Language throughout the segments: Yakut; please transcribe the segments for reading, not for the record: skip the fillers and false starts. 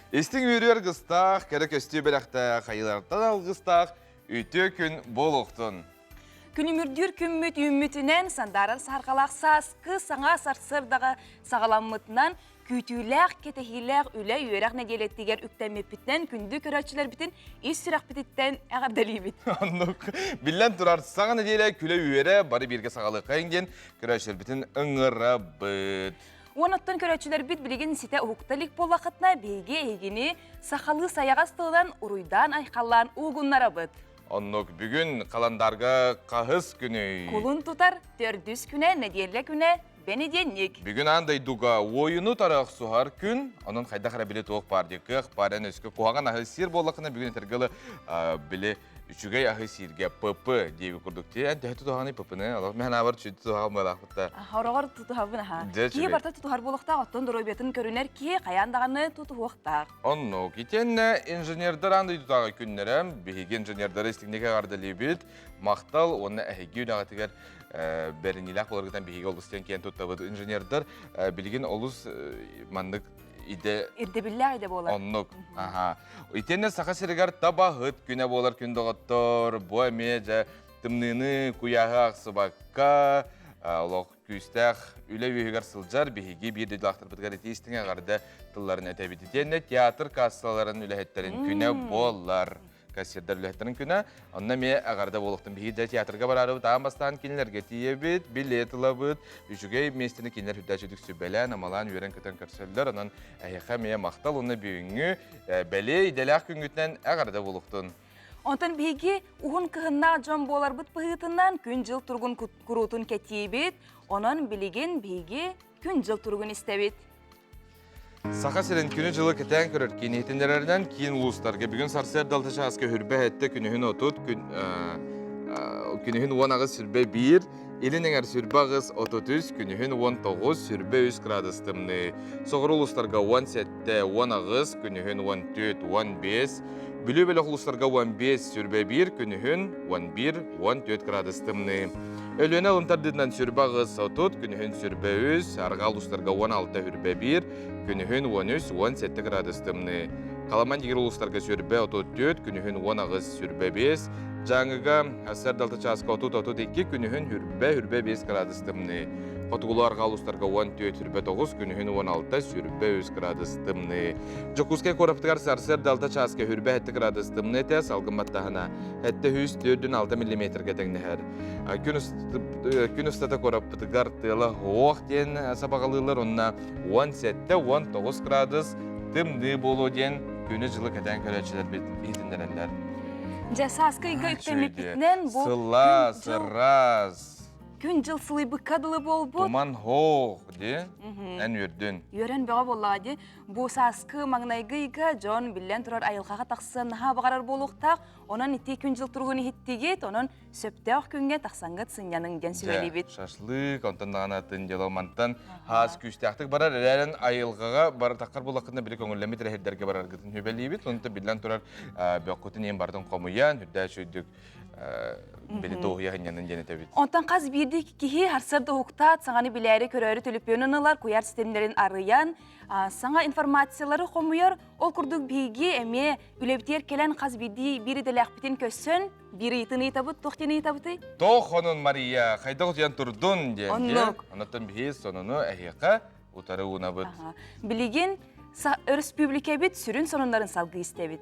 Истиҥ үөрүү аргыстаах, кэрэ көстүү бэлэхтээх, айылартан алгыстаах үтүө күн буолуохтун! Күнүмүрдүүр күммүт үүммүтүнэн сандаарар саһарҕалаах сааскы саҥа сарсыардаҕа саҕаламмытынан күүтүүлээх, кэтэһиилээх үлэ-үөрэх нэдиэлэтигэр үктэммиппитинэн күндү көрөөччүлэрбитин ис сүрэхпититтэн эҕэрдэлиибит. Оннук. Биллэн турар, саҥа нэдиэлэ күлэ-үөрэ бары бииргэ саҕалыаххайыҥ диэн көрөөччүлэрбитин ыҥырабыт. Уон оттон көрөөччүлэрбит билигин ситэ уһукта илик буоллаххытына, биһиги эһигини сахалыы сайаҕас тылынан уруйдаан-айхаллаан уугуннарабыт. Оннук бүгүн халандаарга хаһыс күнүй? Кулун тутар төрдүс күнэ, нэдиэлэ күнэ, бэнидиэнньик. Бүгүн аан дойдуга уойуну тара охсуһар күн, онон хайдах эрэ били туох баар диye кыах баар эн өскө куһаҕан аһы сиир буоллаххына бүгүн этэргэ дылы били үчүгэй аһы сииргэ ПП диэби курдук ти эн төһө тутуһаҕыный ППны олох мен абар чүт тутуһаҕын буолаахпытта Хороҕор тутуһабын аха. Киһи барыта тутуһар буолуохтаах, оттон доруобуйатын көрүнэр киһи хайаан даҕаны тутуһуохтаах. Оннук. Итиэннэ инженердэр аан дойдутааҕы күннэрэ биһиги инженердары истиҥник эҕэрдэлиибит. Махтал уонна эһиги үлэҕитигэр бэриниилээх буоларгытан биһиги олус диэн киэн туттабыт. Инженердэр билигин олус маннык идэ ирдэбиллээх идэ буолар. Оннук. Аха. Итиэннэ Саха сиригэр табаһыт күнэ буолар күн доҕоттор. Бу эмиэ дьэ тымныыны куйааһы ахсыбакка олох күүстээх үлэ үөһүгэр сылдьар биһиги биир дойдулаахтарбытыгар итии истиҥ эҕэрдэ тылларын этэбит. Итиэннэ театр кассаларын үлэһиттэрин күнэ буолар. Кассирдар үлэһиттэрин күнэ. Онно эмиэ эҕэрдэ буолуохтун. Биһиги дьэ театрга бараарыбыт аан бастаан кинилэргэ тиийэбит, билет ылабыт. Үчүгэй миэстэни кинилэр үрдээччитик сүбэлээн, амалаан, үөрэн-көтөн көрсөллөр. Онон эһиэхэ эмиэ махтал уонна бүгүҥҥү бэлиэ идэлээх күҥҥүтүнэн эҕэрдэ буолуохтун. Онтон биһиги уһун кыһыннаах дьон буоларбыт быһыытынан күн-дьыл туругун куруутун кэтиибит. Онон билигин биһиги күн-дьыл туругун истэбит. Саха сирин күнү-дьылы кэтээн көрөр киин иһитиннэрэринэн киин улуустарга бүгүн сарсыарда алта чааска хүрбэ сэттэ күнүһүн 30 күн күнүһүн 18 сүрбэ 1 илин эҥэр сүрбэ аҕыс 33 күнүһүн 19 сүрбэ 3 градус тымныы соҕуруу улуустарга 17 18 күнүһүн 14 15 Бүлүү бөлөх улуустарга 15 сүрбэ 1 күнүһүн 11 14 градус тымныы Өлүөнэ алын тардыытынан сүрбэ аҕыс 30, күнүһүн сүрбэ үс, арҕаа улуустарга 16 үрбэ биир, күнүһүн 13 17 градус тымныы. Халаман дигир улуустарга сүрбэ 34, күнүһүн 18 сүрбэ 5, Дьааҥыга сарсыарда алта чааска 30-32, күнүһүн үрбэ үрбэ 5 градус тымныы. Хотугулуу арҕаа улуустарга 14 үрбэ 9, күнүһүн 16 сүрбэ 3 градус тымныы. Дьокуускай куораппытыгар сарсыарда алта чааска үрбэ 7 градус тымныы этэ, салгын баттаһына 746 миллиметргэ тэҥнэһэр. Күн устата куораппытыгар тыала суох диэн сабаҕалыыллар уонна 17-19 градус тымныы буолуо диэн күнү-дьылы кэтээн көрөөччүлэрбит иһитиннэрэллэр. Дьэ, сааскы ыйга үктэммиппитинэн бу Сылаас, ыраас. Күн-дьыл сылыйбыкка дылы буолбут. Туман хоох ди. Эн үөрдүн. Үөрэн бөҕө буоллаҕа ди. Бу сааскы маҥнайгы ыйга дьон биллэн турар айылҕаҕа тахсыан наһаа баҕарар буолуохтаах. Онон ити күн-дьыл туругун иһиттигит, онон сөптөөх күҥҥэ тахсаҥҥыт сынньаныҥ диэн сүбэлиибит. Шашлык, онтон даҕаны атын дьыала мантан хаас күүстээхтик барар, эрээрин айылҕаҕа бар таххар буллаххытына били көҥүллэммит эрэһирдэргэ бараргытын сүбэлиибит. Онто биллэн турар бөххүтүн иэн бартын хомуйан, үрдээч үрдүк били туоһуйа сынньанын диэн этэбит. Онтон хас биирдии киһи харсар уһуктаат, саҥаны билээри көрөөрү төлөпүөнүн ылар, куйаар ситимнэрин арыйан, саҥа информациялары хомуйар. Ол курдук биһиги эмиэ үлэбитигэр кэлэн хас биирдии биир идэлээхпитин көрсөн, Биир ыйытын ыйытабыт, туох диэн ыйытабытый? Тоох онун Мария, хайдах утуйан турдун диэн. Оннук. Оннуттан биһи сонуну эһиэхэ утары уунабыт. Билигин өрөспүүбүлүкэбит сүрүн сонуннарын салгыы истэбит.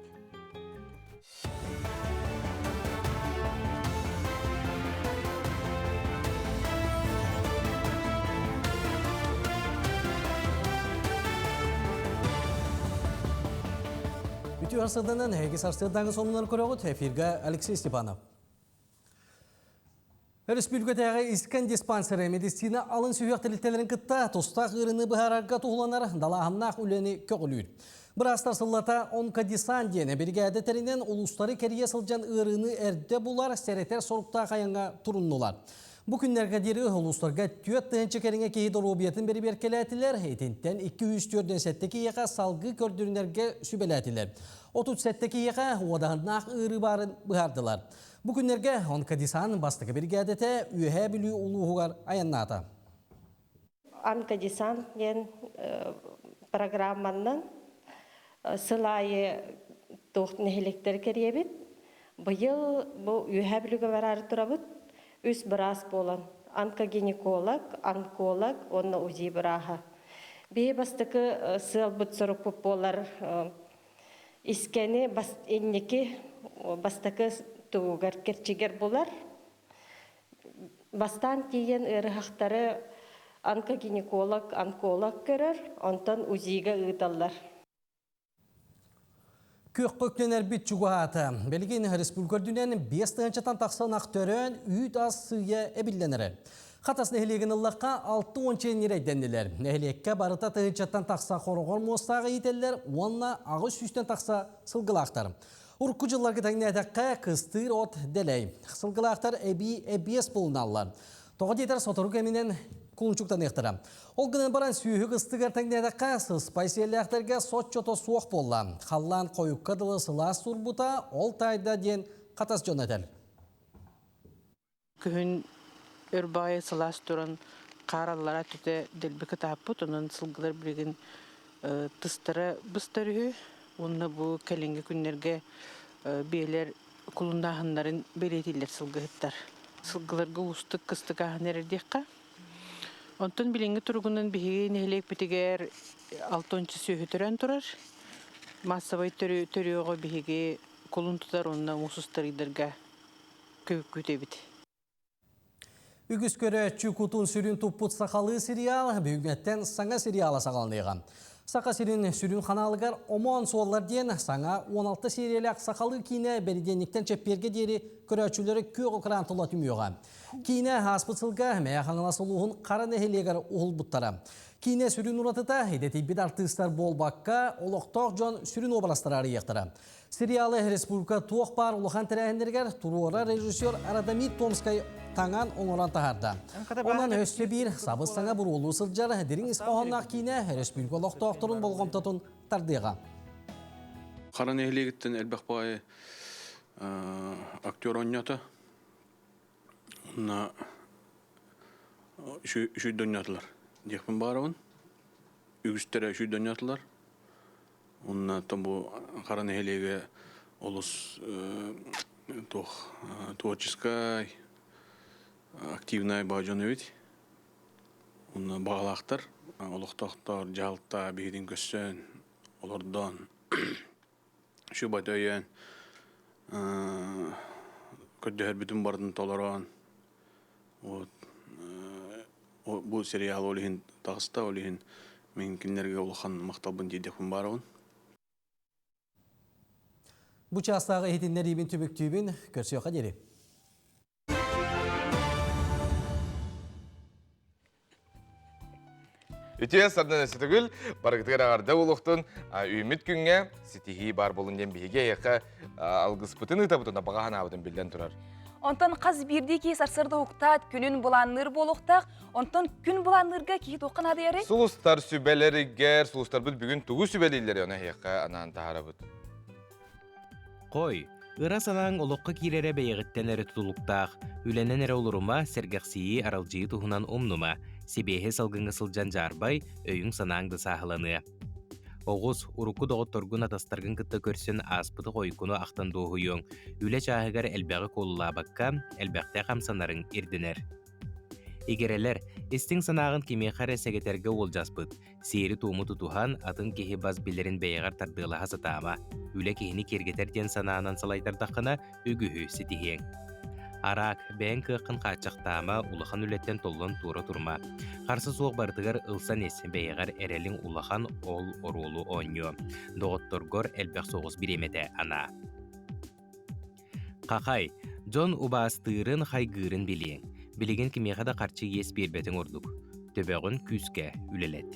Үтүө сарсыарданан эһиги сарсыардааҥы сонуннары көрөҕүт. Эфиргэ Алексей Степанов. Өрөспүүбүлүкэтээҕи искэн диспансеры медицина алын сүһүөх тэрилтэлэрин кытта тустаах ыарыыны быһаарарга туһуланар далааһыннаах үлэни көҕүлүүр. Быраастар сыллата онкодесант диэн биригээдэ тэринэн улуустары кэрийэ сылдьан ыарыыны эрдэ булар, сэрэтэр соруктаах айаҥҥа туруннулар. Бу күннэргэ диэри улуустарга 4000 кэриҥэ киһи доруобуйатын бэрэбиэркэлээтилэр, итинтэн 247 киһиэхэ салгыы көрдөрүнэргэ сүбэлээтилэр. 37 киһиэхэ уодаһыннаах ыарыы баарын быһаардылар. Бу күннэргэ онкодесант бастакы биригээдэтэ Үөһээ Бүлүү улууһугар айаннаата. Онкодесант диэн программаннан. Сыл аайы туох нэһилиэктэри кэрийэбит. Быйыл бу Үөһээ Бүлүүгэ бараары турабыт. Үс быраас буолан, онкогинеколог, онколог уонна УЗИ бырааһа. Биһи бастакы сыалбыт-сорукпут буолар искэни инники бастакы тугугар кэрчигэр булар. Бастаан тиийэн ыарыһахтары онкогинеколог, онколог көрөр, онтон УЗИ-га ыыталлар. Күөх көктөнөрбүт чугаһаата. Билигин республика үрдүнэн 5 тыһыынчаттан тахса ынах төрөөн, үүт ас сыыйа эбиллэн эрэр. Хатас нэһилиэгин ыллахха 60 чээннир эйдэннилэр. Нэһилиэккэ барыта тыһыынчаттан тахса хороҕор муостааҕы иитэллэр уонна 800-тэн тахса сылгылаахтар. Урукку дьылларга тэҥнээтэххэ, кыстыыр от дэлэй. Сылгылаахтар эбии эбиэс булуналлар. Тоҕо диэтэр сотору кэминэн кулунчуктаныахтара. Ол гынан баран сүүһү кыстыгар тэҥнээтэххэ, сыспай сиэллээхтэргэ соччото суох буолла. Халлаан хойукка дылы сылаас турбута, ол таайда диэн хатас дьон этэр. Күһүн өр баҕайы сылаас туран хаар аллара түтэ дэлби кытааппыт, онон сылгылар билигин тыстара быстар үһү. Уонна бу кэлиҥҥи күннэргэ биэлэр кулуннааһыннарын бэлиэтииллэр сылгыһыттар. Сылгыларга уустук кыстык ааһан эрэр диэххэ. Онтон билиҥҥи туругунан биһиги нэһилиэкпитигэр алтонча сүөһү төрөөн турар. Маассабай төрүөҕү биһиги кулун тутар уонна муус устар ыйдарга күүтэбит. Үгүс көрөөччү кутун сүрүн туппут сахалыы сериал бүгүҥҥэттэн саҥа сериала саҕаланыаҕа. Саха сирин сүрүн ханаалыгар Омоон суоллар диэн саҥа 16 сериялаах сахалыы киинэ бэридиэнниктэн чэппиэргэ диэри көрөөччүлэри күөх экран тула түмүөҕэ. Киинэ ааспыт сылга Мэйэ Хаҥалас улууһун Хара нэһилиэгэр уһулбуттара. Киинэ сүрүн уратыта идэтийбит артыыстар буолбакка, олохтоох дьон сүрүн уобарастары арыйыахтара. Сериалы республика туох баар улахан тэрээһиннэригэр туруора режиссер Радомир Томскай таҥан оҥорон таһаарда. Онон өссө биир сабыс-саҥа буруолуу сылдьар дириҥ ис хоһоонноох киинэ республика олохтоохторун болҕомтотун тардыаҕа. Хара нэһилиэгиттэн элбэх баҕайы актер оонньоото. Уонна үчүгэй оонньоотулар диэхпин баҕарабын. Үгүстэрэ үчүгэй оонньоотулар. Уонна оттон бу Хара нэһилиэгэ олус туох творческай, активнай баа дьон эбит. Уонна баҕалаахтар, олохтоохтор дьаһалта биһигин көрсөн, олордон, шубата өйөөн, көрдөһөрбүтүн барытын толорон, вот бу сериал ол иһин таҕыста, ол иһин мин кинилэргэ улахан махталбын тиэрдиэхпин баарабын. Бу чаастааҕы иһитиннэриибин түмүктүүбүн. Көрсүөххэ диэри. Үтүө сардан өсөтөгүл барыгытыгар аҕарда буолуохтун үүммүт күҥҥэ ситиһии баар буолун диэн биһиги эйиэхэ алгыспытын ыытабытын баҕа санаабытын биллэн турар. Онтон хас биирдии киһи сарсыарда уһуктаат күнүн былаанныыр буолуохтаах. Онтон күн былаанныырга киһи туохха наадыйарый? Сулустар сүбэлэригэр сулустарбыт бүгүн тугу сүбэлииллэрий ону эһиэхэ анаан таһаарабыт. Хой, ыра санааҥ олоххо киирэрэ бэйэҕиттэн эрэ тутулуктаах. Үлэнэн эрэ олорума, сэргэхсийии, аралдьыйыы туһунан умнума. Сибиэһэй салгыҥҥа сылдьан дьаарбай, өйүҥ-санааҥ да сааһыланыа. Оҕус, урукку доҕотторгун-атастаргын кытта көрсөн ааспыты хойуккуну ахтан дуоһуйуоҥ. Үлэ чааһыгар элбэҕи куолулаабакка, элбэхтэ хамсанарыҥ ирдэнэр. Игирэлэр, истиҥ санааҕын кимиэхэ эрэ сэгэтэргэ уолдьаспыт. Сиэри-туому тутуһан, атын киһи бас билэрин бэйэҕэр тардыалаһа сатаама. Үлэ киһини киэргэтэр диэн санаанан салайтардаххына, үгүһү ситиһиэҥ. Араак, бэйэҥ кыаххын хааччахтаама, улахан үлэттэн толлон туора турума. Харса суох барытыгар ылсан ис, бэйэҕэр эрэлиҥ улахан, ол оруолу оонньуо. Доҕотторгор элбэх соҕус бириэмэтэ анаа. Хахай, дьон убаастыырын, хайгыырын билиэҥ. Билигин кимиэхэ да харчы иэс биэрбэтиҥ ордук. Төбөҕүн күүскэ үлэлэт.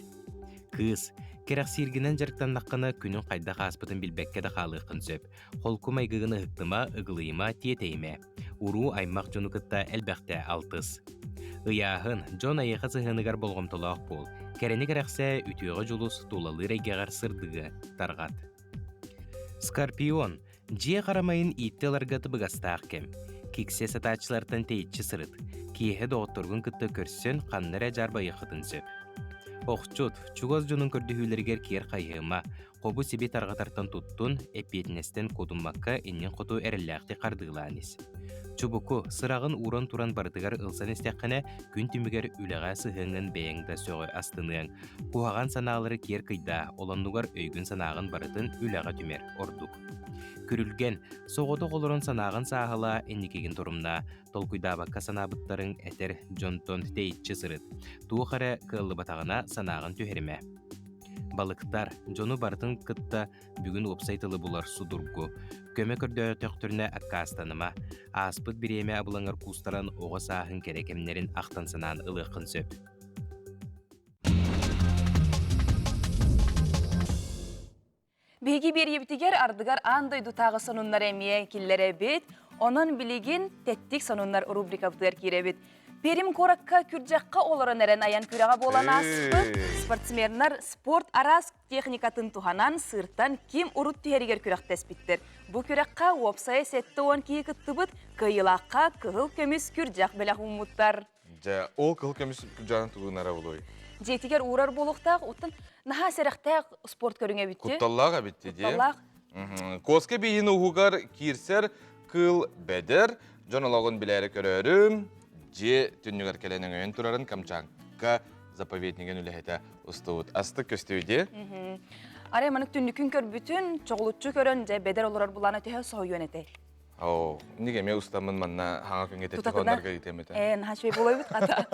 Кыыс, кэрэхсииргинэн дьарыктаннаххына, күнүҥ хайдах ааспытын билбэккэ да хаалыаххын сөп. Холку майгыгын ыһыктыма, ыгылыйыма, тиэтэйимэ. Уруу аймах дьону кытта элбэхтэ алтыс. Ыйааһын, дьон эйиэхэ сыһыаныгар болҕомтолоох буол. Кэрэни кэрэхсээ, үтүөҕэ дьулус, тулалыыр эйгэҕэр сырдыгы тарҕат. Скорпион, Дьиэ харамайын ииттэ ыларга табыгастаах кэм. Киксэ сатааччылартан тэйиччи сырыт. Киэһэ доҕотторгун кытта көрсөн ханна эрэ дьаарбайыаххытын сөп. Охчут, чугас дьонун көрдөһүүлэригэр киэр хайыһыма, хобу-сиби тарҕатартан туттун, эппиэтинэстэн куотуммакка иннин хоту эрэллээхтик хардыылаан ис. Чубуку, сыраҕын ууран туран барытыгар ылсан истэххинэ, күн түмүгэр үлэҕэ сыһыаҥҥын бэйэҥ да сөҕө астыныаҥ. Куһаҕан санаалары киэр кыйдаа, олоннугар өйгүн-санааҕын барытын үлэҕэ түмэр ордук. Күрүлгэн, соҕотох олорон санааҕын сааһылаа, инникигин торумнаа, толкуйдаабакка санаабыттарыҥ этэр дьонтон тэйиччи сырыт. Туох эрэ кыаллыбатаҕына санааҕын түһэримэ. Балыктар, дьону барытын кытта бүгүн уопсай тылы булар судургу. Көмө көрдөөтөхтөрүнэ аккаастаныма. Ааспыт бириэмэ абылаҥар куустаран оҕо сааһын кэрэ кэмнэрин ахтан санаан ылыаххын сөп. Биһиги биэриэбитигэр ардыгар аан дойдутааҕы сонуннар эмиэ киллэрэбит. Онон билигин тэттик сонуннар рубрикабытыгар киирэбит. Пермь куоракка күрдьэххэ олорон эрэн айан күрэҕэ буолан ааспыт. Спортсменнар спорт араас техникатын туһанан сыыртан ким урут түһэригэр күрэхтэспиттэр. Бу күрэххэ уопсайа 70 киһи кыттыбыт, кыайыылаахха кыһыл көмүс күрдьэх бэлэх ууммуттар. Дьэ, ол кыһыл көмүс күрдьэҕин тугунара буолуой? Дьиэтигэр уурар буолуохтаах, оттон наһаа сэрэхтээх спорт көрүҥэ эбит дии. Кутталлаах эбит дии. Кутталлаах. Коска бииһин уһугар киирсэр кыыл бэдэр, дьон олоҕун билээри көрөөрү, дьиэ түннүгэр кэлэн өҥөйөн турарын Камчатка заповеднигын үлэһитэ устубут. Астык көстүү дии. Арай маннык түннүкүн көрбүтүн, чоҕулуччу көрөн, дьэ бэдэр олорор булаана төһө соһуйуон этэй? Оо, инник эмиэ устаммын манна хаҥа күҥҥэ Тутатына тетихоннарга ыытыам этэ. Ээ, наһаа үчүгэй буолуойбут хата.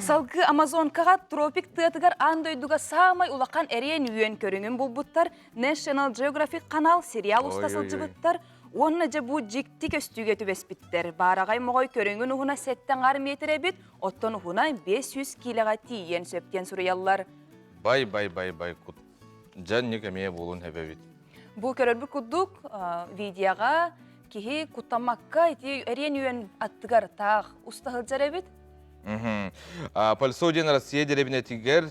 Салгыы Амазонкаҕа тропик тыатыгар аан дойдуга саамай улахан эриэн үөн көрүҥүн булбуттар. National Geographic канал сериал уста сылдьыбыттар. Уонна дьэ бу дьикти көстүүгэ түбэспиттэр. Баараҕай моҕой көрүҥүн уһуна сэттэ метр эбит, оттон уһуна 500 киилэҕэ тиийиэн сөп диэн суруйаллар. Бай бай бай бай кут. Дьэ инник эмиэ буолун эбэбит. Бу көрөрбүт курдук видеоҕа киһи куттаммакка ити эриэн үөн аттыгар таах уста сылдьар эбит. Польсо диэн Россия дэриэбинэтигэр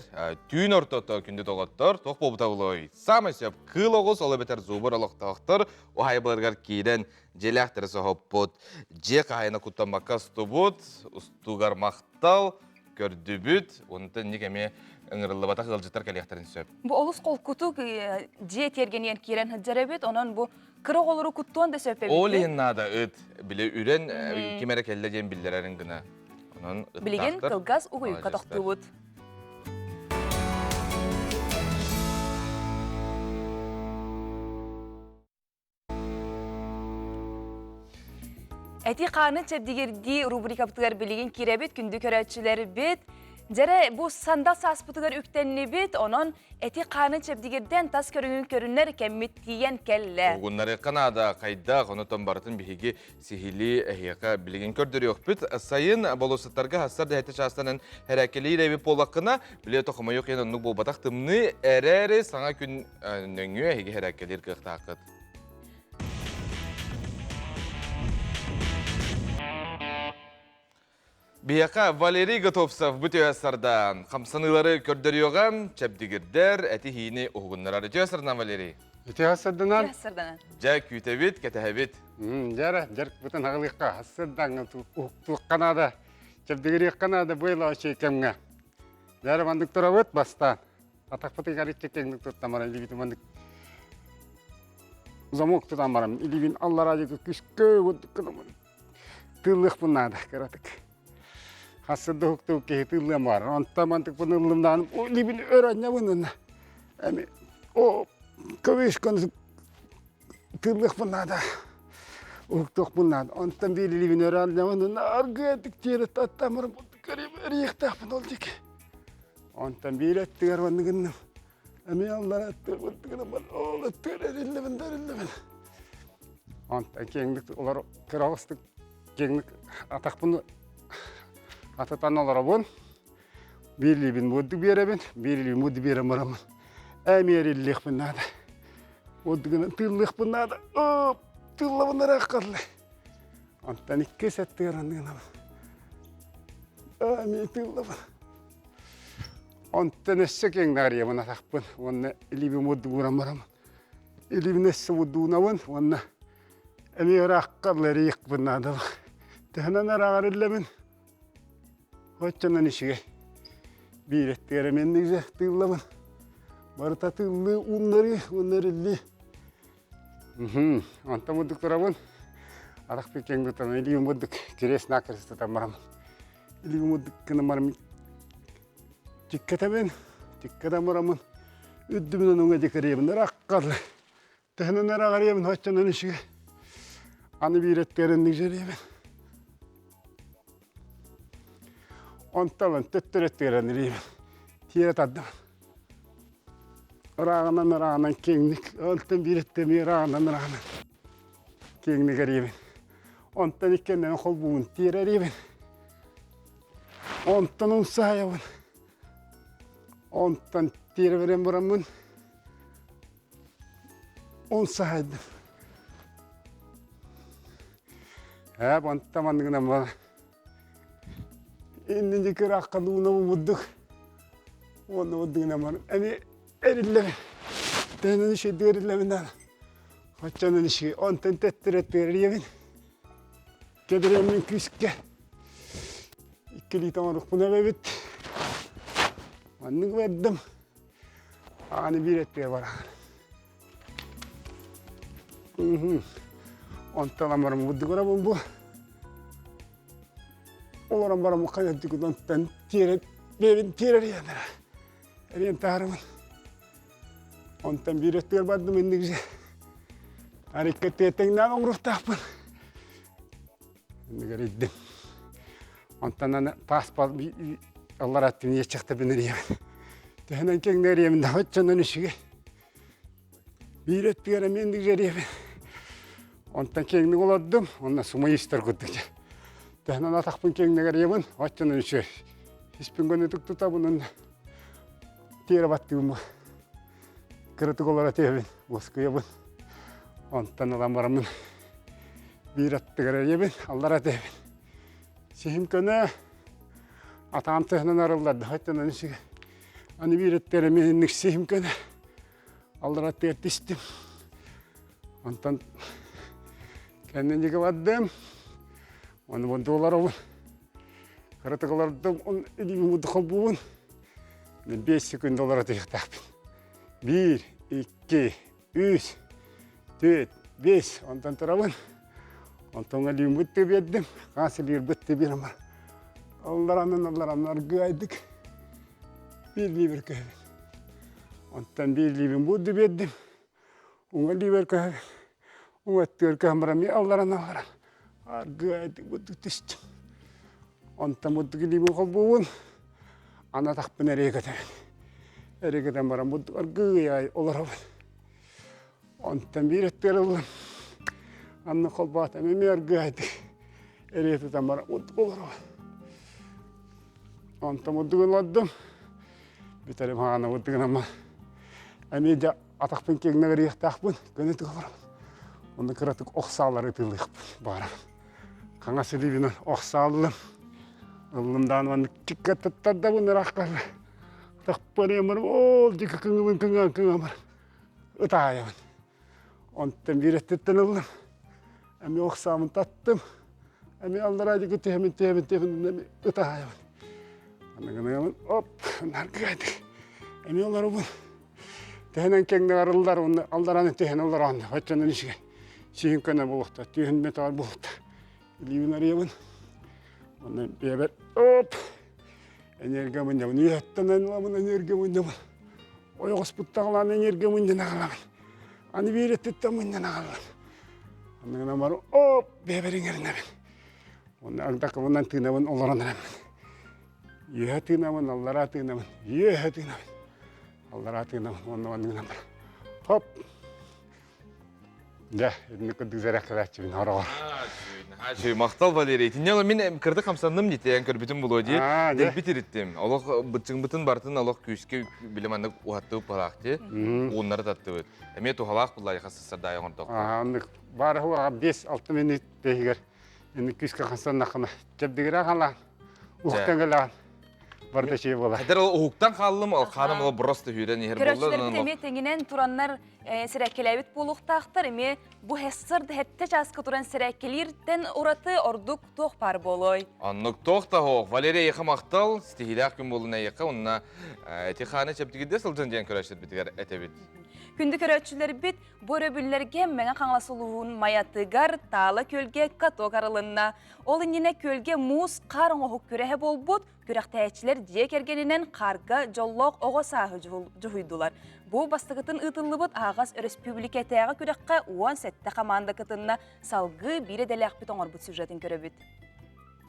түүн ортото күндү доҕоттор туох буолбута буолуой? Саамай сөп кыыл оҕус, ол эбэтэр зубр олохтоохтор уһаайбаларыгар киирэн дьиэлээхтэри соһуппут, дьиэ хаһаайына куттаммакка устубут, устугар махтал, көрдүбүт, онтон инник эмиэ ыҥырыллыбатах ыалдьыттар кэлиэхтэрин сөп. Бу олус холкутук дьиэ тиэргэнигэр киирэн сылдьар эбит, онон бу кыра оҕолору куттуон да сөп эбит. Ол иһин наада ыт, били үрэн ким эрэ кэллэ диэн биллэрэрин гына. Онон Билигин кылгас угуйукка тохтуубут. Эти-хааны чэбдигирдии рубрикабытыгар билигин киирэбит, күндү көрөөччүлэрбит. Дьэрэ, бу сандал сааспытыгар үктэннибит, онон эти-хааны чэбдигирдэн тас көрүҥүн көрүнэр кэммит тиийэн кэллэ. Угуннарыахха наада, хайдах, онотон барытын биһиги сиһилии эһиэхэ билигин көрдөрүөхпүт. Сайын болуоссаттарга хассар дэһэти чаастанан хэрээккэлиир эбит буоллаххына, билиэ тохомойуох иһин оннук буолбатах тымныы эрээри саҥа күн нөҥүө эһиги хэрээккэлиир кыахтааххыт. Биһиэхэ Валерий Готовцев бу түһэ сардаан хамсаныылары көрдөрүөҕэ, чэбдигирдэр, эти-иһиини уһугуннарар. Үтүө сарданан, Валерий. Үтүө сарданан. Дьэ, күүтэбит, кэтэһэбит. Дьэ, дьарыкпытын аҕылыахха, сырдаҥҥа уһуктуохха наада, чэбдигириэххэ наада бу ылааччы кэмҥэ. Дьэ, маннык турабыт бастаан. Атахпытыгар икки кэҥник туттан баран илиибитин маннык замок тутан баран илиибин аллараа диэки күскэ курдук гынаммын тыыллыахпын наада кыратык. Хассы да уһуктубут киһи тыыллыам баар. Онтон мантыкпын ыллым даҕаны илиибин өр анньабын уонна эми о көбүс көнү тыыллыахпын наада. Уһуктуохпун наада. Онтон биир илиибин өр анньабын уонна аргыатык тиэрэ таттаан баран эрийиэхтээхпин ол диэки. Онтон биир өттүгэр оннук гынным. Эмиэ аллара өттүгэр гынаммын, ол өттүгэр эриллибин да эриллибин. Онтон киэҥник олор кыраҕыстык киэҥник атахпын ататан олоробун. Биир илиибин мудду биэрэбин, биир илиибин мудду биэрэн бараммын. Эмиэ эриллиэхпин наада. Мудду гынан тыыллыахпын наада. Оп, тыыллабын ыраах хаалла. Онтон иккис өттүгэр анныгынабын. Эмиэ тыыллабын. Онтон өссө киэҥ даарыйабын атахпын уонна илиибин муддугуран бараммын. Илиибин өссө муддуунабын уонна эмиэ ыраахха эрийиэхпин наадалаах. Төһөнөн ырааҕар иллэбин, оччонон үчүгэй. Биир өттүгэр эмиэ тыыллабын. Барыта тыыллыы ууннарыы, ууннарыллыы. Онтон бурдук турабын. Арах пиккең тутан илиим бурдук кириэс накрес тутан барам. Илиим бурдук гынан барам тиккэтэбин, тиккэтэн бараммын үрдүбүнэн уҥа дикэриэбин ыраккар Төһөнөн араҕарыйабын оччонон үчүгэй. Аны биир өттүгэр дьэрийэбин. Онтон төттөрү өттүгэр анырыйабын. Тиэрэ тардым. Ырааҕынан ырааҕынан киэҥник, онтон биир өттүм ырааҕынан ырааҕынан киэҥник эрийэбин. Онтон иккиэннэрин холбуубун тиэрэ эрийэбин. Онтон умсаайабын. Онтон тиэрэ берен бараммын Он саһайдым. Ээ, онтон манныгынан бара. Иннини кыраахха дууна бурдук. Уонна бурдугунан бар. Эми эриллэбин. Тэнэн иши эриллэбин даана. Оччонон иши онтон төттөрө төрийэбин. Кэдиреммин күүскэ. Иккилии тоҥорукпун эбэбит. Маннык бэрдим. Аны биир өттүгэр бараҕын. Онтон амарым бурдугурабын бу. Олорон барам хайа онтон тиэрэ бэйэбин тиэрэр иэнэрэ. Эриэн таарымын. Онтон биир өттүгэр бардым инник же. Арикка тиэтэҥнээн оҥоруохтаахпын. Иннигэр ирдим. Онтон аны паспорт аллара түнүеччэхтэбин эрийэбин. Төһөнөн кэҥнэ эрийэбин да оччонон үчүгэй. Биир өттүгэр эмиэ инник эрийэбин. Онтон киэҥник олордум, онно сумайыстар курдук. Төһөнөн атахпын киэҥник эрийэбин, оччонон үчүгэй. Испин көнөтүк тутабын, онно тиэрэ баттыыбын. Кыратык олоро түһэбин, уоскуйабын. Онтон ылан бараммын биир аттыгар эрийэбин, аллара түһэбин. Сиһим көнө, атаам тыһынан арыллар, оттон аны сигэ. Аны биир өттүгэр эмиэ инник сиһим көнө, аллара аттыгар түстүм. Онтон кэннин диэки бардым, ону бунту олоробун. Кыратык олордум, он илиибин холбуубун. 5 секунд олоро түһүөхтээхпин. Биир, икки, үс, түөрт, биэс. Онтон турабын. Онтон илиим бытты биэрдим. Хаас илиир бытты биэрем. Алларанан алларанан аргыайдык. Биир лиибир көһөбүн. Онтон биир лиибин буурду биэрдим. Уҥа илиибэр көһөбүн. Уҥа өттүгэр көһөн баран алларан алларан аргыайдык бурдук түстүм. Онтон бурдук илиибин холбуубун. Аны атахпын эрийэ көтөбүн. Эрийэ көтөн баран бурдук аргыый олоробун. Онтон биир өттүгэр ыллым. Анны холбоотом эмиэ аргыайдык эрийэ тутан баран бурдук олоробун. Онтон бурдугун олордум. Бүтэрим хаана бурдугун эмиэ дьэ атахпын киэҥнэ эрийиэхтээхпин, көнөтүк олоробун. Онно кыратык ох саалары ытыылыахпын баҕарабын. Хаҥас илиибинэн ох сааллым. Ыллым даҕаны маннык чикка туттардабын ыраахха. Атахпын эрийэн баран ол диэки кыҥыбын кыҥаан кыҥаан баран ытаайабын. Онтон биир өттүттэн ыллым. Эмиэ ох саамын таттым. Эмиэ аллараа диэки түһэмин түһэмин түһэмин эмиэ ытаайабын. Аныгыныгабын оп наргыадык. Эмиэ олоробун. Төһөнөн кэҥнэ арыллар уонна аллараны түһэн олороон оччонон ишигэ сиһин көнө буолуохта түһүн металл буолуохта илиибин арыйабын уонна бэйэбэр оп энергия мунньабын үөһэттэн ылабын энергия мунньабын ойоҕоспуттаҕылаан энергия мунньан аҕалабын аны биир өттүттэн мунньан аҕалабын анныгынан баран оп бэйэбэр иҥэринэбин уонна агдакыбынан тыынабын олорон эрэбин үөһэ тыынабын аллараа тыынабын үөһэ тыынабын Аллараа тыынабын уонна манныгынан баран. Хоп! Дьэ, итинник курдук зэрэххэлээччибин хороҕор. Наһаа махтал Валерий. Итиннэ мин кырдык хамсанным дии көрбүтүм булуо дии. Дэлби тириттим. Олох быччыҥбытын барытын олох күүскэ били маннык уһаттыбыт быһалаах дии. Ууннары таттыбыт. Эмиэ туһалаах булла хасыссардаай оҥордоххо. Оннук баар хуаҕа 5-6 минут иһигэр инник күүскэ хамсаннаххына чэбдигирэ халаан, ухтан кэлэҕин. Барда шей буола. Хадер ол уһуктан хааллым, ол хааным ол просто сүүрэн иһэр буолла. Көрөөччүлэрбит эмиэ тэҥинэн тураннар сэрээккэлээбит буолуохтаахтар. Эмиэ бу һэссэр хэттэ чааска туран сэрээккэлииртэн ураты ордук туох баар буолуой? Оннук туох да суох. Валерия эйиэхэ махтал, ситиһиилээх күн буоллун эйиэхэ уонна эти хааны чэбдигирдэ сылдьан диэн көрөөччүлэрбитигэр этэбит. Күндү көрөөччүлэрбит, бу өрөбүллэргэ Мэҥэ Хаҥалас улууһун Майатыгар Таала күөлгэ каток арылынна. Ол иннинэ күөлгэ муус хаар оҥоһук күрэһэ буолбут, күрэхтэһээччилэр дьиэ кэргэнинэн хаарга дьоллоох оҕо сааһы дьуһуйдулар. Бу бастакытын ыытыллыбыт аһаҕас өрөспүүбүлүкэтээҕи күрэххэ 17 хамаанда кытынна, салгыы биир идэлээхпит оҥорбут сюжетын көрөбүт.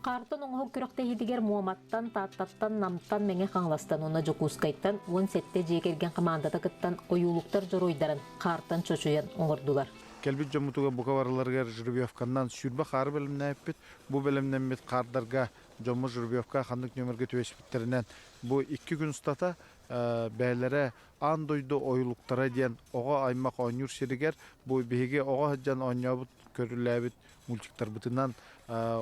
Хаартан оҥоһук күрэхтэһиитигэр Муоматтан, Тааттаттан, Намтан, Мэҥэ Хаҥаластан уонна Дьокуускайтан 17 дьиэ кэргэн хамаандата кыттан ойуулуктар дьоруойдарын хаартан чочуйан оҥордулар. Кэлбит дьоммутугар бука барыларыгар жеребьевканнан сүүрбэ хаары бэлэмнээбиппит. Бу бэлэмнэммит хаардарга дьоммут жеребьевка ханнык нүөмэргэ түбэспиттэринэн бу икки күн устата бэйэлэрэ аан дойду ойулуктара диэн оҕо аймах оонньуур сиригэр бу биһиги оҕо сылдьан оонньообут көрүлээбит мультиктарбытынан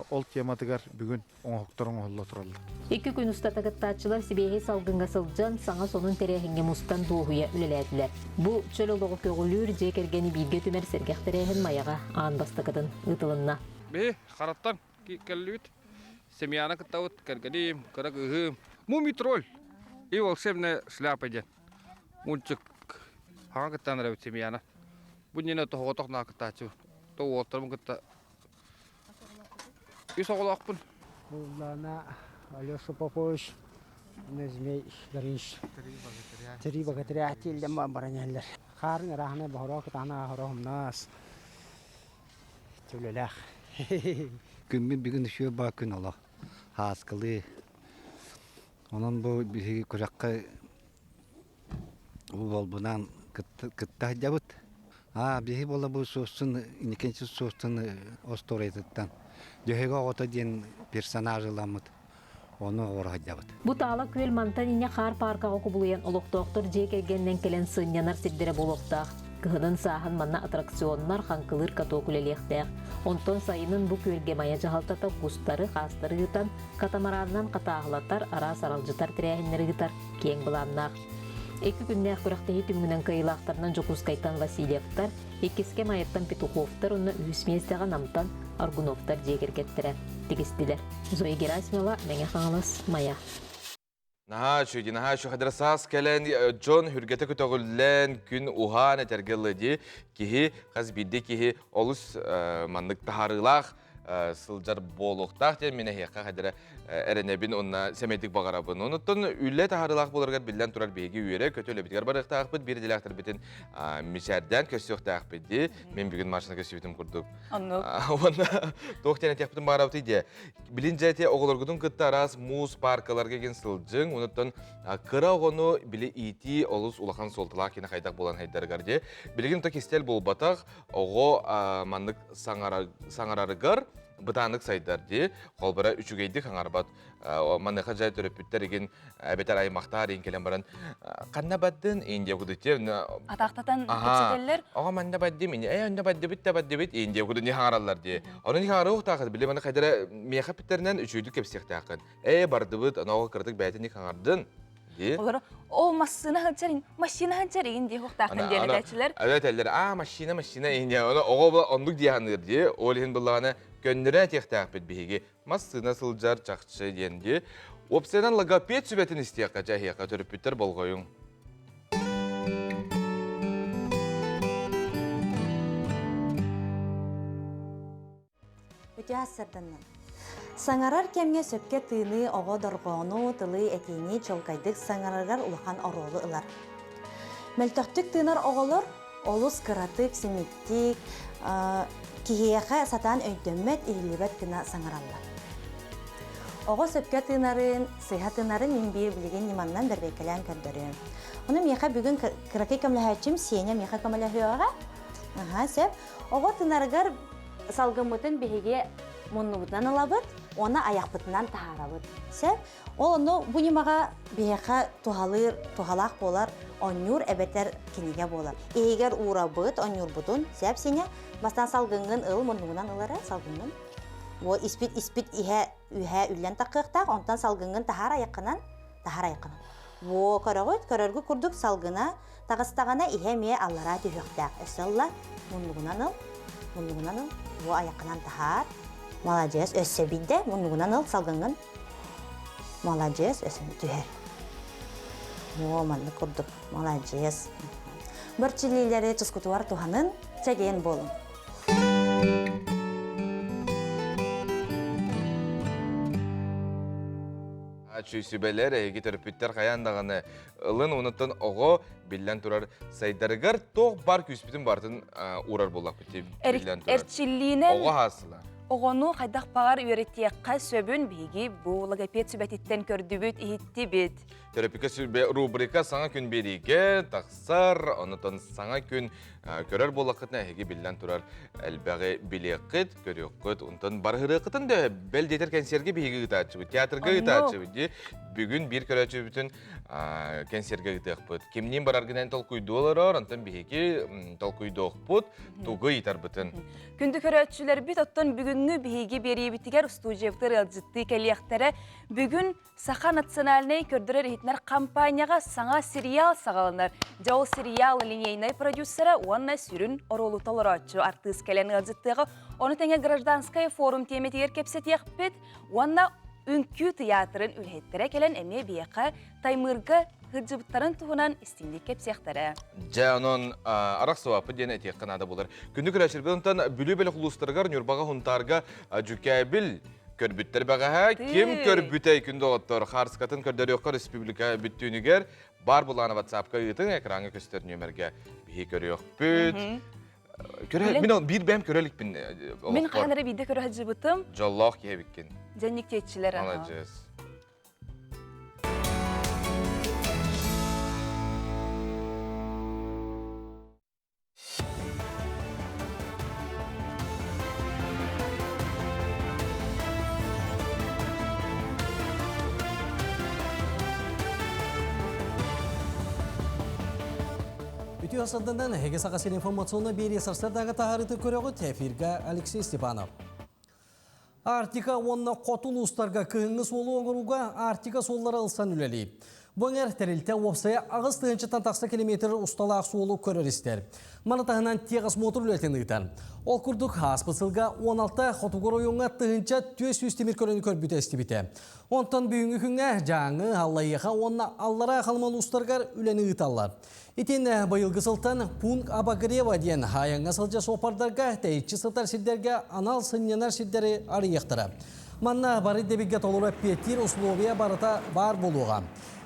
ол тематыгар бүгүн оҥоһуктар оҥоһулла тураллар. Икки күн устата кыттааччылар сибиэһэй салгыҥҥа сылдьан, саҥа сонун тэрээһиҥҥэ мустан дуоһуйа үлэлээтилэр. Бу чөл олоҕу көҕүлүүр, дьиэ кэргэни бииргэ түмэр сэргэх тэрээһин Майаҕа аан бастакытын ыытылынна. Биһи хараттан кэллибит. Семьяны кыттабыт, кэргэним, кыра кыыһым. Мумий-тролль и волшебная шляпа диэн мультик хаҥа кыттан эрэбит семьяна. Бу иннинэ тоһоҕотох наа кыттааччыбын. То уолаттарбын кытта үс оҕолоохпун. Буллана Алеша Попович, Змей Горыныч. Три богатыря тиэллэн баран иһэллэр. Хаарын ырааһына боһоро кытаана хоро хомнаас. Төлөлөөх. Күммүт бүгүн үчүгэй баа күн олох. Һааскылыы. Онон бу биһиги күрэххэ уолбунаан кытта сылдьабыт. Аа, биһи буола бу суостун, инникинчи суостун остуоруйатыттан Дьөһөгө оҕото диэн персонаж ыламмыт. Ону оҕоро сылдьабыт. Бу Таала күөл мантан инньэ хаар пааркаҕа кубулуйан олохтоохтор дьиэ кэргэнинэн кэлэн сынньанар сирдэрэ буолуохтаах. Кыһынын сааһын манна аттракционнар, хаҥкылыыр каток үлэлиэхтээх. Онтон сайынын бу күөлгэ Майа дьаһалтата кустары, хаастары ыытан, катамаранынан хатааһылатар, араас аралдьытар тэрээһиннэри ыытар киэҥ былааннаах. Икки күннээх күрэхтэһии түмүгүнэн кыайыылаахтарынан Дьокуускайтан Васильевтар, иккискэ Майаттан Петуховтар уонна үһүс миэстэҕэ Намтан Аргуновтар дьиэ кэргэттэрэ тигистилэр. Зоя Герасимова, Мэҥэ Хаҥалас, Майа. Наһаа үчүгэй, наһаа үчүгэй хадара саас кэлэн, дьон хүргэтэ көтөҕүллэн, күн уһаан этэргэ ылла дии. Киһи, хас биирдии киһи олус маннык таһаарыылаах сылдьар буолуохтаах диэн мин эһиэхэ хадара эрэнэбин уонна сэмэйдик баҕарабын. Онуттан үлэ таһаарыылаах буоларыгар биллэн турар биһиги үөрэ көтө үлэбитигэр барыахтаахпыт, биир идэлээхтэрбитин мичээрдээн көрсүөхтээхпит дии. Мин бүгүн машина көрсүбүтүм курдук. Оннук. Уонна туох диэн этиэхпитин баҕарабытый диэ. Билин дьэ ити оҕолоргутун кытта араас муус паркаларга кин сылдьыҥ, онуттан кыра оҕону били иитии олус улахан суолталаах кини хайдах буолан хайдарыгар дии. Билигин то кистэл буолбатах, оҕо маннык саҥарарыгар бытааннык сайдар дии. Холбора үчүгэйдик хаҥарбат. Маныаха дьэ төрөппүттэр игин эбэтэр аймахтаар иин кэлэн баран ханна бардын Индия кудути Атаахтатан кэпсэтэллэр. Оҕо манна бардым ини э онно бардыбыт да бардыбыт Индия кудуни хаҥараллар дии. Ону хаҥарыахтаахыт били маны хайдара миэхэ питтеринэн үчүгэйдик кэпсиэхтээххин. Ээ бардыбыт ону кыратык бэйэтин хаҥардын дии. Олор ол массыына сылдьар машина сылдьар игин дии хуохтаахтан диэн этээччилэр. Эбэтэллэр аа машина машина иһин ону оҕо оннук дии саныыр дии. Ол иһин буллаҕына көннөрө этиэхтээхпит биһиги массыына сылдьар чахчы диэн дии. Уопсайынан логопед сүбэтин истиэххэ дьэһиэхэ төрөппүттэр болҕойуҥ. Үтүө сарданнан. Саҥарар кэмҥэ сөпкө тыыныы оҕо дорҕоону, тылы, этиини чуолкайдык саҥарарыгар улахан оруолу ылар. Мөлтөхтүк тыынар оҕолор олус кыратык, симиктик, киһиэхэ сатаан өйдөммөт, иһиллибэт гына саҥараллар. Оҕо сөпкө тыынарын, сыыһа тыынарын мин биир билигин ньыманнан бэрбэкэлээн көрдөрүөм. Ону миэхэ бүгүн кыракый көмөлөһөөччүм Сеня миэхэ көмөлөһүөҕэ. Аха, сөп. Оҕо тынарыгар салгыммытын биһиги муннубутунан ылабыт уонна айахпытынан таһаарабыт. Сөп. Ол ону бу ньымаҕа биһиэхэ туһалыыр, туһалаах буолар оонньуур эбэтэр кинигэ буолар. Иһигэр уурабыт оонньуурбутун сөп сиҥэ. Бастаан салгыҥҥын ыл, муннугунан ылара салгыҥҥын. Бу испит испит иһэ үһэ үллэн таххыахтаах, онтон салгыҥҥын таһаар айаххынан. Таһар айқын. Во көрөҕүт, көрөргү курдук салгына таҕыстаҕына иһэ эмиэ аллараа түһүөхтээх. Өссө ылла, муннугунан ыл, муннугунан ыл, во айаххынан таһаар. Маладьыас, өссө биирдэ муннугунан ыл салгыҥҥын. Маладьыас, өссө түһэр. Во маннык курдук, маладьыас. Бөрчилиилэри тускутугар туһанын, чэгиэн буолуҥ. Ачүй сүбэлэр эһиги төрөппүттэр хайаан даҕаны ылын онуттан оҕо биллэн турар сайдарыгар туох бар күүспүтүн барытын уурар буоллахпыт биллэн турар. Эрчиллиинэн оҕо хаасыла. Оҕону хайдах баҕар үөрэтиэххэ сөбүн биһиги бу логопед сүбэтиттэн көрдүбүт, иһиттибит. Төрөппүккэ сүбэ рубрика саҥа күн биэриигэ тахсар, онутон саҥа күн Көрөр буоллаххытына эһиги биллэн турар элбэҕи билиэххит, көрүөххүт, онтон барыһырыаххытын да бэл диэтэр кэнсиэргэ биһиги ыытааччыбыт, театрга ыытааччыбыт дии. Бүгүн биир көрөөччүбүтүн кэнсиэргэ ыытыахпыт. Кимниин бараргынан толкуйдуу олорор, онтон биһиги толкуйдуохпут, тугу ыйытарбытын. Күндү көрөөччүлэрбит, оттон бүгүҥҥү биһиги биэриибитигэр устуудьуйабытыгар ыалдьыттыы кэлиэхтэрэ. Бүгүн Саха национальнай көрдөрөр-иһитинэр компанияҕа саҥа сериал саҕаланар. Дьэ ол сериал линейнай продюсера уонна сүрүн оруолу толорооччу артыыс кэлэн ыалдьыттыаҕа. Ону тэҥэ гражданскай форум тиэмэтигэр кэпсэтиэхпит уонна үҥкүү тыйаатырын үлэһиттэрэ кэлэн эмиэ биһиэхэ Таймыырга сылдьыбыттарын туһунан истиҥник кэпсиэхтэрэ. Дьэ, онон арахсыбаппыт диэн этиэххэ наада буолар. Күндү көрөөччүлэрбит онтон Бүлүү бөлөх улуустарыгар Ньурбаҕа, Һунтаарга Дьүкээбил көрбүттэр бэҕэһээ. Ким көрбүтэй күн доҕоттор хаарыскатын көрдөрүөххэ республика бүттүүнүгэр бар булаана ватсапка ыытыҥ экраҥҥа көстөр нүөмэргэ биһи көрүөхпүт. Көрө, мин биир бэйэм көрө иликпин. Мин хаһан эрэ биирдэ көрө сылдьыбытым. Дьоллоох киһи эбиккин. Дьэнник тиэччилэр. Маладьыас. Үтүө сардандан эһиги Саха сирин информационно биэрии сарсыардааҥы таһаарыыты көрөҕүт. Эфиргэ Алексей Степанов. Арктика уонна хоту улуустарга кыһыҥҥы суолу оҥорууга Арктика суоллара ылсан үлэлиир. Бу эҥэр тэрилтэ уопсайа 8 тыһыынчаттан тахса километр усталаах суолу көрөр-истэр. Маны таһынан техосмотр үлэтин ыытар. Ол курдук, ааспыт сылга 16 хотугу оройуоҥҥа 1400 тимир көлөнү көрбүтэ истибитэ. Онтон бүгүҥҥү күҥҥэ Дьааҥы, Аллайыаха уонна Аллараа Халыма улуустарыгар үлэни ыыталлар. Итиннэ быйылгы сылтан пункт обогрева диэн айаҥҥа сылдьар суоппардарга тэйиччи сытар сирдэргэ анал сынньанар сирдэри арыйыахтара. Манна бары ирдэбилгэ толору эппиэттиир условия барыта баар буолуоҕа.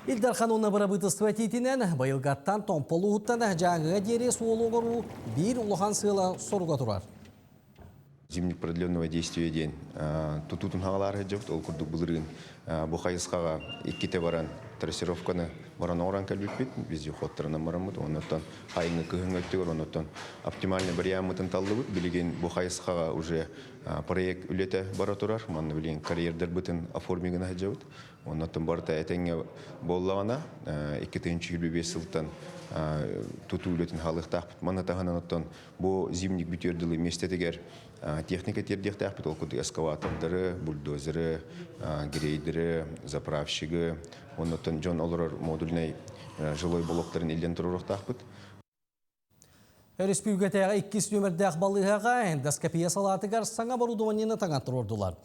Ил Дархан уонна бырабыытыстыба этиитинэн быйылгаттан Томпо улууһуттан Дьааҥыга диэри суолу оҥоруу биир улахан сыала-соруга турар. Зимник продленного действия диэн тутуутун хаҕалаары сылдьабыт. Ол курдук былырыын бу хайысхаҕа иккитэ баран трассировканы баран оҥорон кэлбиппит. Вездеходтарынан бараммыт. Оннуттан хайыҥҥы кыһыҥҥы өттүгэр оннуттан оптимальный вариаммытын таллыбыт. Билигин бу хайысхаҕа уже проект үлэтэ бара турар. Манна билигин карьердарбытын оформи гына сылдьабыт. Оннуттан барыта этэҥҥэ буоллаҕына, 2025 сылтан тутуу үлэтин хаалыахтаахпыт. Маны таһынан оттон Бу зимник бүтүөр дылы миэстэтигэр техника тиэрдиэхтээхпит. Ол курдук эскаватордары, бульдозеры, грейдеры, заправщигы, оннуттан дьон олорор модульнай жилой блоктарын илдьэн туруоруохтаахпыт. Өрөспүүбүлүкэтээҕи иккис нүөмэрдээх балыыһаҕа эндоскопия салаатыгар саҥа оборудованиены таҥан туруордулар.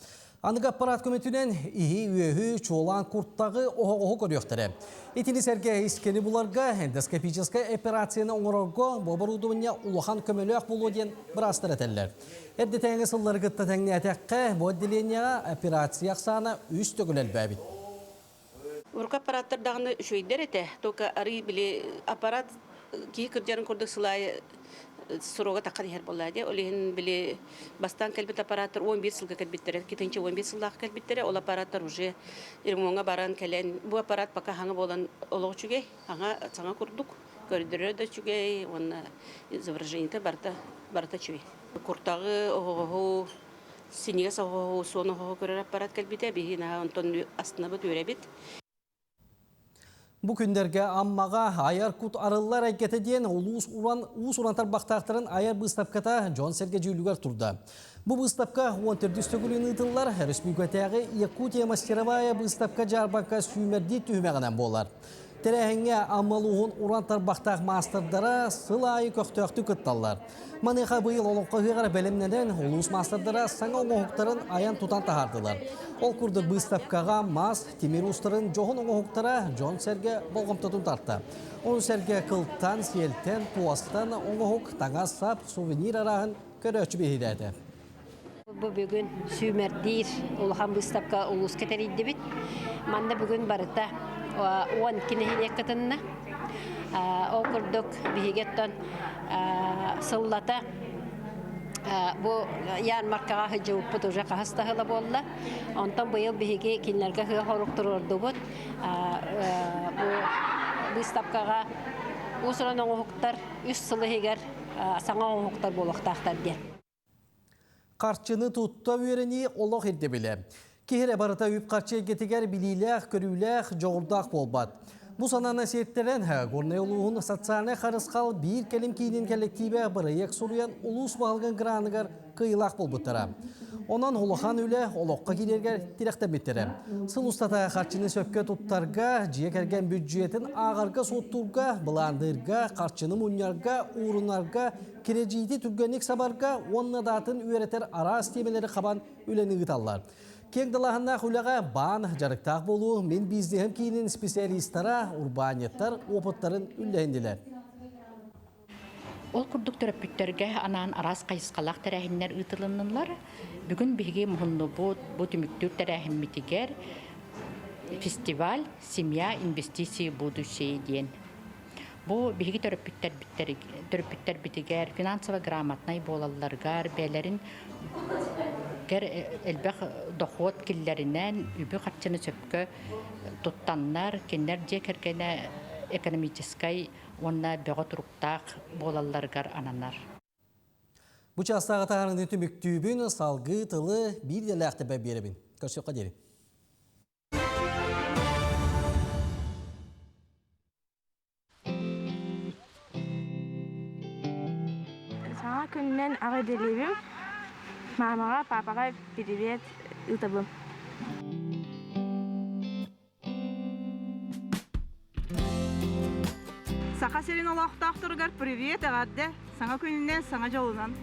Аныгы аппарат көмөтүнэн иһи-үөһү, чуолаан куртаҕы, оһоҕоһу көрүөхтэрэ. Итини сэргэ искэни буларга эндоскопическай операцияны оҥорорго бу оборудование улахан көмөлөөх буолуо диэн быраастар этэллэр. Эрдэтээҥи сыллары кытта тэҥнээтэххэ, бу отделениеҕа операция ахсаана үс төгүл элбээбит. Урукку аппараттар даҕаны үчүгэйдэр этэ. Только арый били аппарат киһи кырдьарын курдук сыл аайы срога таххан иһэр буолла дии. Ол иһин били бастаан кэлбит аппараттар 11 сылга кэлбиттэрэ, 2011 сыллаах кэлбиттэрэ. Ол аппараттар уже ремоҥҥа баран кэлэн, бу аппарат пока хаҥа буолан олох үчүгэй, хаҥа саҥа курдук, көрдөрөр да үчүгэй уонна изображениета барыта барыта үчүгэй. Куртаҕы, оһоҕоһу Синньигэс оһоҕу, суон оһоҕу көрөр аппарат кэлбитэ. Биһиги наһаа онтон астынабыт, үөрэбит. Бу күннэргэ Аммаҕа айар кут арыллар эйгэтэ диэн улуус уран уус-уран тарбахтаахтарын айар быыстапката дьон-сэргэ дьүүлүгэр турда. Бу быыстапка 14 төгүлүн ыытыллар Өрөспүүбүлүкэтээҕи Якутия мастеровая быыстапка дьаарбаҥка сүүмэрдиир түһүмэҕинэн буолар. Тэрээһиҥҥэ Амма улууһун уран тарбахтаах маастардара сыл аайы көхтөөхтүк кытталлар. Маныаха быйыл Олоҥхо ыһыаҕар бэлэмнэнэн улуус маастардара саҥа оҥоһуктарын айан-тутан таһаардылар. Ол курдук быыстапкаҕа мас, тимир уустарын дьоһун оҥоһуктара дьон-сэргэ болҕомтотун тарта. Ону сэргэ кылтан, сиэлтэн, туостан оҥоһук, таҥас-сап, сувенир арааһын көрөөччү биһирээтэ. Бу бүгүн сүүмэрдиир улахан быыстапка улууска тэрийдибит. Манна бүгүн барыта 12 нэһилиэк кытынна. Ол курдук биһиги оттон сыллата бу ярмаркаҕа сылдьыбыппыт уже хаһыс да сыла буолла. Онтон быйыл биһиги кинилэргэ сыа хорук туруордубут. Бу быыстапкаҕа уус-уран оҥоһуктар үс сыл иһигэр саҥа оҥоһуктар буолуохтаахтар диэн. Харчыны тутта үөрэнии олох ирдэбилэ. Киһи эрэ барыта үп-харчы эйгэтигэр билиилээх, көрүүлээх, дьоҕурдаах буолбат. Бу санааны сиэттэрэн, Горнай улууһун социальнай харысхал биир кэлим киинин кэллэктиибэ бырайыак суруйан улуус баһылыгын граныгар кыайыылаах буолбуттара. Онон улахан үлэ олоххо киирэргэр тирэхтэммиттэрэ. Сыл устата харчыны сөпкө туттарга, дьиэ кэргэн бүддьүөтүн ааҕарга-суоттуурга, былаанныырга, харчыны мунньарга, уурунарга, кирэдьиити түргэнник сабарга уонна даатын үөрэтэр араас тиэмэлэри хабан үлэни ыыталлар. Киэҥ далааһыннаах үлэҕэ баан дьарыктаах буолуу мин бизнеһим киинин специалистара, урбаанньыттар опыттарын үллэһиннилэр. Ол курдук төрөппүттэргэ анаан араас хайысхалаах тэрээһиннэр ыытылыннылар. Бүгүн биһиги муһуннубут бу түмүктүүр тэрээһиммитигэр фестиваль «Семья инвестиции будущее» диэн. Бу биһиги төрөппүттэрбитигэр финансово грамотнай буолалларыгар, бэйэлэрин элбэх дохуот киллэринэн үбү-харчыны сөпкө туттаннар, кинилэр дьиэ кэргэнэ экономическай уонна бөҕө туруктаах буолалларыгар ананар. Бу чаастааҕы таһаарыыны түмүктүүбүн, салгыы тылы биир идэлээхтэрбэр биэрэбин. Көрсүөххэ диэри. Саҥа күнүнэн аҕа идэлиибин. Маамаҕа, паапаҕа привет ыытабын. Саха сирин олохтоохторугар привет, эҕэрдэ! Саҥа күнүнэн, саҥа дьолунан!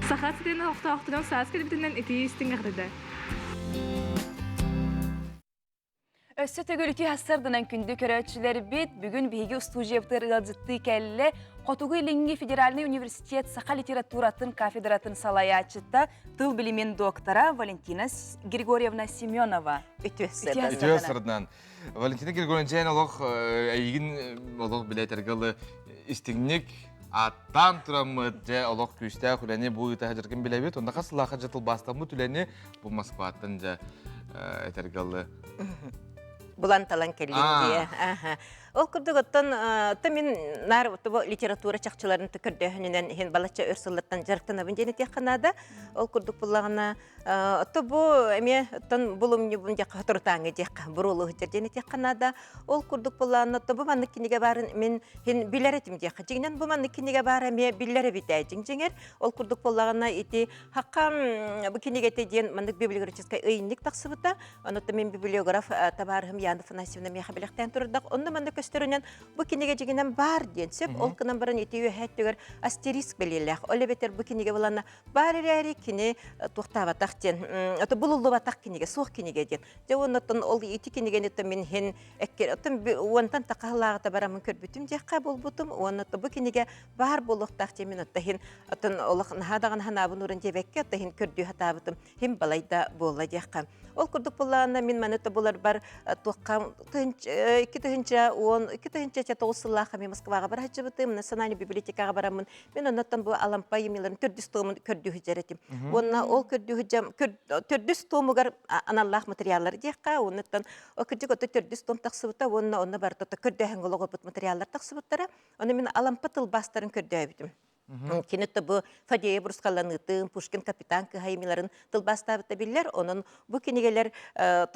Саха сирин олохтоохторун саас кэлбитинэн итии истиҥ эҕэрдэ! Өссө төгүл үтүө сарсыарданан күндү көрөөччүлэрбит, бүгүн биһиги устуудьуйабытыгар ыалдьыттыы кэллэ Хотугу Илиҥҥи федеральнай университет саха литературатын кафедратын салайааччыта, тыл билимин доктора Валентина Григорьевна Семенова. Үтүө сырдынан. Валентина Григорьевна дьээн олох эйигин олох билэтэргэ ылы истиҥник ааттаан тураммыт дьэ олох күүстээх үлэни бу ыыта сылдьаргын билэбит. Онно хас сыллаахха дьэ тылбаастаммыт үлэни бу Москваттан дьэ этэргэ ылы булан талан кэллим дии. Ол курдук оттон оттон мин наар литература чахчыларын көрдөөһүнүнэн иһин балачча өр сыллартан дьарыктанабын диэн этиэххэ наада. Ол курдук буллаҕына отто бу эмиэ оттон булумньубун диэххэ соторутааҥҥы диэххэ буруолуһутар диэн этиэххэ наада. Ол курдук буллаҕына отто бу маннык кинигэ баарын мин иһин билэр этим диэххэ. Дьиҥинэн бу маннык кинигэ баара эмиэ биллэр эбит ээ дьиҥ-дьиҥэр. Ол курдук буоллаҕына ити Хакка бу кинигэтэ диэн маннык библиографическай ыйынньык тахсыбыта. Онуттан мин библиограф табаарыһым Яна Афанасьевна миэхэ бэлэхтээн турардах. Онно манна көстөрүнэн бу кинигэ дьигинэн баар диэн сөп. Ол гынан баран ити үөһэ өттүгэр астериск бэлиэлээх. Ол эбэтэр бу кинигэ буланна баар эрээри кини туохтаабатах диэн, ото булуллубатах кинигэ, суох кинигэ диэн. Дьэ уоннаттан ол ити кинигэни мин иһин эккер оттон уонтан тахаһылааҕыта бараммын көрбүтүм диэххэ булбутум. Уонна бу кинигэ баар буолуохтаах диэмин отто иһин оттон олох наһаа даҕаны санаабын ууран диэбэккэ отто иһин көрдүү сатаабытым иһин балайда буолла диэххэ ол курдук буллаҕына мин маны тобуларбар туохха 2010 2009 сыллаах мен Москваҕа бара сылдьыбытым национальный библиотекаҕа бараммын мин оннуттан бу Алампа айымньыларын төрдүс туомун көрдүү сылдьар этим уонна ол көрдүү сылдьам төрдүс туомугар аналлаах материаллар диэххэ оннуттан кырдьык ото төрдүс туом тахсыбыта уонна онно барыта көрдөөһүҥҥэ олоҕурбут материаллар тахсыбыттара Ону мин Алампа тылбаастарын көрдөөбүтүм. Кини бу Фадеев Рускаланыытын, Пушкин капитан кыһайымиларын тылбаастаабыта биллэр. Онон бу кинигэлэр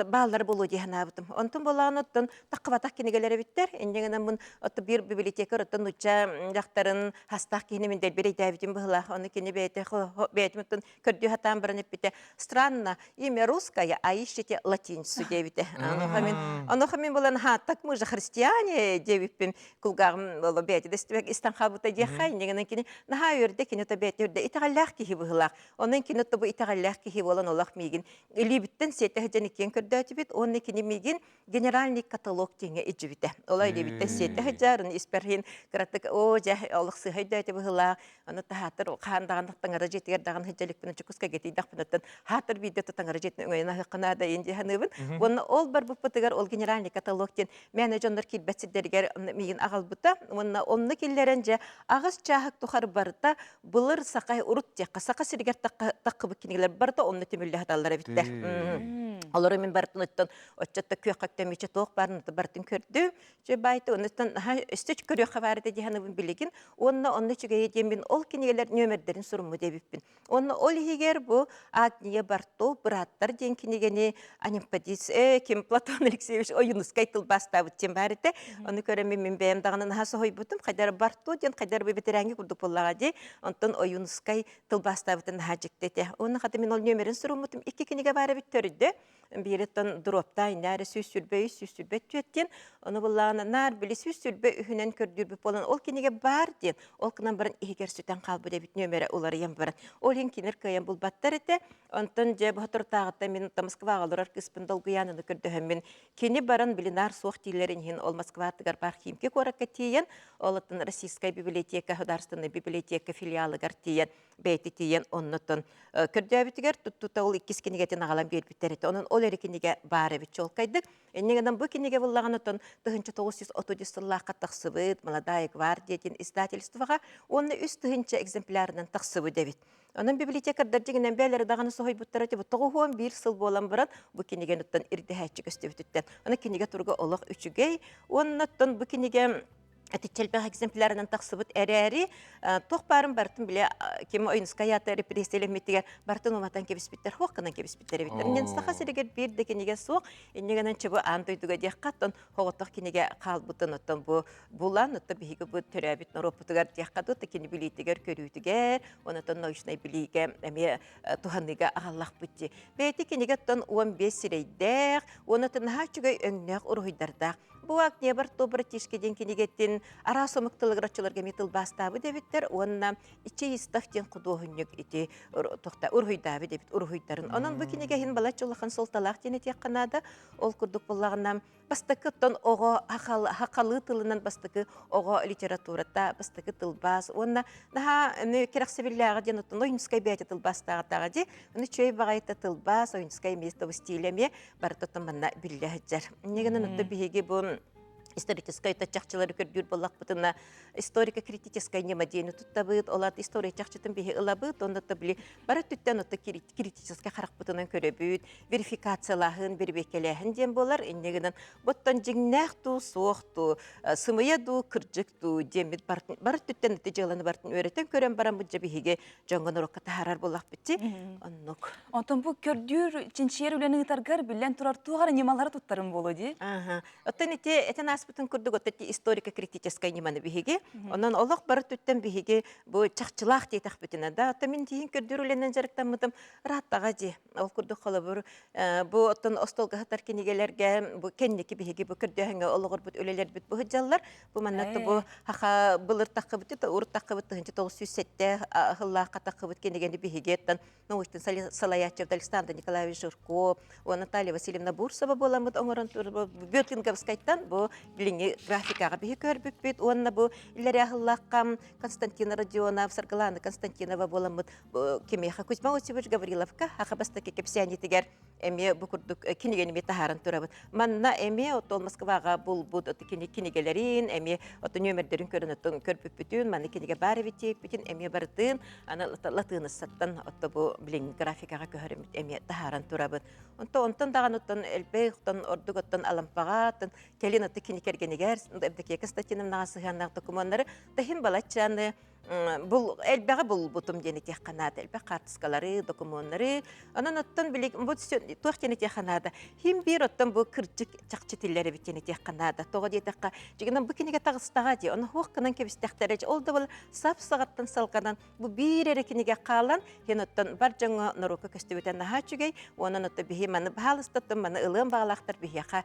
бааллар буолуо дии санаабытым. Онтон буолаан оттон таххыбатах кинигэлэр эбиттэр. Инньэ гынан отто биир библиотекарь оттон нуучча дьахтарын хастаах киһини мин дэлби эрэйдээбитим быһылаах. Ону кини бэйэтэ бэйэтим оттон көрдүү сатаан баран эппитэ странно имя русское, а ищете латиницу диэбитэ. Онуоха мин онуоха мин булан ха так мы же христиане диэбиппин кулгааҕым оло бэйэтэ да истибэк истэн хаалбыта диэххэ инньэ гынан кини наһаа үөрдэ кини то бэйэтэ үрдэ итэҕэллээх киһи быһыылаах. Онон кини то бу итэҕэллээх киһи буолан олох миигин илиибиттэн сиэтэ сылдьан иккиэн көрдөөтүбүт уонна кини миигин генеральный каталог диэҥҥэ илдьибитэ. Олой илиибиттэн сиэтэ сылдьар, испэр кыратык оо дьэ олох сыыһа өйдөөтө быһыылаах Аны таһаатар хаан даҕаны таҥара дьиэтигэр даҕаны сылдьа иликпин Дьокуускайга тиийдэхпинэ хаатар биирдэ таҥара дьиэтин өҥөйөн аһыахха наада иин дии саныыбын. Уонна ол барбыппытыгар ол генеральный каталог диэн мээнэ дьоннор киирбэт сирдэригэр миигин аҕалбыта. Уонна онно киллэрэн дьэ аҕыс чааһык тухары барыта былыр саха урут диэххэ саха сиригэр таххыбыт кинигэлэр барыта онно түмүллэ сыталлар эбиттэр. Олору мин барытын оттон оччотто күөххэ үктэммиччэ туох баарын барытын көрдүм. Чэ баайта оннуттан наһаа өстө көрүөххэ баар этэ дии саныыбын билигин. Уонна онно үчүгэйэ диэн мин ол кинигэлэр нүөмэрдэрин суруммут эбиппин. Уонна ол иһигэр бу Агния Барто бырааттар диэн кинигэни Анемподист э, ким Платон Алексеевич Ойуунускай тылбаастаабыт диэн баар этэ. Ону көрөн мин бэйэм даҕаны наһаа соһуйбутум. Хайдар Барто диэн хайдар бу бэтэрээҥҥи курдук буоллаҕа дии. Онтон Ойуунускай тылбаастаабытын наһаа дьикти этэ. Уонна хата мин ол нүөмэрин суруммутум. Икки кинигэ баар эбит төрдө. Биириттэн дроптаа иннээри 123, 124 диэн, ону буллаҕына наар били 123 үһүнэн көрдүүрбүт буолан, ол кинигэ баар диэн, ол гынан баран иһигэр сүтэн хаалбыт эбит нүөмэрэ уларыйан баран. Ол иһин кинилэр кыайан булбаттар этэ. Онтон дьэ соторутааҕыттан мин Москваҕа олорор кыыспын долгуйаананы көрдөһөммүн, кини баран били наар суох дииллэрин иһин ол Москватыгар баар Химки куоракка тиийэн, ол оттон Российская библиотека, государственная библиотека филиалыгар тиийэн бэйэтэ тиийэн оннотон көрдөөбүтүгэр туттута ол иккис кинигэтин аҕалан биэрбиттэр этэ. Онон ол эрэ кинигэ баар эбит чуолкайдык. Инньэ гынан бу кинигэ буллаҕына оттон 1930 сыллаахха тахсыбыт «Молодая гвардия» диэн издательствоҕа уонна 3000 экземплярынан тахсыбыт эбит. Онон библиотекардар дьиҥинэн бэйэлэрэ даҕаны соһуйбуттара типа 91 сыл буолан баран бу кинигэни оттон ирдэһээччи көстүбүтүттэн. Аны кинигэ туруга олох үчүгэй. Уонна оттон бу кинигэ Итиччэлбэх экземплярынан тахсыбыт эрээри, туох баарын барытын биле ким Ойунскай аата репрессиялэммитигэр барытын уматан кэбиспиттэр, хуох гынан кэбиспиттэр эбиттэр. Иннин Саха сиригэр биир да кинигэ суох, инньэ гынан чыбы аан дойдуга диэххэ, оттон хоҕотох кинигэ хаалбытын оттон бу булан, оттон биһиги бу төрөөбүт норуоппутугар диэххэ дуу, кини билиитигэр, көрүүтүгэр, онотон научнай билиигэ эмиэ туһаныыга аҕаллахпыт дии. Бэйэтэ кинигэ оттон 15 сирэйдээх, уонна наһаа үчүгэй өҥнөөх уруһуйдардаах. Бу Акнебар то братишки диэн кинигэтин араас омук тылыгыраччыларга эмиэ тылбаастаабыт эбиттэр уонна Ичеистов диэн худуоһунньук ити тохта уруһуйдаабыт эбит уруһуйдарын. Онон бу кинигэ иһин балачча улахан суолталаах диэн этиэххэ наада. Ол курдук буоллаҕына бастакы оттон оҕо хахалыы тылынан бастакы оҕо литературата, бастакы тылбаас уонна наһаа кэрэхсэбиллээҕэ диэн оттон Ойунскай бэйэтэ тылбаастааҕытааҕа дии. Ону үчүгэй баҕайыта тылбаас, Ойунскай эмиэ стилэ эмиэ барыта оттон манна биллэ сылдьар. Инньэ гынан оттон биһиги бу историческай чахчылары көрдүүр буоллахпытына историко-критическай ньыма диэни туттабыт, ол аата история чахчытын биһи ылабыт, онно били бары өттүттэн отто критическай харахпытынан көрөбүт, верификациялааһын, бэрэбиэркэлээһин диэн буолар. Инньэ гынан оттон дьиҥнээх дуу, суох дуу, сымыйа дуу, кырдьык дуу диэммит бары өттүттэн ити дьыаланы барытын үөрэтэн көрөн бараммыт дьэ биһиги дьоҥҥо норуокка таһаарар буоллахпыт дии. Оннук. Онтон бу көрдүүр, чинчийэр үлэни ыытаргар биллэн турар туох эрэ ньымалары туттарым буолуо дии. Аха. Оттон ити этэн ааспытын курдук оттон ити историко-критическай ньыманы биһиги. Онон олох бары түттэн биһиги бу чахчылаах диэтэхпитинэ да, оттон мин тиһин көрдүүр үлэнэн дьарыктаммытым ырааттаҕа дии. Ол курдук холобур бу оттон остуолга сытар кинигэлэргэ бу кэнники биһиги бу көрдөөһүҥҥэ олоҕурбут үлэлэрбит бу сылдьаллар. Бу манна бу хаха былыр таххыбыт, урут таххыбыт 1907 сыллаахха таххыбыт кинигэни биһиги оттон научнай салайааччы Александр Николаевич Жирков уонна Наталья Васильевна Бурсова буоламмыт оҥорон Бөтинговскайтан бу билиҥҥи графикаҕа биһи көрбүппүт уонна бу иллэрээ сыллаахха Константин Родионов, Саргылана Константинова буоламмыт кимиэхэ Кузьма Осипович Гавриловка саха бастакы кэпсээнитигэр эмиэ бу курдук кинигэни эмиэ таһааран турабыт. Манна эмиэ отол Москваҕа булбут кини кинигэлэрин, эмиэ ото нүөмэрдэрин көрөн оттон көрбүппүтүн, манна кинигэ баар эбит диэбиппитин эмиэ барытын аны латыыныссаттан отто бу билиҥҥи графикаҕа көһөрөммүт эмиэ таһааран турабыт. Онтон онтон даҕаны оттон элбэх оттон ордук оттон Алампаҕа оттон кэлин отто кини кэргэнигэр Евдокия Константиновнаҕа сыһыаннаах докумуоннары таһин балаччаны. Бул элбэҕи булбутум диэн этиэххэ наада. Элбэх хаартыскалары, докумуоннары. Онон оттон билигин бу туох диэн этиэххэ наада. Хим биир оттон бу кырдьык чахчы тиллэр эбит диэн этиэххэ наада. Тоҕо диэтэххэ, дьигинэн бу кинигэ таҕыстаҕа дии. Ону хуох гынан кэбистэхтэрэ. Ол да сап саҕаттан салҕанан бу биир эрэ кинигэ хаалан, хин оттон бар дьоҥҥо норуокка көстүбүтэ наһаа үчүгэй. Онон оттон биһи маны баһаалыстаттан маны ылыан баҕалаахтар биһиэхэ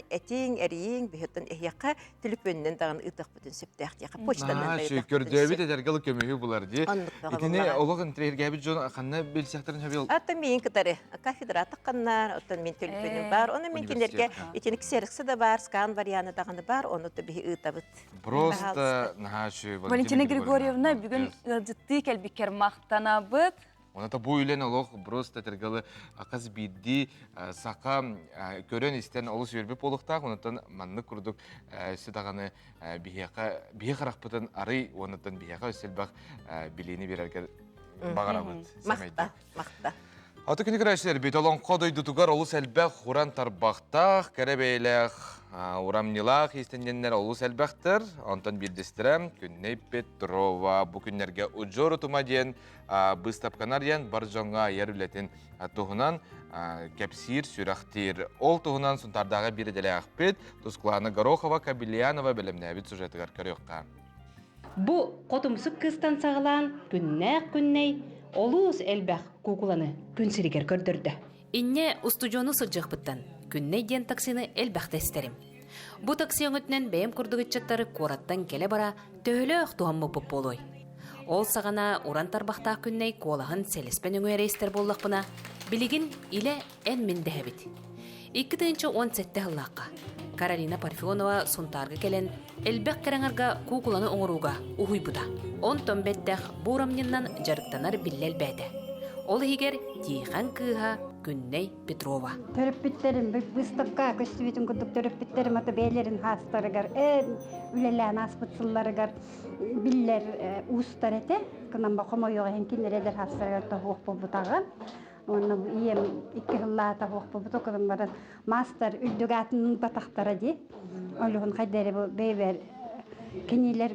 этиҥ, эрийиҥ, биһиттэн эһиэхэ түлүпүөнүнэн даҕаны ыытыахпытын сөптөөх диэхэ почтанан Наһаа көрдөөбүт эдэргэ ылы көмүһү булар дии. Итини олох интриэргээбит дьон ханна билсэхтэрин сөбүй? Оттон миин кытары кафедра тахханнар, оттон мин төлөпүөнүм бар, оны мин кинилэргэ итини ксероксы да бар, скан варианы даҕаны бар, ону то биһи ыытабыт. Просто наһаа Валентина Григорьевна бүгүн ыалдьыттыы кэлбиккэр махтанабыт. Оната бу үлэн олох просто тергалы хас биирдии саха көрөн-истэн олус үөрбүт буолуохтаах. Онтон маннык курдук өссө даҕаны биһиэхэ биһи харахпытын арый уоннаттан биһиэхэ өссө элбэх билиини биэрэргэр баҕарабыт. Махта, махта. Аты күнү көрөөччүлэрбит Олоҥхо дойдутугар олус элбэх уран тарбахтаах, кэрэ бэйэлээх, урамньылаах иистэнньэннэр олус элбэхтэр. Онтон биирдэстэрэ Күннэй Петрова бу күннэргэ Удьуор утума диэн быыстапканы арыйан бар дьоҥҥо айар үлэтин туһунан кэпсиир, сүрэхтиир. Ол туһунан Сунтаардааҕы биир идэлээхпит Тускулаана Горохова Кабельянова бэлэмнээбит сюжетыгар көрүөххэ. Бу хотумсук кыыстан саҕалаан күннээх күннэй олус элбэх куукуланы күн сиригэр көрдөрдө. Инньэ устудьуону сылдьыахпыттан Күннэй диэн таксины элбэхтэ истэрим. Бу такси өҥөтүнэн бэйэм курдук ыччаттары куораттан кэлэ-бара төһөлөөх туһаммыппыт буолуой? Ол саҕана уран тарбахтаах Күннэй куолаһын сэлэспэ нөҥүө эрэ истэр буоллахпына, билигин илэ эн-мин дэһэбит. 2017 сыллаахха Каролина Парфенова Сунтаарга кэлэн элбэх кэрэҥарга куукуланы оҥорууга уһуйбута. Онтон бэттэх бу урамньыннан дьарыктанар биллэ элбээтэ. Ол иһигэр Тиихэн кыыһа Күннэй Петрова. Төрөппүттэрим быыстапка көстүбүтүн курдук төрөппүттэрим ата бэйэлэрин хаастарыгар үлэлээн ааспыт сылларыгар биллэр уустар этэ. Кынан ба хомойуох иһин кинилэр хаастарыгар тоһуох буолбутаҕа. Уонна бу ийэм икки сыллаата суох буолбута кылын баран маастар үрдүк аатын ылбатахтара дии. Олуһун хайда эрэ бу бэйбэр кинилэр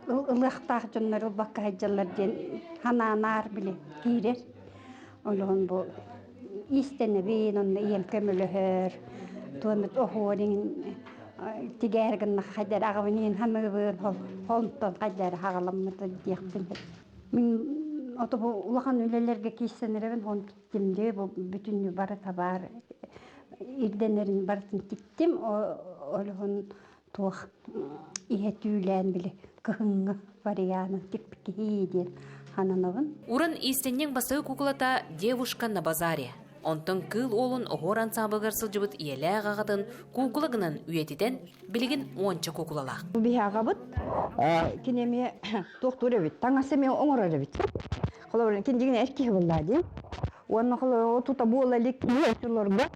ылыахтаах дьоннор ылбакка сылдьаллар диэн ханаанаар били киирэр. Олуһун бу иистэнэбин, онно ийэм көмөлөһөр, туомут оһуорин тигээр гыннах хайда эрэ аҕабын иһин ханыыбын, онтон хайда эрэ хаҕаламмыта диэхпин. Мин ото бу улахан үлэлэргэ киирсэн эрэбин, он тиктим дии, бу бүтүннүү бары табаар ирдэнэрин барытын тиктим, олоһун туох иһэ түүлээн били кыһыҥҥы варианын тикпит диэн хананабын. Уран иистэнньэҥ бастакы куукулата «Девушка на базаре». Онтон кыыл уолун оһуор ансаамбылыгар сылдьыбыт ийэлээх аҕатын куукула гынан үйэтитэн, билигин уонча куукулалаах. Биһи аҕабыт кини эмиэ туохтуур эбит, таҥас эмиэ оҥорор эбит. Холобур, кини дьиҥинэ эр киһи буоллаа дии. Уонна холобур, тута буола илик оччолорго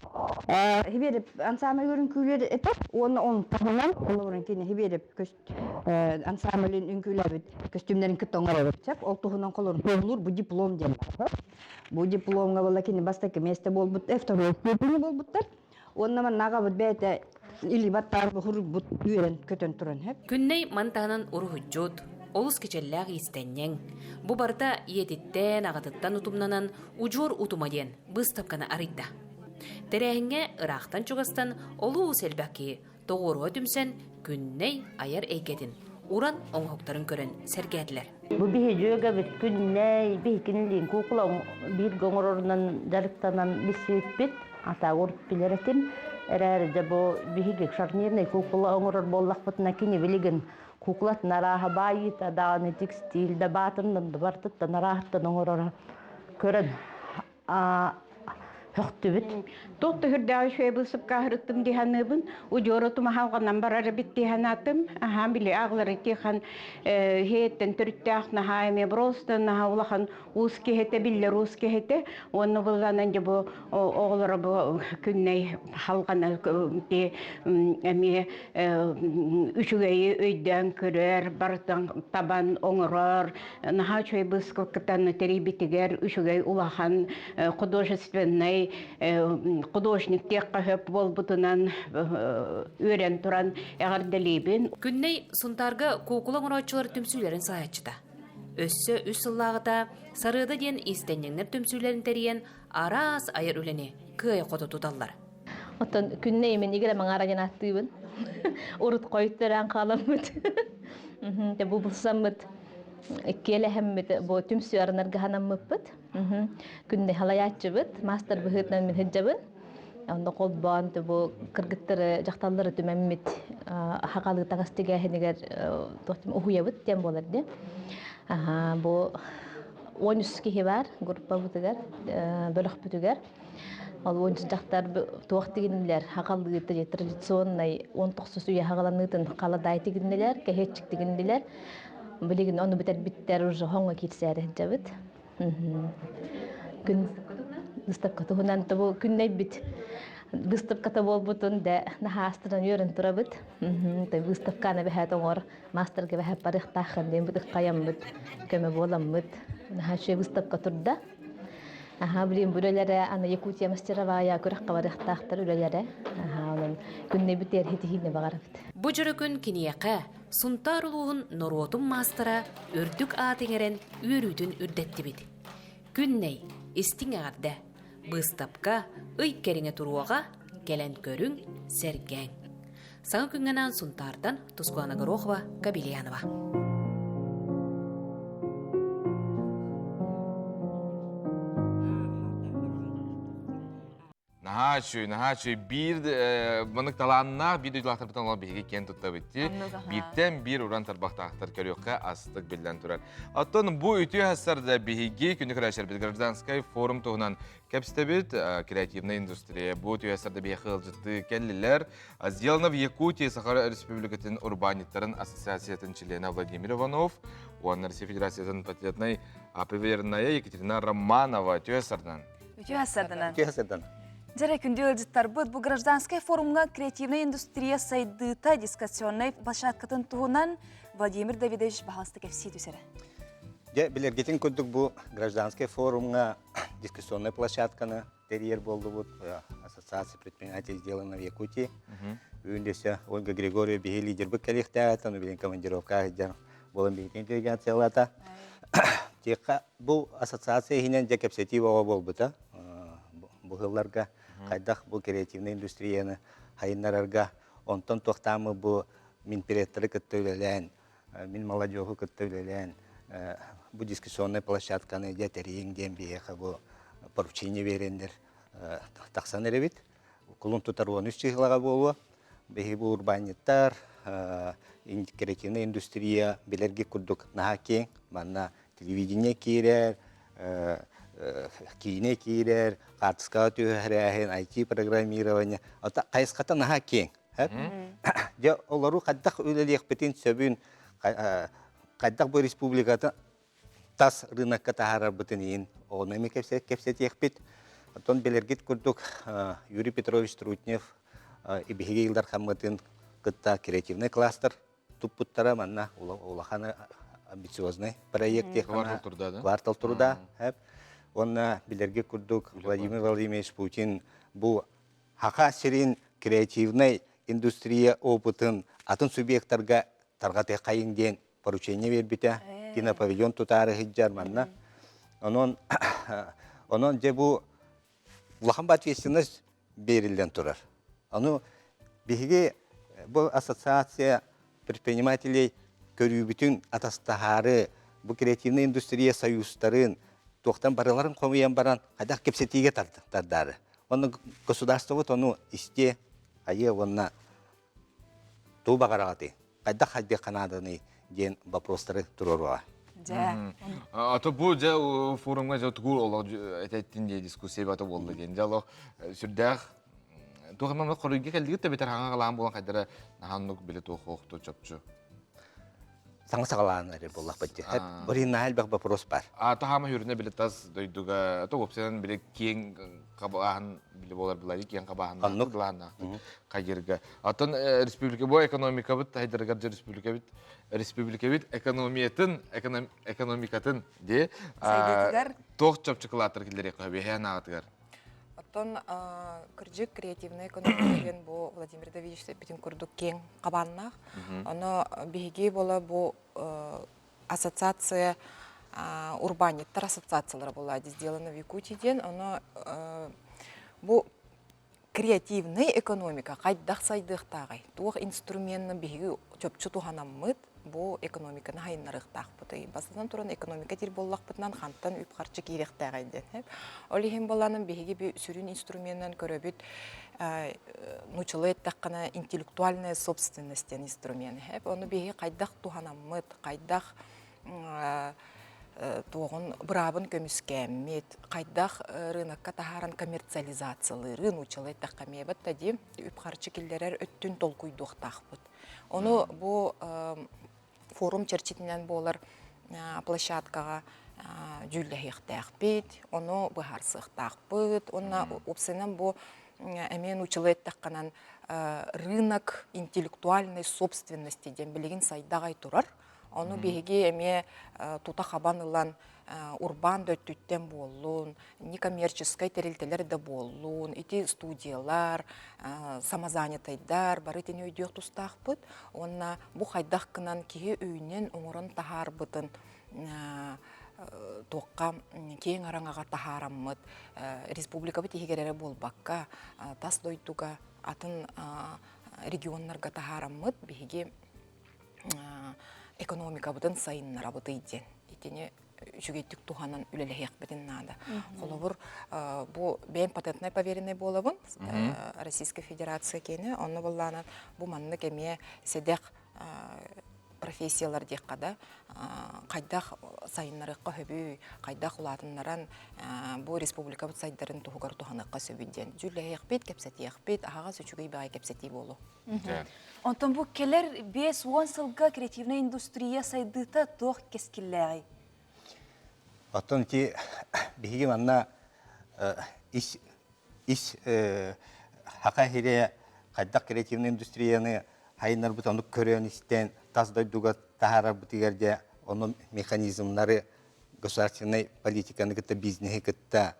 Хибиэрэп ансаамбылын үҥкүүлүөр этэ. Уонна он таһынан холобурун кини Хибиэрэп ансаамбылын үҥкүүлээбит көстүүмнэрин кытта оҥоробут. Ол туһунан холобур туоһулуур бу диплом диэн. Бу дипломҥа буолла кини бастакы миэстэ буолбут, второй степени буолбуттар. Уонна манна аҕабыт бэйэтэ илии баттаан хуруйбут үөрэн көтөн туран сөп. Күннэй ман таһынан уруһуйдьут, олус кичэллээх иистэнньэҥ. Бу барыта ийэтиттэн, аҕатыттан утумнанан Удьуор утума диэн быыстапканы арыйда. Тэрээһиҥҥэ ыраахтан-чугастан олус элбэх киһи тоҕуоруһа түмсэн Күннэй айар эйгэтин, уран оҥоһуктарын көрөн сэргээтилэр. Бу биһи дьүөгэбит Күннэй биһикинилиин куукула бииргэ оҥорорунан дьарыктанан билсибиппит. Атаагур билэр этим. Эрээри дьэ бу биһиги шарнирный куукула оҥорор буоллахпытына кини билигин куукулатын арааһа баайыыта даҕаны текстиль да баатыннан да барытыттан арааһыттан оҥороро көрөн Һөхтүбүт. Туох да үрдээх үчүгэй быысыпкааһырыттым дии саныыбын. Удьуору тумаһалҕанан барар эбит дии санаатым. Аһаан били аҕалары тихан иһиэттэн төрүттээх наһаа эмиэ просто наһаа улахан уус киһитэ, биллэр уус киһитэ. Уонна былланан дьэ бу оҕолоро бу күннэй халҕана эмиэ үчүгэйи өйдөөн көрөр, барытын табан оҥорор, наһаа үчүгэй быыскалкытан тэрийбитигэр үчүгэй улахан художественнай художник диэххэ сөп буолбутунан үөрэн туран эҕэрдэлиибин. Күннэй Сунтаарга куукула оҥорооччулар түмсүүлэрин салайааччыта. Өссө үс сыллааҕыта Сарыада диэн иистэнньэҥнэр түмсүүлэрин тэрийэн араас айар үлэни кыайа-хото туталлар. Оттон күннэ имин игирэ маҥаара диэн ааттыыбын. Урут хойут төрөөн хааламмыт. Те бу булсаммыт иккиэлэһэммит бу түмсүү арынарга ханаммыппыт. Күннэ халайааччыбыт, маастар быһыытынан мин сылдьабын. Онно холбоон бу кыргыттары, дьахталлары түмэммит хахалыы таҥас тигээһинигэр уһуйабыт диэн буолар дии. Бу 13 киһи бар группабытыгар, бөлөхпүтүгэр. Ол уонча дьахтар туох тигиннилэр, хаҕалыыты традиционнай 19 үйэ хаҕаланыытын халадаай тигиннилэр, кэһиэччик тигиннилэр. Билигин ону бүтэрбиттэр уже хоҥҥо киирсээри сылдьабыт. Күн выставка туһунан бу күннэйбит выставката буолбутун да наһаастынан үөрэн турабыт. Выставканы бэһээт оҥор маастарга бэһээт барыахтааххын диэн бытык хайаммыт көмө буоламмыт. Наһаа үчүгэй выставка турда. Аха, блин, бу үлэлэрэ аны Якутия мастеровая күрэххэ барыахтаахтар үлэлэрэ. Аха, онон күннэбит эрхитиһиини баҕарабыт. Бу дьоро күн киниэхэ Сунтаар улууһун норуотун маастара үрдүк аат иҥэрэн үөрүүтүн үрдэттибит. Күннэй, истиҥ эҕэрдэ! Быыстапка ый кэриҥэ туруоҕа, кэлэн көрүҥ, сэргээҥ. Саҥа күҥҥэ анаан Сунтаартан Тускулана Горохова, Кабельянова. Наһаа үчүгэй, наһаа үчүгэй. Биир маннык талааннаах, биир дойдулаахтарбытын олох биһиги киэн туттабыт дии. Бииртэн биир уран тарбахтаахтар көрүөххэ астык биллэн турар. Оттон бу үтүө хассарда биһиги күнү көрөөччүлэрбит гражданскай форум туһунан кэпсэтэбит. Креативная индустрия бу үтүө хассарда биһиэхэ ыалдьыттыы кэллилэр. Сделано в Якутии Саха Республикатын урбаанньыттарын ассоциациятын чилиэнэ Владимир Иванов уонна Россия Федерациятын патентнай АПВРная Екатерина Романова үтүө сардан. Үтүө сарданан. Үтүө сардан. Дьэрэ күндү ыалдьыттарбыт бу гражданскай форумҥа креативнай индустрия сайдыыта дискуссионнай площадкатын туһунан Владимир Давидович баһалыста кэпсии түсэрэ. Дьэ, билэргитин курдук бу гражданскай форумҥа дискуссионнай площадканы тэрийэр буоллубут Ассоциация предпринимателей сделано в Якутии. Бүгүн дөссө Ольга Григорьева биһи лидербыт кэлиэхтээх, ону билин командировка сылдьар буолан биһиги делегациялата. Тиэххэ бу ассоциация иһинэн дьэ кэпсэтии оҕо буолбута. Бу сылларга хайдах бу креативнай индустрияны хайыннарарга, онтон туохтаамы бу минпредтары кытта үлэлээн мин молодежу кытта үлэлээн бу дискуссионнай площадканы дьэ тэрийиҥ диэн биһиэхэ бу поручение биэрэннэр тахсан эрэбит. Кулун тутар 13 чыһылаҕа буолуо. Биһиги бу урбаанньыттар, креативная индустрия билэрги курдук наһаа киэҥ. Манна телевидение киирэр, киинэ киирэр, хаартыскаҕа түһэрээһин, IT-программирование. Хайысхата наһаа киэҥ. Дьэ, олору хайдах үлэлиэхпитин сөбүн, хайдах бу республикатын тас рынокка таһаарарбытын иһин ону эмиэ кэпсэтиэхпит. Оттон билэргит курдук Юрий Петрович Трутнев биһиги Ил Дархаммытын кытта креативный кластер туппуттара манна улахан амбициозный проект Квартал труда, да? Квартал труда. Уонна билэргит курдук Владимир Владимирович Путин бу Саха сирин креативнай индустрия опытын атын субъектарга тарҕатыаххайыҥ диэн поручение биэрбитэ. Кинопавильон тутаары сылдьар манна. Онон онон дьэ бу улахан ответственность бериллэн турар. Ону биһиги бу ассоциация предпринимателей көрүүбүтүн атастаһаары бу креативная индустрия союзтарын туохтан барыларын хомуйан баран хайдах кэпсэтиигэ тардаары. Онно государствобыт ону истиэ, айыа уонна туу баҕараҕытый, хайдах хайдыахха нааданый диэн вопростары туруоруоҕа. Дьэ. А то бу дьэ форумҥа дьэ тугу олох этэттин диye дискуссия бата буолла диэн. Дьэ олох сүрдээх туох эмэ хоруйга кэлдигит да бэтэр хаҥа халаан буолан хайдара наһаа били туох охту чопчу. Саҥа саҕалаан эрэр буоллахпыт дии. Бырыыннаах элбэх вопрос бар. А таһаама хүрүнэ били тас дойдуга то уопсайынан били киэҥ хабааһын били буолар былайы киэҥ хабааһын Оннук. былааннаахтык хайырга. Оттон республика бу экономикабыт хайдарыгар дьэ республикабыт республикабыт экономиятын экономикатын дии Сайдыытыгар. туох чопчукулааттар киллэриэххэ биһээн аҕатыгар. Оттон кырдьык креативная экономика диэн бу Владимир Давидович эппитин курдук киэҥ хабааннаах. Ону биһиги буола бу ассоциация урбаанньыттар ассоциациялара буолла «Сделано в Якутии» диэн. Ону бу креативнай экономика хайдах сайдыахтааҕый? Туох инструменны биһиги чопчу туһанаммыт бу экономиканы хайыннарыахтаахпытый? Бастатан туран, экономика диир буоллахпытынан хантан үп-харчы киириэхтээҕий диэн. Ол иһин буолланым биһиги би сүрүн инструменынан көрөбүт нуучалыы эттэххинэ интеллектуальная собственность диэн инструмент. Ону биһиги хайдах туһанаммыт, хайдах туоҕун быраабын көмүскээммит, хайдах рынокка таһааран коммерциализациялыыры нуучалыы эттэххэ эмиэ да дии үп-харчы киллэрэр өттүн толкуйдуохтаахпыт. Ону бу форум чэрчитинэн буолар площадкаҕа дьүүллэһиэхтээхпит, ону быһаарсыахтаахпыт. Уонна уопсайынан бу эмиэ нуучалыы эттэххинэн рынок интеллектуальной собственности диэн билигин сайдаҕай турар. Ону биһиги эмиэ тута хабан ылан урбаан да өттүттэн буоллун, некоммерческай тэрилтэлэр да буоллун, ити студиялар, самозанятайдар бары итини өйдүөх тустаахпыт. Уонна бу хайдах гынан киһи өйүнэн оҥорон таһаарбытын туохха киэҥ араҥаҕа таһаараммыт республикабыт иһигэр эрэ буолбакка, тас дойдуга атын регионнарга таһаараммыт биһиги экономикабытын сайыннарабытый диэн итини үчүгэйдик туһанан үлэлэһиэхпитин наада. Холобур, бу бэйэм патентнай поверенный буолабын Российская Федерация киэнэ, онно буоллаанан бу маннык эмиэ сэдэх профессиялар диэххэ да, хайдах сайыннарыахха сөбүй, хайдах улаатыннаран бу республикабыт сайдарын туһугар туһаныахха сөбүй диэн дьүүллэһиэхпит, кэпсэтиэхпит, аһаҕас үчүгэй баҕайы кэпсэтии буолуо. Онтон бу кэлэр 50 сылга креативнай индустрия сайдыыта туох кэскиллээҕий? Оттон ити биһиги манна ис ис хака иһире хайдах креативнай индустрияны хайыннарбыт ону көрөн истэн тас дойдуга таһаарарбытыгар дьэ ону механизмнары государственнай политиканы кытта бизнеһи кытта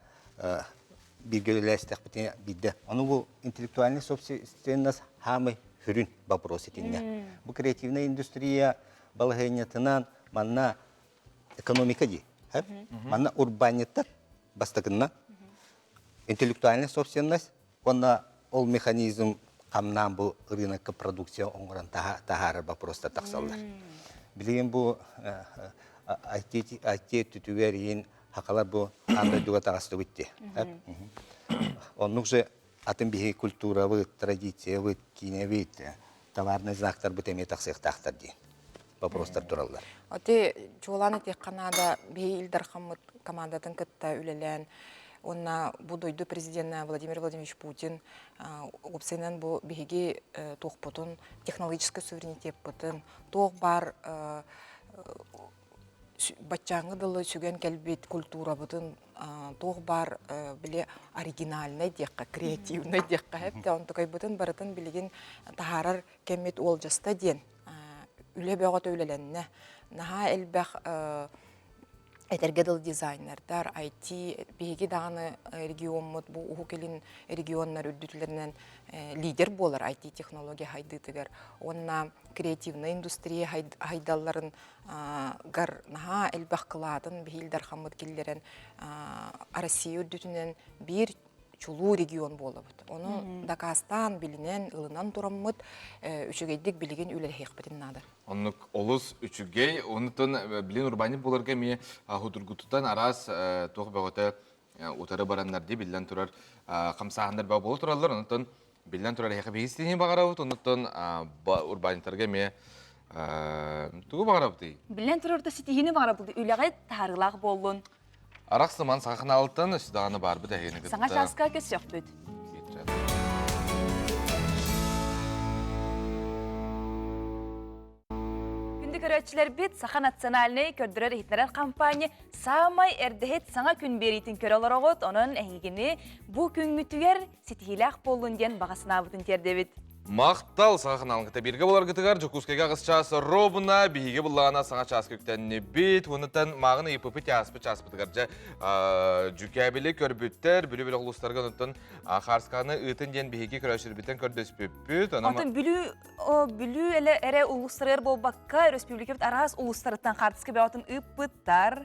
бииргэ үлэлээстэхпитинэ биирдэ. Ону бу интеллектуальный собственность хаамай сүрүн вопрос итиннэ. Бу креативная индустрия балаһыанньатынан манна экономика дии. Манна урбаанньыттар бастакынна интеллектуальная собственность уонна ол механизм хамнаан бу рынокка продукция оҥорон таһаарар вопростар тахсаллар. Билигин бу IT, IT өттүтүгэр иин хакалар бу аан дойдуга таҕыстыбыт дии. Оннук же атын биһи культурабыт, традициябыт, киинэбит, товарный знактарбыт эмиэ тахсыахтаахтар диэн вопростар тураллар. Оти чуолаан этиэххэ наада биһи Ил Дархаммыт командатын кытта үлэлээн уонна бу дойду президенэ Владимир Владимирович Путин уопсайынан бу биһиги туохпутун технологическай суверенитеппытын туох баар баччааҥҥы дылы сүгэн кэлбит культурабытын туох баар били оригинальнай диэххэ креативнай диэххэ эптэ онтукайбытын барытын билигин таһаарар кэммит уолдьаста диэн үлэ бөҕөтө үлэлэннэ наһаа элбэх этэргэ дылы дизайнердар, IT, биһиги даҕаны региоммут бу Уһук Илин регионнар үрдүтүлэринэн лидер буолар IT технология хайдыытыгар уонна креативнай индустрия хайдалларын гар наһаа элбэх кылаатын биһиги дархаммыт киллэрэн Россия үрдүтүнэн биир чулуу регион буолабыт. Ону дакаастаан, билинэн, ылынан тураммыт үчүгэйдик билигин үлэлэһиэхпитин наада. Оннук олус үчүгэй. Онтон билин урбаанньыт буоларга эмиэ худургутутан араас туох бөҕөтө утары бараннар дии биллэн турар хамсааһыннар бөҕө буола тураллар. Онтон биллэн турар эһиэхэ биһиги ситиһии баҕарабыт. Онтон урбаанньыттарга эмиэ тугу баҕарабытый? Биллэн турар да ситиһиини баҕарабыт. Үлэҕэ таһаарыылаах буоллун. Арахсыман саха ханаалыттан өссө даҕаны баарбыт эһигини кытта. Саҥа чааска көрсүөхпүт. Күндү көрөөччүлэрбит, Саха национальнай көрдөрөр-иһитиннэрэр компания саамай эрдэһит саҥа күн биэриитин көрө олороҕут. Онон эһигини бу күҥҥүтүгэр ситиһиилээх буоллун диэн баҕа санаабытын тиэрдэбит. Махтал саха ханаалын кытта бииргэ буоларгытыгар Дьокуускайга аҕыс чаас ровно биһиги буллаҕына саҥа чааска үктэннибит. Уонуттан мааҕын ыйыппыппыт ааспыт чааспытыгар дьэ дьүкээбили көрбүттэр, Бүлүү бөлөх улуустарга онуттан Хаарсканы ыытын диэн биһиги көрөөччүлэрбитин көрдөспүппүт. Онтон Бүлүү Бүлүү эле эрэ улуустарыгар буолбакка, өрөспүүбүлүкэбит араас улуустарыттан хаартыска бөҕөтүн ыыппыттар.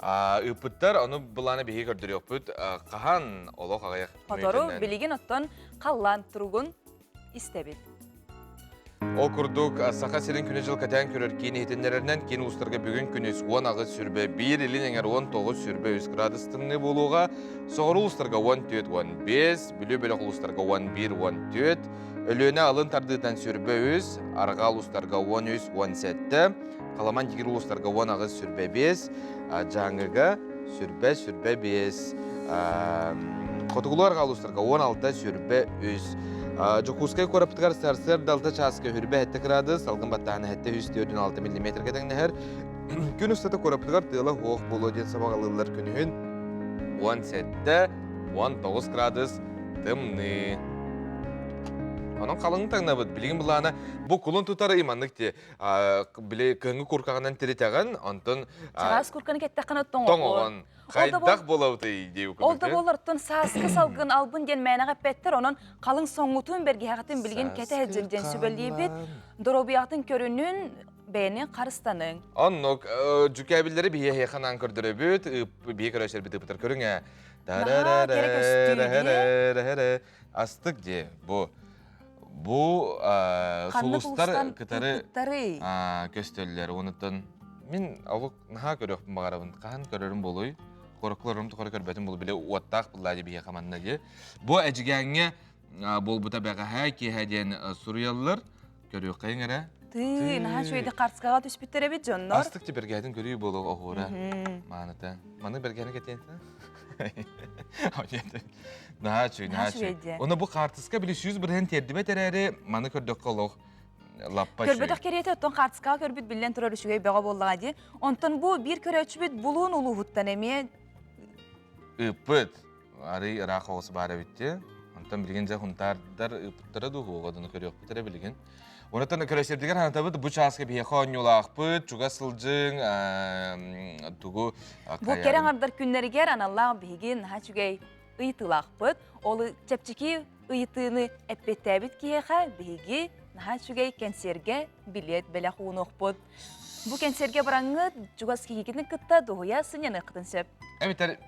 Ыыппыттар, ону былааны биһиги көрдөрүөхпүт. Хаһан олох аҕыйах Хотору билигин оттон халлаан туругун истэбит. Ол курдук, Саха сирин күнү-дьыл кэтээн көрөр киин иһитиннэрэринэн, киин улуустарга бүгүн күнүс 18 сүрбэ 1, илин эҥэр 19 сүрбэ 3 градус тымныы буолуоҕа. Соҕуруу улуустарга 14-15, Бүлүү бөлөх улуустарга 11-14, Өлүөнэ алын тардыытынан сүрбэ 3, Арҕаа улуустарга 13-17, Халаман дигир улуустарга 18 сүрбэ 5, Дьааҥыга сүрбэ сүрбэ 5, Хотугулуу арҕаа улуустарга 16 сүрбэ 3. Дьокуускай куораппытыгар сарсыарда 6 чааска хүрбэ 7 градус, салгын баттааһына 746 миллиметргэ тэҥнэһэр. Күн устата куораппытыгар тыала суох буолуо диэн сабаҕалыыллар күнүһүн 17 19 градус тымныы. Онон халыҥ таҥнабыт. Билигин былаана бу кулун тутар ый маннык ти били кыһыҥҥы куркаҕынан тиритэҕин, онтон Чараас курканы кэттэххинэ тоҥоҕун. Хайдах буолабытый дии Ол да буоллар оттон сааскы салгын албын диэн мээнэҕэ эппэттэр, онон халыҥ соҥҥутун бэргэһэҕитин билигин кэтэ сылдьын диэн сүбэлиибит. Доруобуйаҕытын көрүнүн, бэйэни харыстаныҥ. Оннук дьүкээбиллэри биһиэхэ анаан көрдөрөбүт, биһи көрөөччүлэрбит ыпытар көрүҥ ээ. Наһаа кэрэ көстүү дии. Астык дии бу. Бу сулустар кытары көстөллөр. Онуттан мин олук наһаа көрүөхпүн баҕарабын. Хаһан көрөрүм буолуй? Хорокуларым тухары көрбөтүм буолу. Биле уоттаах буллаа дии биһиэхэ манна дии. Бу Эдьигээҥҥэ буолбута бэҕэһээ киэһэ диэн суруйаллар. Көрүөххэйиҥ эрэ. Тыы, наһаа үчүгэйдик хартыскаҕа түспүттэр эбит дьоннор. Астык бэргэһэтин көрүү буолуох оһуора. Мааныта. Маны бэргэһэни кэтиэн Наһаа үчүгэй, наһаа үчүгэй. Оны бу хаартыска били 100% тиэрдибэт эрээри, маны көрдөххө олох лаппа үчүгэй. Көрбөтөх кэриэтэ оттон хаартыскаҕа көрбүт биллэн турар үчүгэй бөҕө буоллаҕа дии. Онтон бу биир көрөөччүбүт Булуун улууһуттан эмиэ ыыппыт. Арый ыраах оҕус баар эбит дии. Онтон билигин дьэ хунтаардар ыыппыттара дуу, уоҕа дыны көрүөхпүт эрэ билигин. Онтон көрөсөрдүгэр ханатабыт бу чааска биһиэхэ оонньуулаахпыт, чугас сылдьыҥ, тугу Бу кэрэ аҥардар күннэригэр аналлаах биһиги наһаа үчүгэй ыйытыылаахпыт. Ол чэпчэки ыйытыыны эппиэттээбит киһиэхэ биһиги наһаа үчүгэй кэнсиэргэ билиэт бэлэх уунуохпут. Бу кэнсиэргэ бараҥҥыт чугас киһигитин кытта дуһуйа сынньаныаххытын сөп. Эбэтэр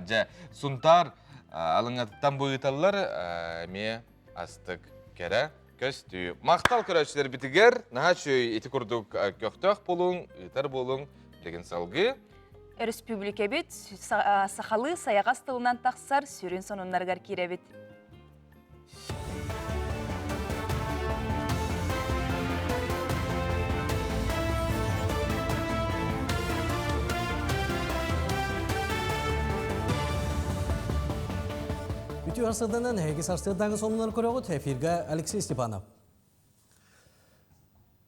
дьэ Сунтаар алыҥатыттан бу ыыталлар эмиэ астык кэрэ көстүү. Махтал көрөөччүлэрбитигэр наһаа үчүгэй ити курдук көхтөөх буолуҥ, ыытар буолуҥ. Билигин салгыы. Өрөспүүбүлүкэбит сахалыы сайаҕас тылынан тахсар сүрүн сонуннарыгар киирэбит. Үтүө арсыданан эһиги сарсыардааҥы сонуннары көрөҕүт. Эфиргэ Алексей Степанов.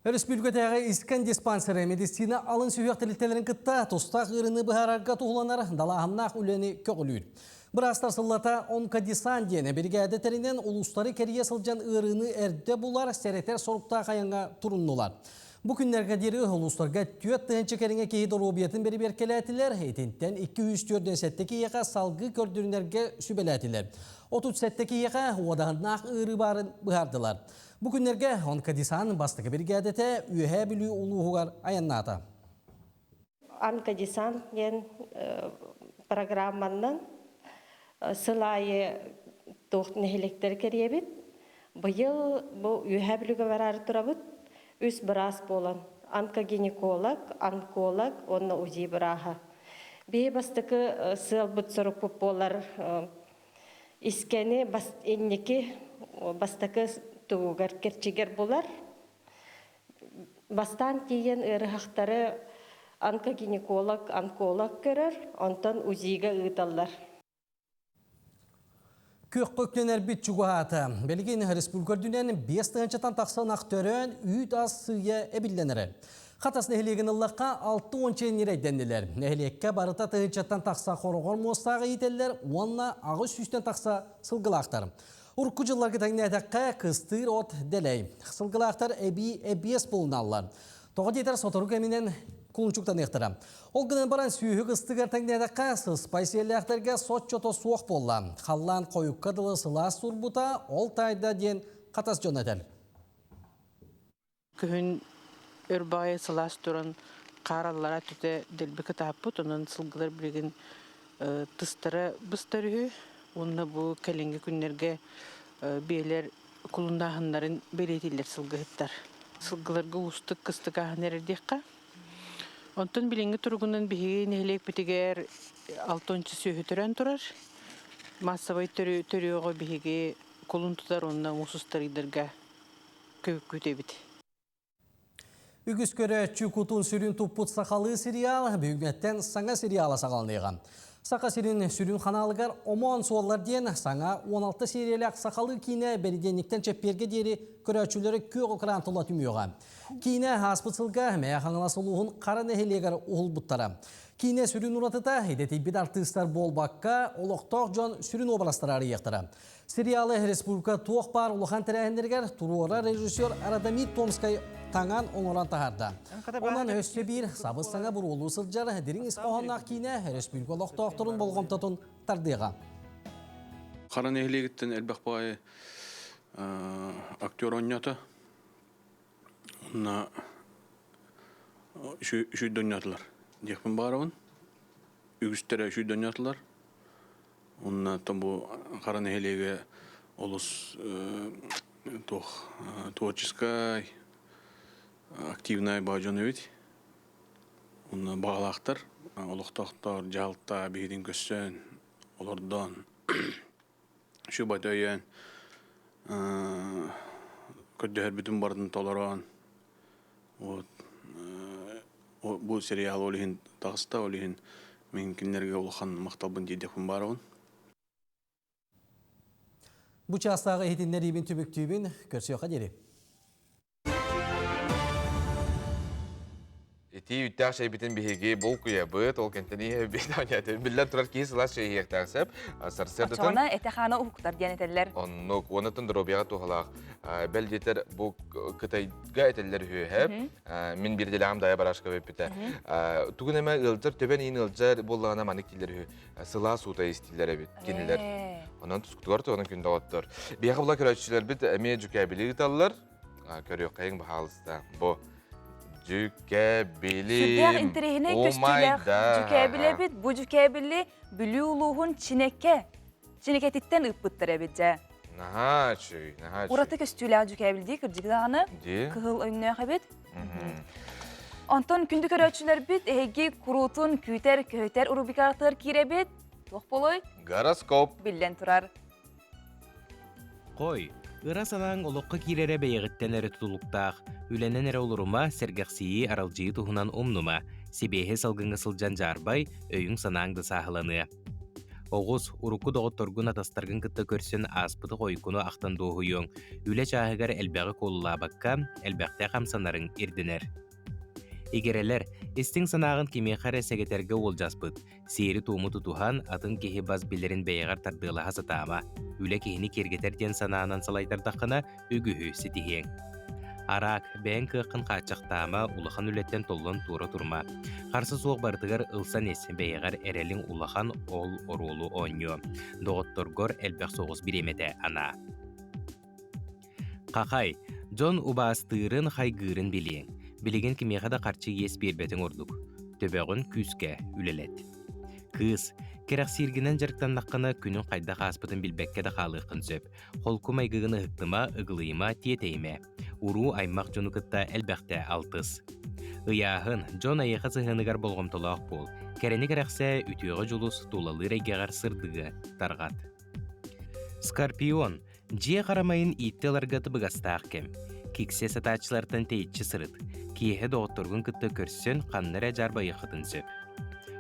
Өрөспүүбүлүкэтээҕи искэн диспансеры медицина алын сүһүөх тэрилтэлэрин кытта тустаах ыарыыны быһаарарга туһуланар далааһыннаах үлэни көҕүлүүр. Быраастар сыллата онкодесант диэн биригээдэ тэринэн улуустары кэрийэ сылдьан ыарыыны эрдэ булар, сэрэтэр соруктаах айаҥҥа туруннулар. Бу күннэргэ диэри улуустарга 4000 кэриҥэ киһи доруобуйатын бэрэбиэркэлээтилэр, итинтэн 247 киһиэхэ салгыы көрдөрүнэргэ сүбэлээтилэр. 37 киһиэхэ уодаһыннаах ыарыы баарын быһаардылар. Бу күннэргэ онкодесант бастакы биригээдэтэ Үөһээ Бүлүү улууһугар айаннаата. Онкодесант диэн программаннан сыл аайы туох нэһилиэктэри кэрийэбит. Быйыл бу Үөһээ Бүлүүгэ бараары турабыт. Үс быраас буолан онкогинеколог, онколог уонна УЗИ бырааһа. Биһи бастакы сыалбыт сорукпут буолар Искэни инники бастакы тугугар кэрчигэр булар. Бастаан тиийэн ыарыһахтары онкогинеколог, онколог көрөр, онтон УЗИ-га ыыталлар. Күөх көктөнөрбүт чугаһаата. Билигин республика үрдүнэн 5 тыһыынчаттан тахса ынах төрөөн, үүт ас сыыйа эбиллэн эрэр. Хатас нэһилиэгин ыллахха 60 чээнньирэйдэннилэр. Нэһилиэккэ барыта тыһыынчаттан тахса хороҕор муостааҕы иитэллэр уонна 800-тэн тахса сылгылаахтар. Урукку дьылларга тэҥнээтэххэ, кыстыыр от дэлэй. Сылгылаахтар эбии эбиэс булуналлар. Тоҕо диэтэр сотору кэминэн кулунчуктаныахтара. Ол гынан баран сүүһү кыстыгар тэҥнээтэххэ, сыспай сиэллээхтэргэ соччото суох буолла. Халлаан хойукка дылы сылаас турбута, ол таайда диэн Хатас дьоно этэр. Күһүн өр баҕайы сылаас туран Хаар аллара түтэ дэлби кытааппыт, онон сылгылар билигин тыстара быстар үһү. Уонна бу кэлиҥҥи күннэргэ биэлэр кулуннааһыннарын бэлиэтииллэр сылгыһыттар. Сылгыларга уустук кыстык ааһан эрэр диэххэ. Онтон билиҥҥи туругунан биһиги нэһилиэкпитигэр алтонча сүөһү төрөөн турар. Маассабай төрүөҕү биһиги кулун тутар уонна муус устар ыйдарга күүтэбит. Үгүс көрөөччү кутун сүрүн туппут сахалыы сериал бүгүҥҥэттэн саҥа сериала саҕаланыаҕа. Саха сирин сүрүн ханаалыгар Омоон суоллар диэн саҥа 16 сериялаах сахалыы киинэ бэридиэнниктэн чэппиэргэ диэри көрөөччүлэри күөх экран тула түмүөҕэ. Киинэ ааспыт сылга Мэйэ Хаҥалас улууһун Хара нэһилиэгэр уһулбуттара. Киинэ сүрүн уратыта идэтийбит артыыстар буолбакка, олохтоох дьон сүрүн уобарастары арыйыахтара. Сериалы республика туох баар улахан тэрээһиннэригэр туруорар режиссер Радомир Томскай таҥан оҥорон таһаарда. Онон өссө биир сабыс-саҥа буруолуу сылдьар дириҥ ис хоһоонноох киинэ республика олохтоохторун болҕомтотун тардыаҕа. Хара нэһилиэгиттэн элбэх баҕайы актер оонньоото. Онно үчүгэй оонньоотулар диэхпин баҕарабын. Үгүстэрэ үчүгэй оонньоотулар. Уонна бу Хара нэһилиэгэ олус туох творческай, активнай баа дьон эбит. Уонна баҕалаахтар, олохтоохтор дьаһалта биһигин көрсөн, олордон, шубата өйөөн, көрдөһөрбүтүн барытын толорон, вот бу сериал ол иһин таҕыста, ол иһин мин кинилэргэ улахан махталбын тиэрдиэхпин баарабын. Бу чаастааҕы иһитиннэриибин түмүктүүбүн. Көрсүөххэ диэри. Итии үттээх чэйбитин биһиги булкуйабыт, ол кэнтэн иһэбит, биллэн турар киһи сылаас чэй иһиэхтээх сөп. Сарсыардатын Оччоҕуна этэ-хаана уһуктар диэн этэллэр. Оннук, уоннатын доруобуйаҕа туһалаах. Бэл диэтэр бу Кытайга этэллэр үһү Мин биир дэлэҕим Дая Барашкова эппитэ. Тугун эмэ ыалдьар, төбөн иин ыалдьар буоллаҕына маннык дииллэр үһү. Сылаас уута истиллэр эбит кинилэр. Онон тускутугар туһунан күн доҕоттор. Биһиэхэ була көрөөччүлэрбит эмиэ дьүкээбили ыыталлар. Көрүөххэйиҥ баһаалыста. Бу дьүкээбилим. Сүрдээх интэриэһинэй көстүүлээх дьүкээбили эбит. Бу дьүкээбили Бүлүү улууһун Чинэкэ Чинэкэтиттэн ыыппыттар эбит дьэ. Наһаа үчүгэй, наһаа үчүгэй. Ураты көстүүлээх дьүкээбил дии кырдьык даҕаны. Кыһыл өҥнөөх эбит. Онтон күндү көрөөччүлэрбит эһиги куруутун күүтэр, көһүтэр рубрикаҕытыгар киирэбит. Туох болой? Гороскоп. Биллэн турар. Хой, ыра санааҥ олоххо киирэрэ бэйэҕиттэн эрэ тутулуктаах. Үлэнэн эрэ олорума, сэргэхсийии, аралдьыйыы туһунан умнума. Сибиэһи салгыҥҥа сылдьан дьаарбай, өйүҥ-санааҥ да сааһыланыа. Оҕус, урукку доҕотторгун атастаргын кытта көрсөн ааспыты хойуккуну ахтан дуоһуйуоҥ. Үлэ чааһыгар элбэҕи куолулаабакка, элбэхтэ хамсанарыҥ ирдэнэр. Игирэлэр, истиҥ санааҕын кимиэхэ эрэ сэгэтэргэ уолдьаспыт. Сиэри-туому тутуһан, атын киһи бас билэрин бэйэҕэр тардыалаһа сатаама. Үлэ киһини киэргэтэр диэн санаанан салайтардаххына, үгүһү ситиһиэҥ. Араак, бэйэҥ кыаххын хааччахтаама, улахан үлэттэн толлон туора турма. Харса суох барытыгар ылсан ис, бэйэҕэр эрэлиҥ улахан, ол оруолу оонньуо. Доҕотторгор элбэх соҕус бириэмэтэ анаа. Хахай, дьон убаастыырын, хайгыырын билиэҥ. Билигин кимиэхэ да харчы иэс биэрбэтиҥ ордук. Төбөҕүн күүскэ үлэлэт. Кыыс, кэрэхсииргинэн дьарыктаннаххына күнүҥ хайдах ааспытын билбэккэ да хаалыаххын сөп. Холку майгыгын ыһыктыма, ыгылыйыма, тиэтэйимэ. Уруу аймах дьону кытта элбэхтэ алтыс. Ыйааһын, дьон эйиэхэ сыһыаныгар болҕомтолоох буол. Кэрэни кэрэхсээ, үтүөҕэ дьулус, тулалыыр эйгэҕэр сырдыгы тарҕат. Скорпион, Дьиэ харамайын ииттэ ыларга табыгастаах кэм. Киксэ сатааччылартан тэйиччи сырыт. Киэһэ доҕотторгун кытта көрсөн ханна эрэ дьаарбайыаххытын сөп.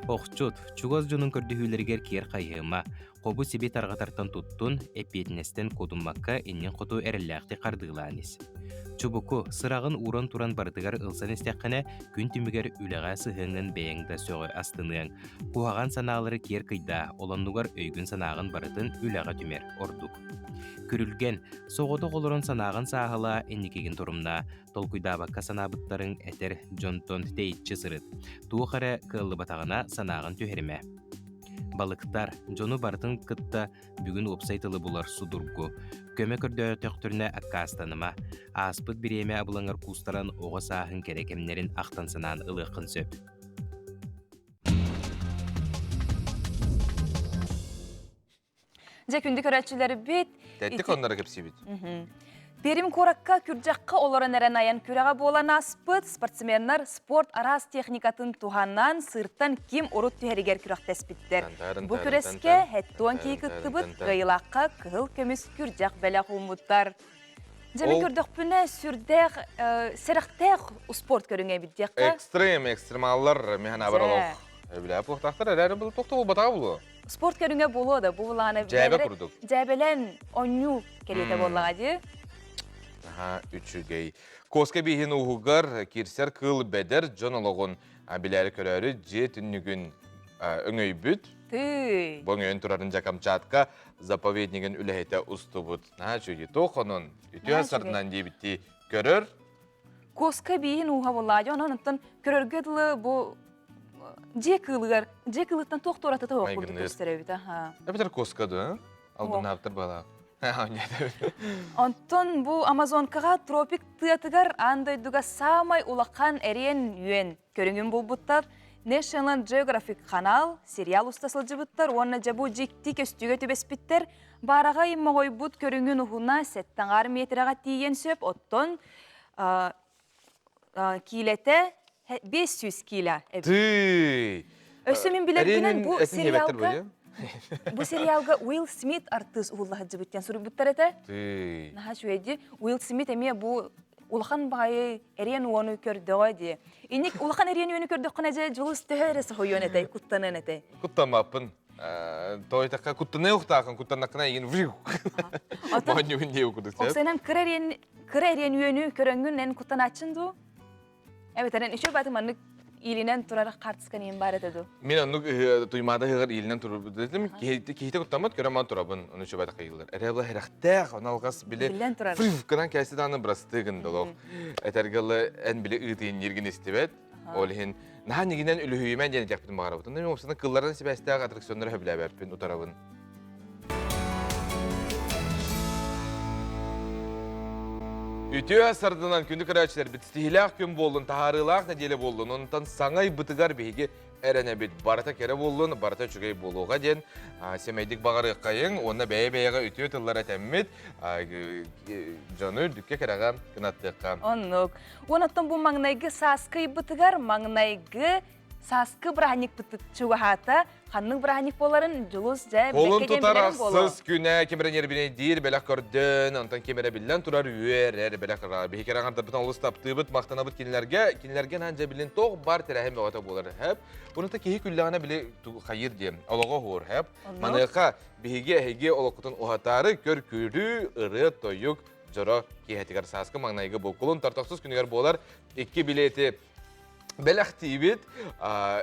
Охчут, чугас дьонун көрдөһүүлэригэр киэр хайыһыма, хобу-сиби тарҕатартан туттун, эппиэтинэстэн куотуммакка иннин хоту эрэллээхтик хардыылаан ис. Чубуку, сыраҕын ууран туран барытыгар ылсан истэххинэ, күн түмүгэр үлэҕэ сыһыаҥҥын бэйэҥ да сөҕө астыныаҥ. Куһаҕан санаалары киэр кыйдаа, ол оннугар өйгүн-санааҕын барытын үлэҕэ түмэр ордук. Күрүлгэн, соҕотох олорон санааҕын сааһылаа, инникигин торумнаа, толкуйдаабакка санаабыттарыҥ этэр дьонтон тэйиччи сырыт. Туох эрэ кыаллыбатаҕына санааҕын түһэримэ. Балыктар, дьону барытын кытта бүгүн уопсай тылы булар судургу. Көмө көрдөөтөхтөрүнэ аккаастаныма. Ааспыт бириэмэ абылаҥар куустаран оҕо сааһын кэрэ кэмнэрин ахтан санаан ылыаххын сөп. Дьэ, күндү көрөөччүлэрбит. Тэттик оннора кэпсиибит. Пермь куоракка күрдьэххэ олорон эрэн айан күрэҕэ буолан ааспыт спортсменнар спорт араас техникатын туһанан сыыртан ким урут түһэригэр күрэхтэспиттэр. Бу күрэскэ хэттуон кии кыттыбыт кыайыылаахха кыһыл көмүс күрдьэх бэлэх ууммуттар. Дьэ, мин көрдөхпүнэ сүрдээх сэрэхтээх спорт көрүҥэ эбит диэххэ. Экстрем, экстремаллар миһэн абар олох билээ буохтаахтар эрээри бұл тохто буолбатаҕа буолуо. Спорт көрүҥэ буолуо да, бу былаана Дьээбэ курдук. Дьээбэлэн онньуу кэриэтэ буоллаҕа дии. Аха, үчүгэй. Коска бииһин ууһугар киирсэр кыыл бэдэр дьон олоҕун билээри көрөөрү дьиэ түннүгүн өҥөйбүт. Тыый. Бу өҥөйөн турарын дьэ Камчатка заповеднигын үлэһитэ устубут. Наһаа үчүгэй. Туох онон үтүө сарынан диэбиттии көрөр. Коска бииһин ууһа буоллаҕа дии. Онон оттон көрөргө дылы бу дьиэ кыылыгар, дьиэ кыылыттан туох туоратыта суох курдук көстөр эбит. Аха. Эбэтэр коска да, албыннаабыттар баалаах. Онтон бу Амазонкаҕа тропик тыатыгар аан дойдуга саамай улахан эриэн үөн көрүҥүн булбуттар. National Geographic канал сериал уста сылдьыбыттар уонна дьэ бу дьикти көстүүгэ түбэспиттэр. Баараҕай моҕойбут көрүҥүн уһуна сэттэ метрэҕэ тиийэн сөп, оттон киилэтэ 500 киилэ эбит. Тыый! Өссө мин билэрбинэн бу сериалга бу сериалга Уилл Смит артыыс уһуллаһыдьыбыт диэн суруйбуттар этэ. Тыый! Наһаа үчүгэйди. Уилл Смит эмиэ бу улахан баҕайы эриэн уону көрдөҕө дии. Инник улахан эриэн үөнү көрдөххүнэ дьэ Дьулус төһө эрэ соһуйуон этэй, куттаныан этэй. Куттаммаппын. Тойтакка куттаныы ухтаахын куттаннаккына эйигин вжу. Моонньугун дии курдук. Оксанан кыра эриэн Кыра эриэн үөнү көрөҥҥүн эн куттанааччын дуу? Эбэтэр эн үчүгэй бааты маннык иилинэн турар хаартыскан иһин баар этэ дуу? Мин оннук туймаада ыһыаҕар иилинэн турбут киһитэ куттаммат көрөн ман турабын ону үчүгэй бааты кыйыллар. Эрэ была хэрэхтээх ону алҕас били Биллэн турар. гынан кээси дааны бырастыы гындолох. Этэргэлы эн били ыытыйынниргин истибэт. Ол иһин наһаа нигинэн үлүһүйүмэн диэн этиэхпитин баҕарабыт. Онно мин уопсайынан кылларынан сибээстээх аттракционнары сөбүлээбэппин, утарабын. Үтүө сардынан күндү көрөөччүлэрбит ситиһиилээх күн буоллун, таһаарыылаах нэдиэлэ буоллун, онтон саҥа ыйбытыгар биһиги эрэнэбит. Барыта кэрэ буоллун, барыта үчүгэй буолуоҕа диэн сэмэйдик баҕарыаххайыҥ уонна бэйэ-бэйэҕэ үтүө тыллар этэммит дьону үрдүккэ кэрэҕэ кынаттыахха. Оннук. Уонаттан бу маҥнайгы сааскы ыйбытыгар маҥнайгы сааскы бырааһынньыкпыт чугаһаата. Ханнык бырааһынньык буоларын Дьулус дьэ Колун бэккэ диэн тутар билэрин буолуо. ахсыс күнэ ким эрэ ньиэрбинэйдиир бэлэх көрдөөн, онтон ким эрэ биллэн турар үөрэр бэлэх биһиги эрэ аҥардарбытын олус таптыыбыт, махтанабыт кинилэргэ. Кинилэргэ наан дьэ билин туох бар тэрээһин бөҕөтө буолар хэп. Уната киһи күллэҕинэ били хайыр диэн олоҕо уһуур хэп. Маныаха биһиги эһиги олоххутун уһатаары көр-күлүү, ырыа-тойук дьоро киэһэтигэр сааскы маҥнайгы булкулун тортохсус күнүгэр буолар икки билиэти бэлэхтиибит.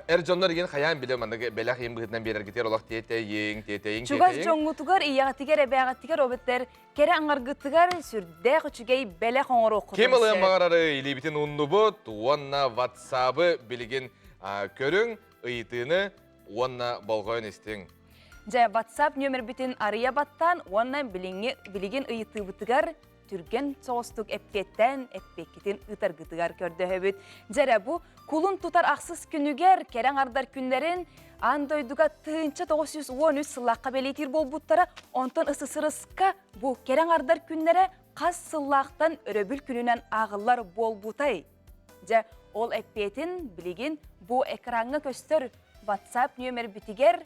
Эр дьоннор игин хайаан биле маннык бэлэх иин быһыытынан биэрэргитигэр олох тиэтэйиҥ, тиэтэйиҥ, Чугас дьоҥҥутугар, ийэҕитигэр, эбээҕитигэр обиттэр кэрэ аҥаргытыгар сүрдээх үчүгэй бэлэх оҥоруоххутун Ким ылыан сөп. баҕарары илиибитин ууннубут уонна ватсабы билигин көрүҥ, ыйытыыны уонна болҕойон истиҥ. Дьэ, WhatsApp нүөмэрбитин арыйа баттаан уонна билиҥҥи билигин ыйытыыбытыгар түргэн соҕустук эппиэттээн эппиэккитин ыытаргытыгар көрдөһөбүт. Дьэрэ бу кулун тутар ахсыс күнүгэр кэрэ аҥардар күннэрин аан дойдуга 1913 сыллаахха бэлиэтиир буолбуттара, онтон СССР-ска бу кэрэ аҥардар күннэрэ хас сыллаахтан өрөбүл күнүнэн ааҕыллар буолбутай? Дьэ, ол эппиэтин билигин бу экраҥҥа көстөр WhatsApp нүөмэрбитигэр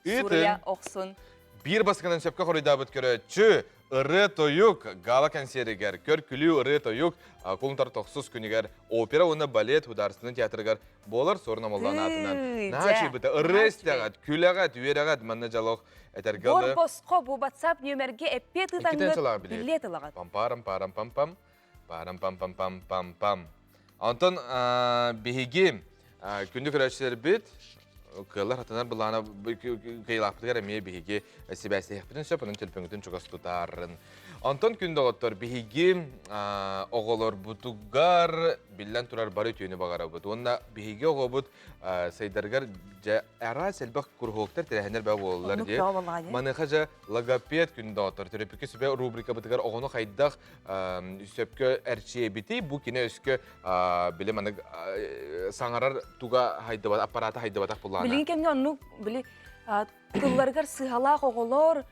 суруйа охсун. Биир баскынан сөпкө хоруйдаабыт көрөөччү ырыа-тойук гала концеригэр көр-күлүү ырыа-тойук кулун тохсус күнүгэр опера уонна балет художественный театрыгар буолар Суорун Омоллоон аатынан. Наһаа чыйбыта ырыа истэҕит, күлэҕит, үөрэҕит манна дьолох этэргэ Бор босхо бу WhatsApp нүөмэргэ эппиэт ыытаҥҥыт билиэт ылаҕыт. Пам-парам парам пам-пам парам пам пам пам пам. Онтон биһиги күндү көрөөччүлэрбит. кыаллар хатанар былаана кыайылаахпытыгар эмиэ биһиги сибээстэһиэхпитин сөп, онон төлөпүөҥҥүтүн чугас тутаарын. Онтон күн доҕоттор биһиги оҕолорбутугар биллэн турар бары үтүөнү баҕарабыт. Уонна биһиги оҕобут сайдарыгар дьэ араас элбэх куруһуоктар тэрээһиннэр бөҕө буолаллар дии. Маныаха дьэ логопед күн доҕоттор төрөппүккэ сүбэ рубрикабытыгар оҕону хайдах сөпкө эрчийэбитий бу кини өскө били маннык саҥарар туга хайдыбат аппарата хайдыбатах буллаана. Билигин кэмҥэ оннук били тылларыгар сыһалаах оҕолор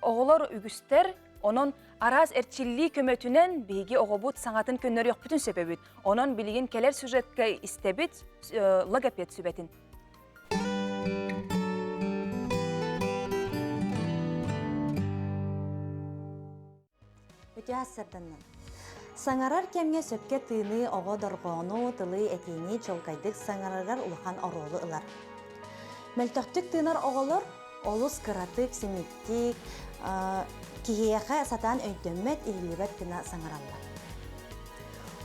оҕолор үгүстэр онон араас эрчиллии көмөтүнэн биһиги оҕобут саҥатын көннөрүөхпүтүн сөп эбит. Онон билигин кэлэр сюжетка истэбит логопед сүбэтин. Үтүө сарданна. Саҥарар кэмҥэ сөпкө тыыныы оҕо дорҕоону, тылы, этиини чуолкайдык саҥарарыгар улахан оруолу ылар. Мөлтөхтүк тыынар оҕолор олус кыратык, симиктик, киһиэхэ сатаан өйдөммөт, иһиллибэт гына саҥараллар.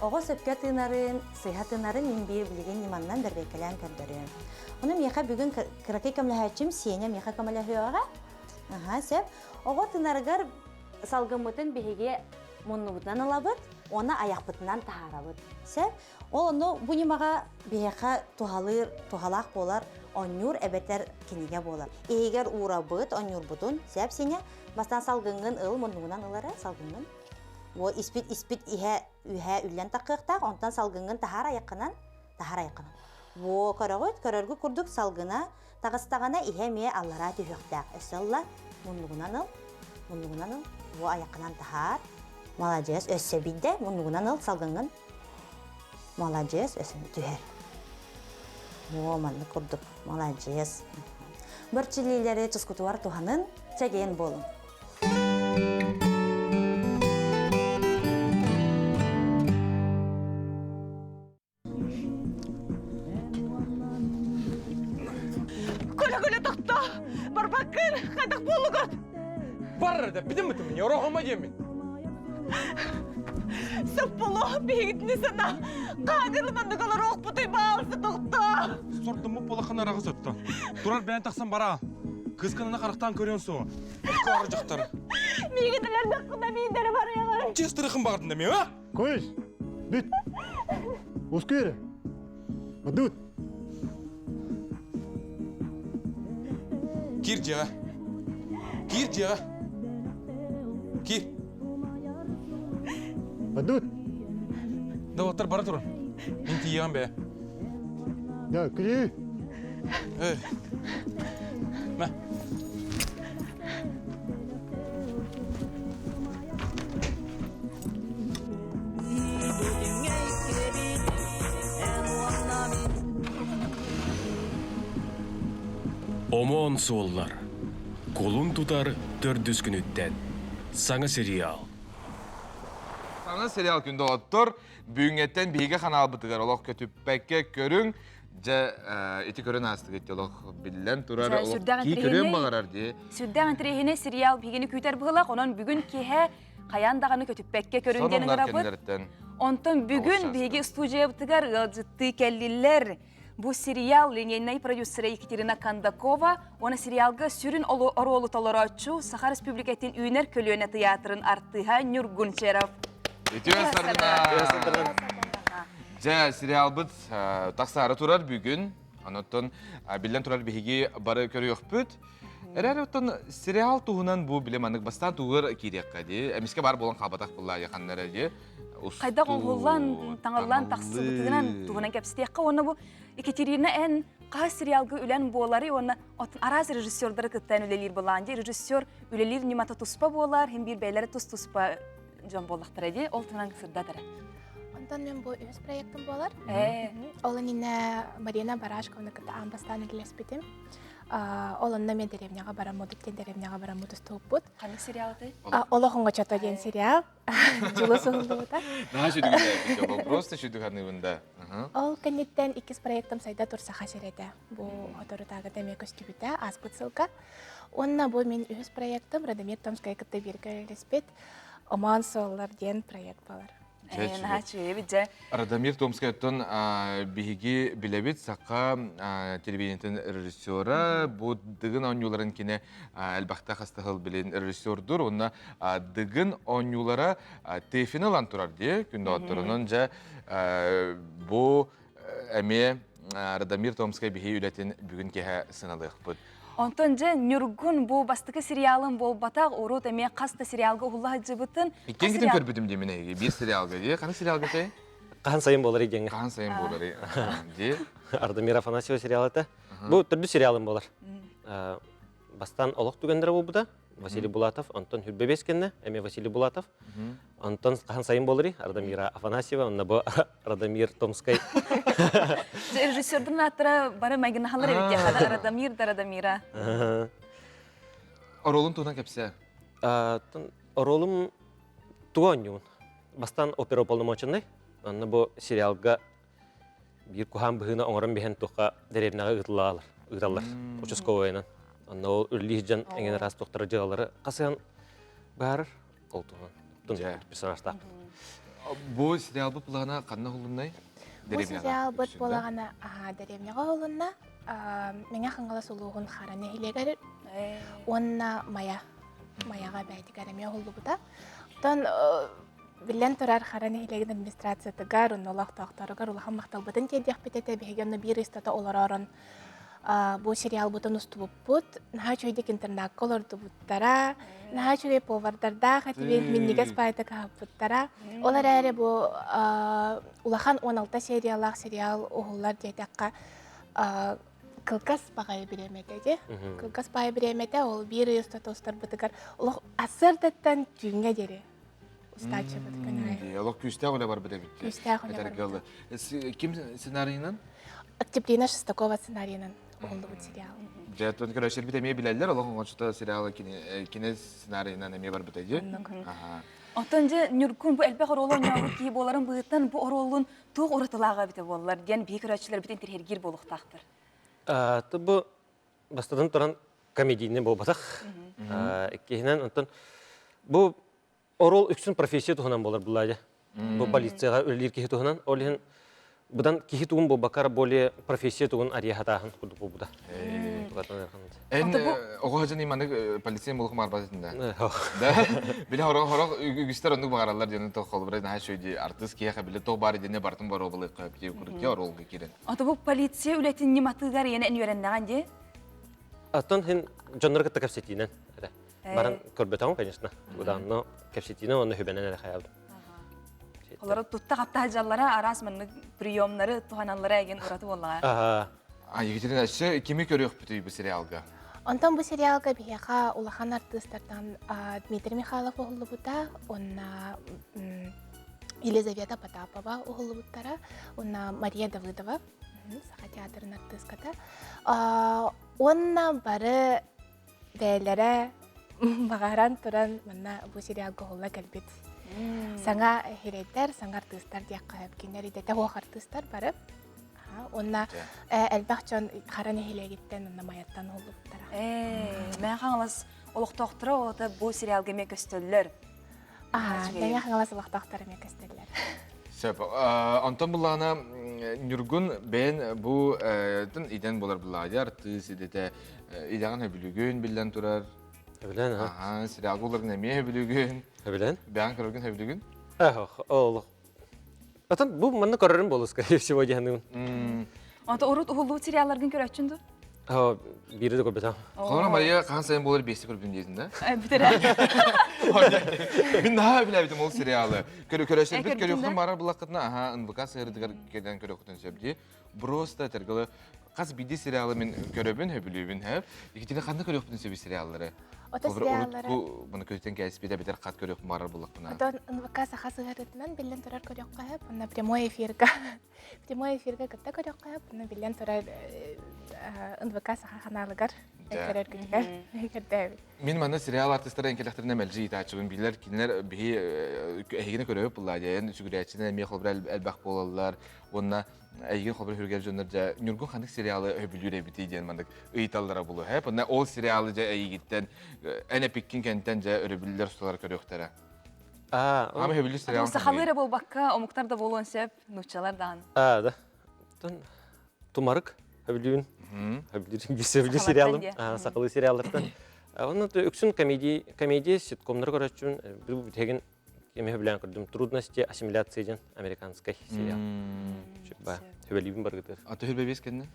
Оҕо сөпкө тыынарын, сыыһа тыынарын мин биир билигин ньыманнан бэрбиэккэлээн көрдөрүөм. Ону миэхэ бүгүн кыракый көмөлөһөөччүм Сеня миэхэ көмөлөһүөҕэ. Аха, сөп. Оҕо тынарыгар салгыммытын биһиги муннубутунан ылабыт уонна айахпытынан таһаарабыт. Сөп. Ол ону бу ньымаҕа биһиэхэ туһалыыр, туһалаах буолар оонньуур эбэтэр кинигэ буолар. Иһигэр уурабыт оонньуурбутун, сөп сиҥэ, бастаан салгыҥҥын ыл, муннугунан ыл эрэ, салгыҥҥын. Бу испит испит иһэ үһэ үллэн таххыахтаах, онтон салгыҥҥын таһаар айаххынан, таһаар айаххынан. Во, көрөҕүт, көрөргүт курдук салгына Таҕыстаҕына иһэ эмиэ аллараа түһүөхтээх. Өссө ылла, муннугунан ыл, муннугунан ыл, бу айаххынан таһаар. Маладьыас, өссө биирдэ муннугунан ыл, салгыҥҥын. Маладьыас, өссө түһэр. Оо, маннык курдук, маладьыас. Бөрчилиилэри тускутугар туһанын, чэгиэн буолуҥ. Көлө-көлө тохто! Барбаккын! Хайдах буоллугут? Бар да бидим битим не орохома диэмин. Сөп боло биһигитини сана хаагыры маннык олоруохпутуй баалсы тохто! Сордуммут буолаххына араҕыс өттө. Турар бэйэн тахсан бара. Кысканана харахтаан көрүөн суо. Ыккары дьахтар. Миигитилер даккына мииндери барыаҕай. Честырыхын баҕардын эми, а? Көз, бүт. Ускүр. Бадут. Кир дьиэҕэ. Кир дьиэҕэ. Кир. Бадут. Доҕоттор бара турун. Мин тиийэҕим бэйэ. Да, күлүү. Эй. Мэ. Омоон суоллар. Кулун тутар төрдүс күнүттэн. Саҥа сериал. Саҥа сериал күн доҕоттор, бүгүҥҥэттэн биһиги ханаалбытыгар олох көтүппэккэ көрүҥ. Дьэ, ити көрөн аастыгыт олох биллэн турар, олох кии көрүөн баҕарар дии. Сүрдээх интэриэһинэй сериал биһигини күүтэр быһылах, онон бүгүн киэһэ хайаан даҕаны көтүппэккэ көрүн диэн ыҥырабыт. Онтон бүгүн биһиги студиябытыгар ыалдьыттыы кэллилэр. Бу сериал линейнай продюсера Екатерина Кондакова уонна сериалга сүрүн оруолу толорооччу Саха Республикатын үүнэр көлүөнэ тыйаатырын артыыһа Ньургун Черов. Үтүө саргына! Дьэ, сериалбыт тахсаары турар бүгүн. Онон биллэн турар биһиги бары көрүөхпүт. Эрэр оттон сериал туһунан бу биле маннык бастаан тугар киириэххэ дии. Эмискэ бар буолан хаалбатах булла ханнара дии. Хайдах оҥоһуллан, таҥаллан тахсыбытынан туһунан кэпсэтиэххэ уонна бу Екатерина эн хаһыс сериалга үлэн буолары уонна оттон араас режиссердары кытта эн үлэлиир былаан дии. Режиссер үлэлиир ньымата туспа буолар, хим биир бэйэлэрэ тус-туспа дьон буоллахтара дии. Ол туһунан сырдат эрэ. Онтон мен бу үһүс проектым буолар. Ол иннинэ Марина Барашковна кытта аан бастаан үлэлэспитим. Ол онно мен деревняҕа бараммыт диэн деревняҕа бараммыт устубуппут. Ханнык сериал этэй? Олох оҥочото диэн сериал. Дьылы суһуллубута. Наһаа сүдүгүнэ просто сүдүг да. Ол кэнниттэн иккис проектым Сайда тур Саха сирэтэ. Бу соторутааҕыта эмиэ көстүбүтэ ааспыт сылга. Уонна бу мин үһүс проектым Радомир Томскай кытта бииргэ үлэлэспит Омоон суоллар диэн проект буолар. Наһаа үчүгэй дьэ. Радомир Томскай оттон биһиги билэбит саха телевидениетин режиссера бу Дыгын оонньууларын кине элбэхтэ хастаһыл билин режиссердур уонна Дыгын оонньуулара ТЭФИни ылан турар дии күндэ дьэ бу эмиэ Радомир Томскай биһи үлэтин бүгүн киэһэ сыналыахпыт. Онтон дьэ Ньургун бу бастакы сериалын буолбатах, урут эмиэ хас да сериалга уһулла сылдьыбытын. Иккиэн китин көрбүтүм дии мин эһиги. Биир сериалга дии. Ханнык сериалга этэй? Хаһан сайын буолар диэҥҥэ. Хаһан сайын буолар дии. Ардамир Афанасьева сериал этэ. Бу төрдүс сериалым буолар. Бастаан олох түгэннэрэ буолбута. Василий Булатов, Антон Хүрбэбиэс кэннэ, эмиэ Василий Булатов. Антон хаһан сайын буоларый? Радомира Афанасьева, онно бу Радомир Томскай. Режиссердун ааттара бары майгынаһалар эбит диэхэ Радомир да Радомира. Оролун туһунан кэпсээ. Оролум тугу оонньуун? Бастаан опера уполномоченный. Онно бу сериалга биир куһаан быһыыны оҥорон биһэн туохха дэриэбинэҕэ ыытыллалар ыыталлар участковайынан онно ол үллиир дьон эҥин араас туохтара дьыалалары хасыһан быһаарар ол туһунан персонажтаахпын Бу сериалбыт былаана ханна уһулуннай? Бу сериалбыт буолаҕына дэриэбинэҕэ уһулунна. Мэҥэ Хаҥалас улууһун Хара нэһилиэгэр уонна Майа Майаҕа бэйэтигэр эмиэ уһуллубута. Оттон Биллэн турар, Хара нэһилиэгин администрациятыгар, онно олохтоохторугар улахан махталбытын тиэрдиэхпит этэ. Биһиги онно биир ыстата олоророн бу сериалбытын устубуппут. Наһаа үчүгэйдик интернакка олордубуттара. Наһаа үчүгэй повардардаах этибит, минньигэс баайда кыһаппыттара. Ол эрээри бу улахан 16 сериялаах сериал уһуллар диэтэххэ, кылгас баҕайы бириэмэтэ дии. Кылгас баҕайы бириэмэтэ ол биир ый устата устарбытыгар олох ассыардаттан түүҥҥэ диэри устааччыбыт күн Олох күүстээх үлэ барбыт эбит. Күүстээх үлэ барбыт. Ким сценарийынан? Октябрина Шестакова сценарийынан уһуллубут сериал. Дьэ, тон көрөөччүлэрбит эмиэ билэллэр, олох оҥочто сериалы кини сценарийынан эмиэ барбыта дии. Оттон дьэ Ньургун бу элбэх оруолу оонньообут киһи буоларын быһыытынан бу оруолун туох уратылааҕа эбитэ буоллар диэн биһи көрөөччүлэрбит интэриэһиргиир буолуохтаахтар. Бу бастатан туран комедийнай буолбатах. Иккиһинэн, онтон бу оруол үксүн профессия туһунан буолар булла Бу полицияҕа үлэлиир киһи туһунан. Ол иһин быдан киһи тугун буолбакка более профессия тугун арыйа хатааһын курдук буолбута. Эн оҕо сылдьан маннык полиция буолуох баҕарбат этин да? Да. Биле хорох үгүстэр оннук баҕараллар диэн то холобура наһаа үчүгэй артыыс киһиэхэ биле тоҕ баар диэн бартын боруобалыахха бити курдук оруолга киирэн. Ото бу полиция үлэтин ньыматыгар иэнэ эн үөрэннэҕин дии? Оттон хин дьоннору кытта кэпсэтиинэн эрэ. Баран көрбөтөҕүм, конечно. Удаанно кэпсэтиинэн уонна хүбэнэн эрэ хайабын. Олору тутта хапта сылдьаллара араас маннык приемнары туһаналлара эгин ураты буоллаҕа. А Екатерина, өссө кими көрүөхпүтүй бу сериалга? Онтон бу сериалга биһиэхэ улахан артыыстартан Дмитрий Михайлов уһуллубута, уонна Елизавета Потапова уһуллубуттара, уонна Мария Давыдова Саха театрын артыыската. Уонна бары бэйэлэрэ баҕаран туран манна бу сериалга уһулла кэлбит саҥа хирэйдэр, саҥа артыыстар диэххэ сөп. Кинилэр идэтэ суох артыыстар бары. Уонна элбэх дьон Хара нэһилиэгиттэн уонна Майаттан уһуллубуттара. Мэҥэ Хаҥалас олохтоохторо оҕото бу сериалга эмиэ көстөллөр. Мэҥэ Хаҥалас олохтоохторо эмиэ көстөллөр. Сөп. Онтон буллаҕына Ньургун бэйэн бу идэн буолар буллаҕа артыыс идэтэ идэҕин хөбүлүгүн биллэн турар. Хөбүлэн, аха. Сериалга уларгын эмиэ хөбүлүгүн. Хөбүлэн. Бэйэн көрөргүн хөбүлүгүн. Ол. Отон бу манна көрөрүм болу, скорее всего, диһаныгын. Онто урут уһуллубут сериалларгын көрөччүн ду? Биири да көрбөтөм. Холобура Мария хаһан сайын буолар биэсти көрбүн диэтин да? Бүтэрэ. Мин наһаа билэбитим ол сериалы. Көрөсөрбүт көрүөхтэн барар буллаххытына, аха, НВК сыһырдыгар кэлэн көрүөхтэн сөп дии. Просто тергалы хас биирдии сериалы мин көрөбүн, хөбүлүүбүн, хөп. Икитини ханна көрүөхпүтүн сөбүй сериаллары? Ото сериаллары. Бу маны көтөн кээспит эбэтэр хат көрүөх барар буллахпына. Отон НВК саха сыһырытынан биллэн турар көрүөххэ сөп. Онно прямой эфирга Прямой эфиргэ кытта көрүөххэ сөп. Онно биллэн турар НВК саха ханаалыгар көрөр күнүгэр көрдөөбүт. Мин манна сериал артистара эҥкэлэхтэринэ мэлдьи ыытааччыбын билэр. Кинилэр биһи эһигини көрөбүт буллаа диэн сүгүрээччинэн эмиэ холобура элбэх буолаллар. Уонна эйигин холобура хүргэр дьоннор дьэ Ньургун ханнык сериалы өбүлүүр эбитий диэн маннык ыйыталлара булу. Хэп онно ол сериалы дьэ эйигиттэн эн эпиккин кэнтэн дьэ өрөбүллэр усталар көрүөхтэрэ. Ама хөбүлүр сериал. Сахалыы эрэ буолбакка, омуктар да буолуон сөп, нууччалар даҕаны. Аа, да. Тумарык хөбүлүүн. Хөбүлүүр сөбүлүүр сериалым. Сахалыы сериаллартан. Онно үксүн комедия, комедия ситкомнары көрөччүн бу бүтэгин кеми хөбүлээн көрдүм. Трудности ассимиляции диэн американскай сериал. Ба, хөбүлүүбүн баргытыр. А төһүл бэбиэс кэннэ?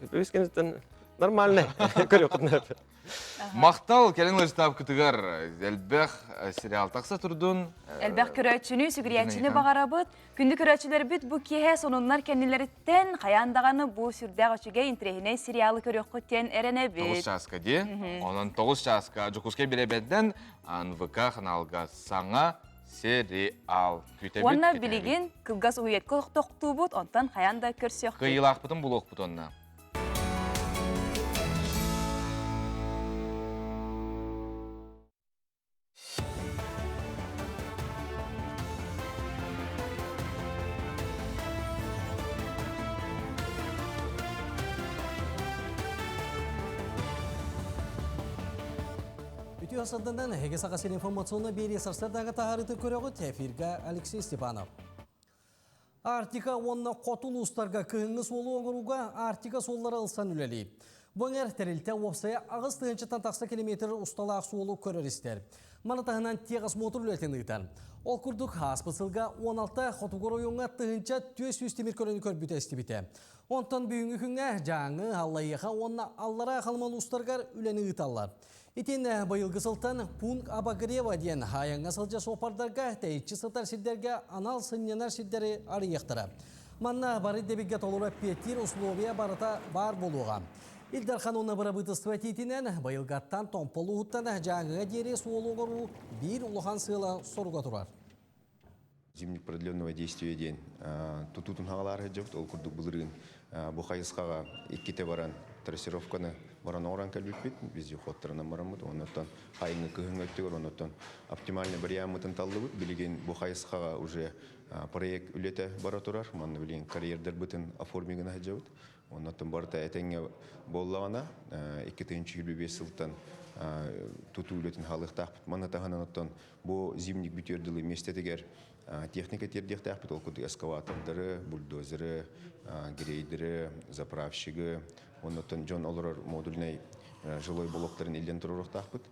Бэбиэс кэнниттэн нормально. Көрүөххүтүн Махтал кэлин ыстаапкытыгар элбэх сериал тахса турдун. Элбэх көрөөччүнү, сүгүрүйээччини баҕарабыт. Күндү көрөөччүлэрбит бу киэһэ сонуннар кэннилэриттэн хайаан даҕаны бу сүрдээх үчүгэй интэриэһинэй сериалы көрүөххүт диэн эрэнэбит. 9 чааска дии. Онон 9 чааска Дьокуускай бирэбэддэн НВК ханаалга саҥа сериал күүтэбит. Уонна билигин кылгас уһуйатка тохтуубут, онтон хайаан да көрсүөхпүт. Кыайыылаахпытын булуохпут онно. Үтүө сардандан эһиги Саха сирин информационно биэрии сарсыардааҥы таһаарыытын көрөҕүт. Эфиргэ Алексей Степанов. Арктика уонна хоту улуустарга кыһыҥҥы суолу оҥорууга Арктика суоллара ылсан үлэлиир. Бу эҥэр тэрилтэ уопсайа 8 тыһыынчаттан тахса километр усталаах суолу көрөр-истэр. Маны таһынан техосмотр үлэтин ыытар. Ол курдук, ааспыт сылга 16 хотугу оройуоҥҥа 1400 тимир көлөнү көрбүтэ истибитэ. Онтон бүгүҥҥү күҥҥэ Дьааҥы, Аллайыаха уонна Аллараа Халыма улуустарыгар үлэни ыыталлар. Итиннэ быйылгы сылтан пункт обогрева диэн айаҥҥа сылдьар суоппардарга тэйиччи сытар сирдэргэ анал сынньанар сирдэри арыйыахтара. Манна бары ирдэбилгэ толору эппиэттиир условия барыта баар буолуоҕа. Ил Дархан уонна бырабыытыстыба этиитинэн быйылгаттан Томпо улууһуттан Дьааҥыга диэри суолу оҥоруу биир улахан сыала-соруга турар. Зимник продленного действия диэн тутуутун хаҕалаар сылдьабыт. Ол курдук былырыын бу хайысхаҕа иккитэ баран трассировканы баран оҥорон кэлбиппит. Вездеходтарынан бараммыт. Оннуттан хайыҥҥы кыһыҥҥы өттүгэр оннуттан оптимальный вариаммытын таллыбыт. Билигин бу хайысхаҕа уже проект үлэтэ бара турар. Манна билигин карьердарбытын оформи гына сылдьабыт. Оннуттан барыта этэҥҥэ буоллаҕына, 2025 сылтан тутуу үлэтин хаалыахтаахпыт. Маны таһынан оттон Бу зимник бүтүөр дылы миэстэтигэр техника тиэрдиэхтээхпит, ол курдук эскаватордары, бульдозеры, грейдеры, заправщигы, оннуттан дьон олорор модульнай жилой блоктарын илдьэн туруоруохтаахпыт.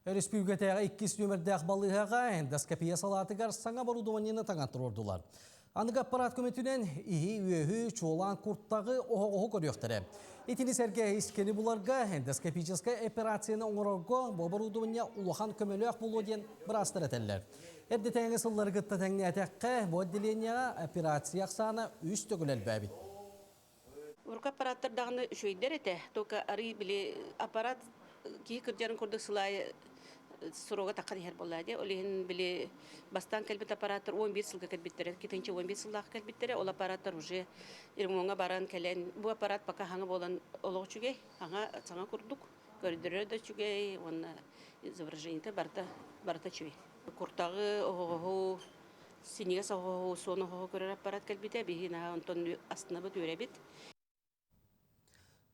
Өрөспүүбүлүкэтээҕи иккис нүөмэрдээх балыыһаҕа эндоскопия салаатыгар саҥа оборудованиены таҥан туруордулар. Аныгы аппарат көмөтүнэн иһи-үөһү, чуолаан куртаҕы, оһоҕоһу көрүөхтэрэ. Итини сэргэ искэни буларга эндоскопическай операцияны оҥорорго бу оборудование улахан көмөлөөх буолуо диэн быраастар этэллэр. Эрдэтээҥи сыллары кытта тэҥнээтэххэ, бу отделениеҕа операция ахсаана үс төгүл элбээбит. Урукку аппараттар даҕаны үчүгэйдэр этэ. Только арый били аппарат киһи кырдьарын курдук сыл аайы срога таххан иһэр буолла дии. Ол иһин били бастаан кэлбит аппараттар 11 сылга кэлбиттэрэ, 2011 сыллаах кэлбиттэрэ. Ол аппараттар уже ремоҥҥа баран кэлэн, бу аппарат пока хаҥа буолан олох үчүгэй, хаҥа саҥа курдук, көрдөрөр да үчүгэй уонна изображениета барыта барыта үчүгэй. Куртаҕы, оһоҕоһу Синньигэс оһоҕоһу, суон оһоҕоһу көрөр аппарат кэлбитэ. Биһиги наһаа онтон астынабыт, үөрэбит.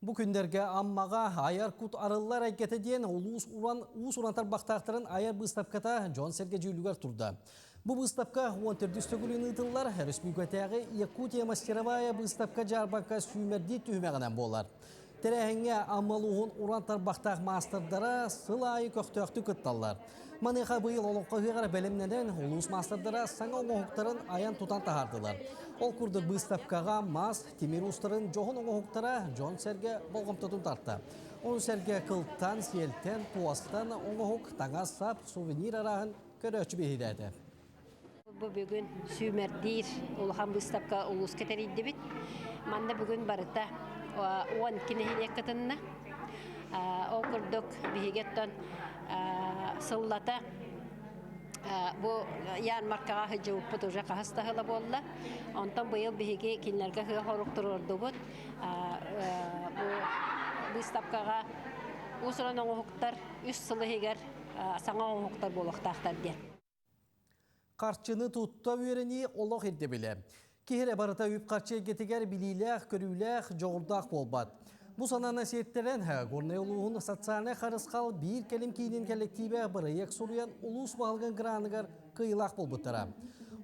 Бу күннэргэ Аммаҕа айар кут арыллар эйгэтэ диэн улуус уран уус-уран тарбахтаахтарын айар быыстапката дьон-сэргэ дьүүлүгэр турда. Бу быыстапка 14 төгүлүн ыытыллар өрөспүүбүлүкэтээҕи Якутия мастеровая быыстапка-дьаарбаҥка сүүмэрдиир түһүмэҕинэн буолар. Тэрээһиҥҥэ Амма улууһун уран тарбахтаах маастардара сыл аайы көхтөөхтүк кытталлар. Маныаха быйыл Олоҥхо ыһыаҕар бэлэмнэнэн улуус маастардара саҥа оҥоһуктарын айан-тутан таһаардылар. Ол курдук быыстапкаҕа мас, тимир уустарын дьоһун оҥоһуктара дьон-сэргэ болҕомтотун тарта. Ону сэргэ кылтан, сиэлтэн, туостан оҥоһук, таҥас-сап, сувенир арааһын көрөөччү биһирээтэ. Бу бүгүн сүүмэрдиир улахан быыстапка улууска тэрийдибит. Манна бүгүн барыта 12 нэһилиэк кытынна. Ол курдук биһиги оттон сыллата бу ярмаркаҕа сылдьыбыппыт уже хаһыс да сыла буолла. Онтон быйыл биһиги кинилэргэ сыа хорук туруордубут. Бу быыстапкаҕа уус-уран оҥоһуктар үс сыл иһигэр саҥа оҥоһуктар буолуохтаахтар диэн. Харчыны тутта үөрэнии олох ирдэбилэ. Киһи эрэ барыта үп-харчы эйгэтигэр билиилээх, көрүүлээх, дьоҕурдаах буолбат. Бу санааны сиэттэрэн, Горнай улууһун социальнай харысхал биир кэлим киинин кэллэктиибэ бырайыак суруйан улуус баһылыгын граныгар кыайыылаах буолбуттара.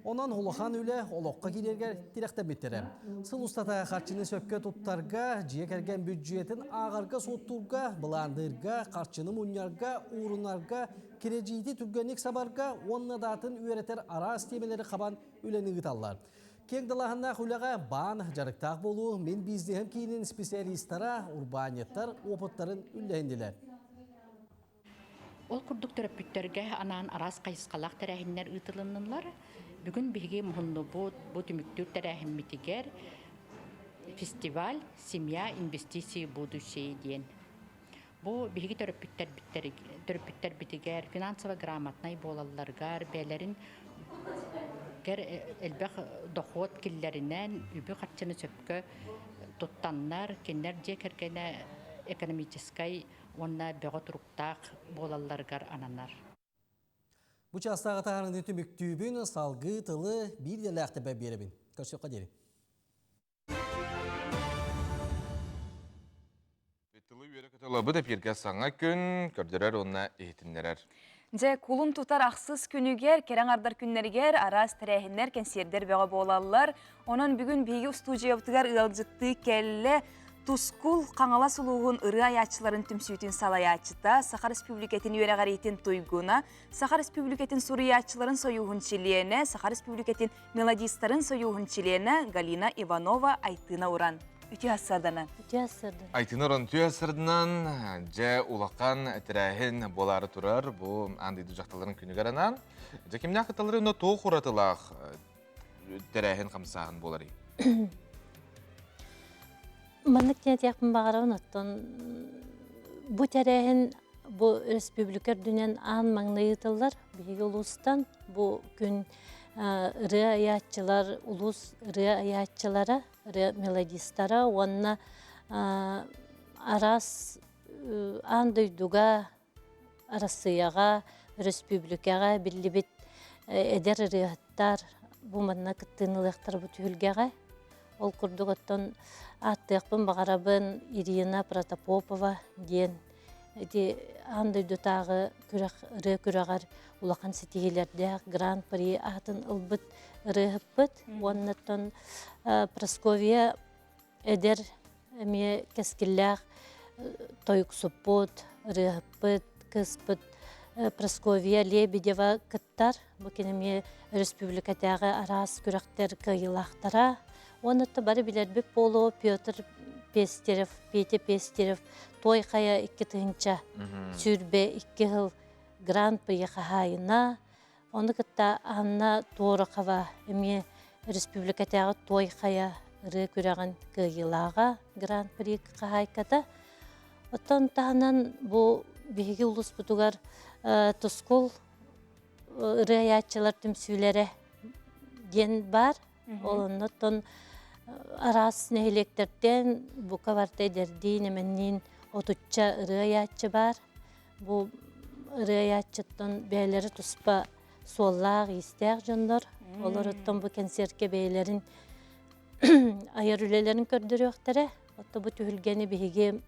Онон улахан үлэ олоххо киирэргэр тирэхтэммиттэрэ. Сыл устата харчыны сөпкө туттарга, дьиэ кэргэн бүддьүөтүн ааҕарга-суоттуурга, былаанныырга, харчыны мунньарга, уурунарга, кирэдьиити түргэнник сабарга уонна даатын үөрэтэр араас тиэмэлэри хабан үлэни ыыталлар. Киэҥ далааһыннаах үлэҕэ баан дьарыктаах буолуу мин бизнеһим киинин специалистара, урбаанньыттар опыттарын үллэһиннилэр. Ол курдук төрөппүттэргэ анаан араас хайысхалаах тэрээһиннэр ыытылыннылар. Бүгүн биһиги муһуннубут бу түмүктүүр тэрээһиммитигэр фестиваль «Семья инвестиции будущее» диэн. Бу биһиги төрөппүттэрбитигэр финансово грамотнай буолалларыгар, бэйэлэрин элбэх дохуот киллэринэн үбү-харчыны сөпкө туттаннар, кинилэр дьиэ кэргэнэ экономическай уонна бөҕө туруктаах буолалларыгар ананар. Бу чаастааҕы таһаарыыны түмүктүүбүн, салгыы тылы биир идэлээхтэрбэр биэрэбин. Көрсүөххэ диэри. Тылы үөрэ-көтө эпииргэ саҥа күн көрдөрөр уонна иһитиннэрэр. Дьэ, кулун тутар ахсыс күнүгэр, кэрэ аҥардар күннэригэр араас тэрээһиннэр, кэнсиэрдэр бөҕө буолаллар. Онон бүгүн биһиги устуудьуйабытыгар ыалдьыттыы кэллэ Тускул Хаҥалас улууһун ырыа айааччыларын түмсүүтүн салайааччыта, Саха Республикатын үөрэҕириитин туйгуна, Саха Республикатын суруйааччыларын сойууһун чилиэнэ, Саха Республикатын мелодистарын сойууһун чилиэнэ Галина Иванова Айтыына Уран. Үтүө сарданан. Үтүө сарданан. Айтыына Уран үтүө сарданан дьэ улахан тэрээһин буолаары турар бу аан дойду дьахталларын күнүгэр анаан. Дьэ кимнээх кытталлары онно туох уратылаах тэрээһин хамсааһын буоларый? Маннык диэн этиэхпин баҕарабын оттон бу тэрээһин бу республика үрдүнэн аан маҥнай ыытыллар. Биһиги улуустан бу күн ырыа айааччылар, улуус ырыа айааччылара, ырыа мелодистара уонна араас аан дойдуга, Арассыыйаҕа, өрөспүүбүлүкэҕэ биллибит эдэр ырыаһыттар бу манна кыттыыны ылыахтара бу түһүлгэҕэ. Ол курдук оттон ааттыахпын баҕарабын Ирина Протопопова диэн ити аан дойдутааҕы күрэх ырыа күрэҕэр улахан ситиһиилэрдээх гран-при аатын ылбыт ырыаһыппыт. Уонна оттон Прасковья эдэр эмиэ кэскиллээх тойуксуппут, ырыаһыппыт, кыыспыт Прасковья Лебедева кыттар. Бу кини эмиэ өрөспүүбүлүкэтээҕи араас күрэхтэр кыайыылаахтара. Уонна бары билэрбит буолуо Петр Пестерев, Петя Пестерев Той хайа 2022 сыл Гран-при хаһаайына. Ону кытта Анна Торохова эмиэ республикатааҕы Той хайа ырыа күрэҕин кыайыылааҕа Гран-при хаһаайката. Оттон таһынан бу биһиги улууспутугар Тускул ырыа айааччылар түмсүүлэрэ диэн баар. Ол оннуттан араас нэһилиэктэртэн бука барыта эдэрдиин, эмэнниин отучча ырыа айааччы баар. Бу ырыа айааччыттан бэйэлэрэ туспа суоллаах-иистээх дьоннор. Олоруттан бу кэнсиэркэ бэйэлэрин айар үлэлэрин көрдөрүөхтэрэ. Отто бу түһүлгэни биһиги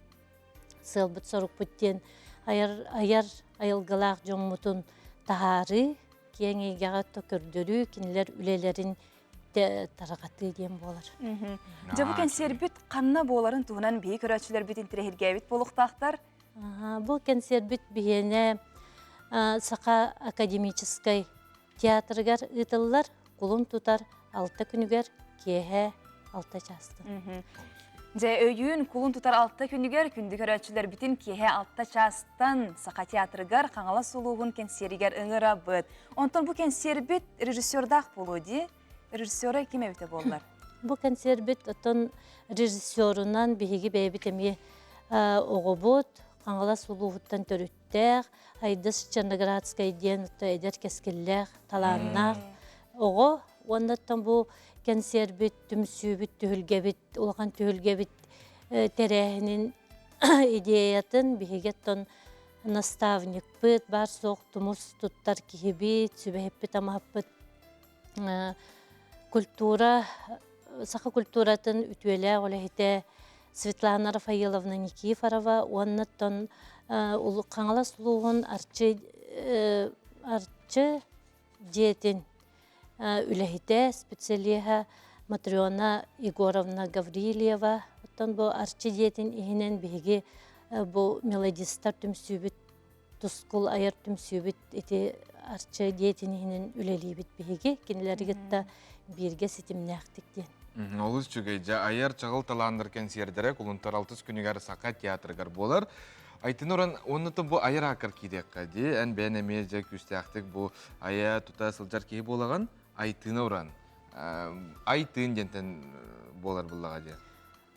сыалбыт-сорукпут диэн айар, айар айылгылаах дьоммутун таһаарыы, киэҥ эйгэҕэ көрдөрүү, кинилэр үлэлэрин тарҕатыы диэн буолар. Дьэ бу кэнсиэрбит ханна буоларын туһунан биһи көрөөччүлэрбит интэриэһиргээбит буолуохтаахтар. Бу кэнсиэрбит биһиэнэ Саха академическай театрыгар ыытыллар кулун тутар алта күнүгэр киэһэ алта чаастан. Дьэ, өйүүн кулун тутар алта күнүгэр күндү көрөөччүлэрбитин киэһэ алта чаастан Саха театрыгар Хаҥалас улууһун кэнсиэригэр ыҥырабыт. Онтон бу кэнсиэрбит режиссердаах буолуо дии. Режиссера ким эбитэ буоллар? Бу кэнсиэрбит оттон режиссерунан биһиги бэйэбит эмиэ оҕобут Хаҥалас улууһуттан төрүттээх Айдыс Черноградскай диэн эдэр кэскиллээх, талааннаах оҕо. Уонна бу кэнсиэрбит, түмсүүбүт, түһүлгэбит, улахан түһүлгэбит тэрээһинин идеятын биһиги оттон наставникпыт, баар-суох тумус туттар киһибит, сүбэһиппит-амаһыппыт культура, саха культуратын үтүөлээх үлэһитэ. Светлана Рафаиловна Никифорова уонна оттон Хаҥалас улууһун Арчы Арчы дьиэтин үлэһитэ, специалиһа Матрена Егоровна Гаврильева. Оттон бу Арчы дьиэтин иһинэн биһиги бу мелодистар түмсүүбүт Тускул айар түмсүүбүт ити Арчы дьиэтин иһинэн үлэлиибит биһиги. Кинилэри кытта бииргэ ситимнээхтик диэн. Олус үчүгэй. Дьэ, айар чаҕыл талааннар кэнсиэрдэрэ кулунтар алтыс күнүгэр Саха театрыгар буолар. Айтын уран уонна бу айар аакар киириэххэ дии. Эн бэйэн эмиэ дьэ күүстээхтик бу айа тута сылдьар киһи буолаҕын. Айтыына уран. Айтыын диэнтэн буолар буллаҕа диэн.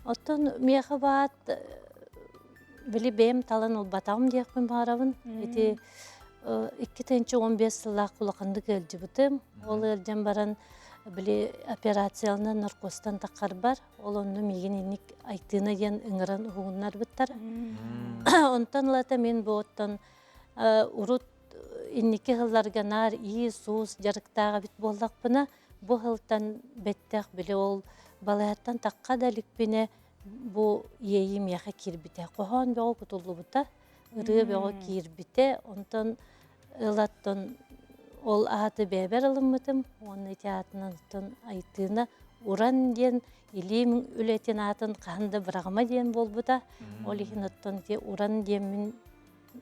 Оттон миэхэ баат били бэйэм талан ылбатаҕым диэхпин баҕарабын. Ити 2015 сыллаах улаханнык ыалдьыбытым. Ол ыалдьан баран били операцияланан наркозтан таххарбар ол онно миигин инник Айтыына диэн ыҥыран уһугуннарбыттар. Онтон ылата мин бу оттон урут инники сылларга наар иис-уус дьарыктаах эбит буоллахпына, бу сылтан бэттэх били ол балыһаттан тахха да иликпинэ бу иэйии миэхэ киирбитэ. Хоһоон бөҕө кутуллубута, ырыа бөҕө киирбитэ. Онтон ылаттан ол ааты бэйэбэр ылыммытым уонна ити аатынан оттон Айтыына Уран диэн илиим үлэтин аатын хаһан да быраҕыма диэн буолбута. Ол иһин оттон ити Уран диэммин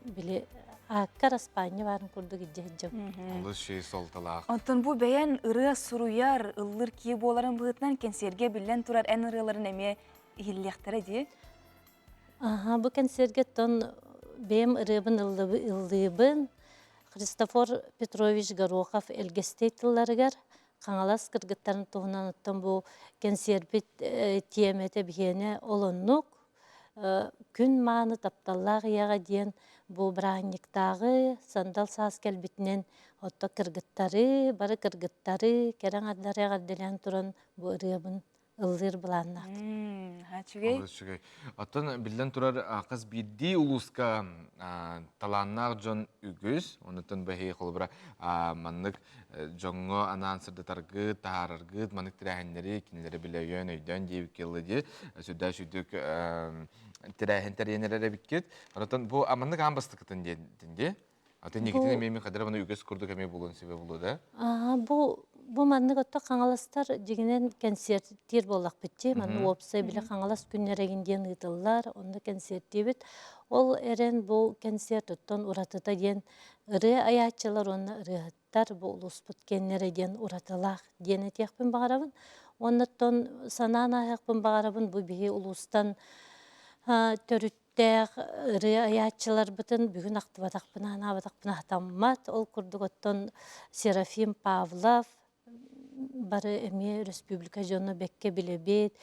били аакка араспаанньа баарын курдук илдьэ сылдьабын. Олус үчүгэй суолталаах. Онтон бу бэйэн ырыа суруйар, ыллыр кии буоларын быһыытынан кэнсиэргэ биллэн турар эн ырыаларын эмиэ иһиллиэхтэрэ дии. Аха, бу кэнсиэргэ оттон бэйэм ырыабын ыллыыбын. Христофор Петрович Горохов Элгэстэй тылларыгар Хаҥалас кыргыттарын туһунан оттон бу кэнсиэрбит тиэмэтэ биһиэнэ олоннук күн мааны тапталлаах ийэҕэ диэн бу бырааһынньыктааҕы сандал саас кэлбитинэн отто кыргыттары бары кыргыттары кэрэ аҥардары эҕэрдэлээн туран бу ырыабын ыллыыр былааннаах. Үчүгэй. Үчүгэй. Оттон биллэн турар хас биирдии улууска талааннаах дьон үгүс. Онуттан бэһи холобура маннык дьоҥҥо анаан сырдатаргыт, таһаараргыт, маннык тэрээһиннэри кинилэри билэ өйөөн өйдөөн диэбиккэ ылла дии. Сүрдээх сүрдүк тэрээһин тэрийэн эрэр эбиккит. Онтон бу маннык аан бастакытын диэн дии. Атын никитин эмиэ ми хадара маны үгэс курдук эмиэ булуон себе булуо да? Бу бу маннык отто Хаҥаластар дьигинэн кэнсиэртиир буоллахпыт дии. Манна уопсай били Хаҥалас күннэрэгин диэн ыытыллар, онно кэнсиэртиибит. Ол эрэн бу кэнсиэрт оттон уратыта диэн ырыа айааччылар уонна ырыаһыттар бу улууспут кэннэрэ диэн уратылаах диэн этиэхпин баҕарабын. Уонна оттон санаан ааһыахпын баҕарабын бу биһи улуустан төрүт Тээх ырыа айааччыларбытын бүгүн ахтыбатахпына, анаабатахпына сатаммат. Ол курдук оттон Серафим Павлов бары эмиэ республика дьоно бэккэ билэбит.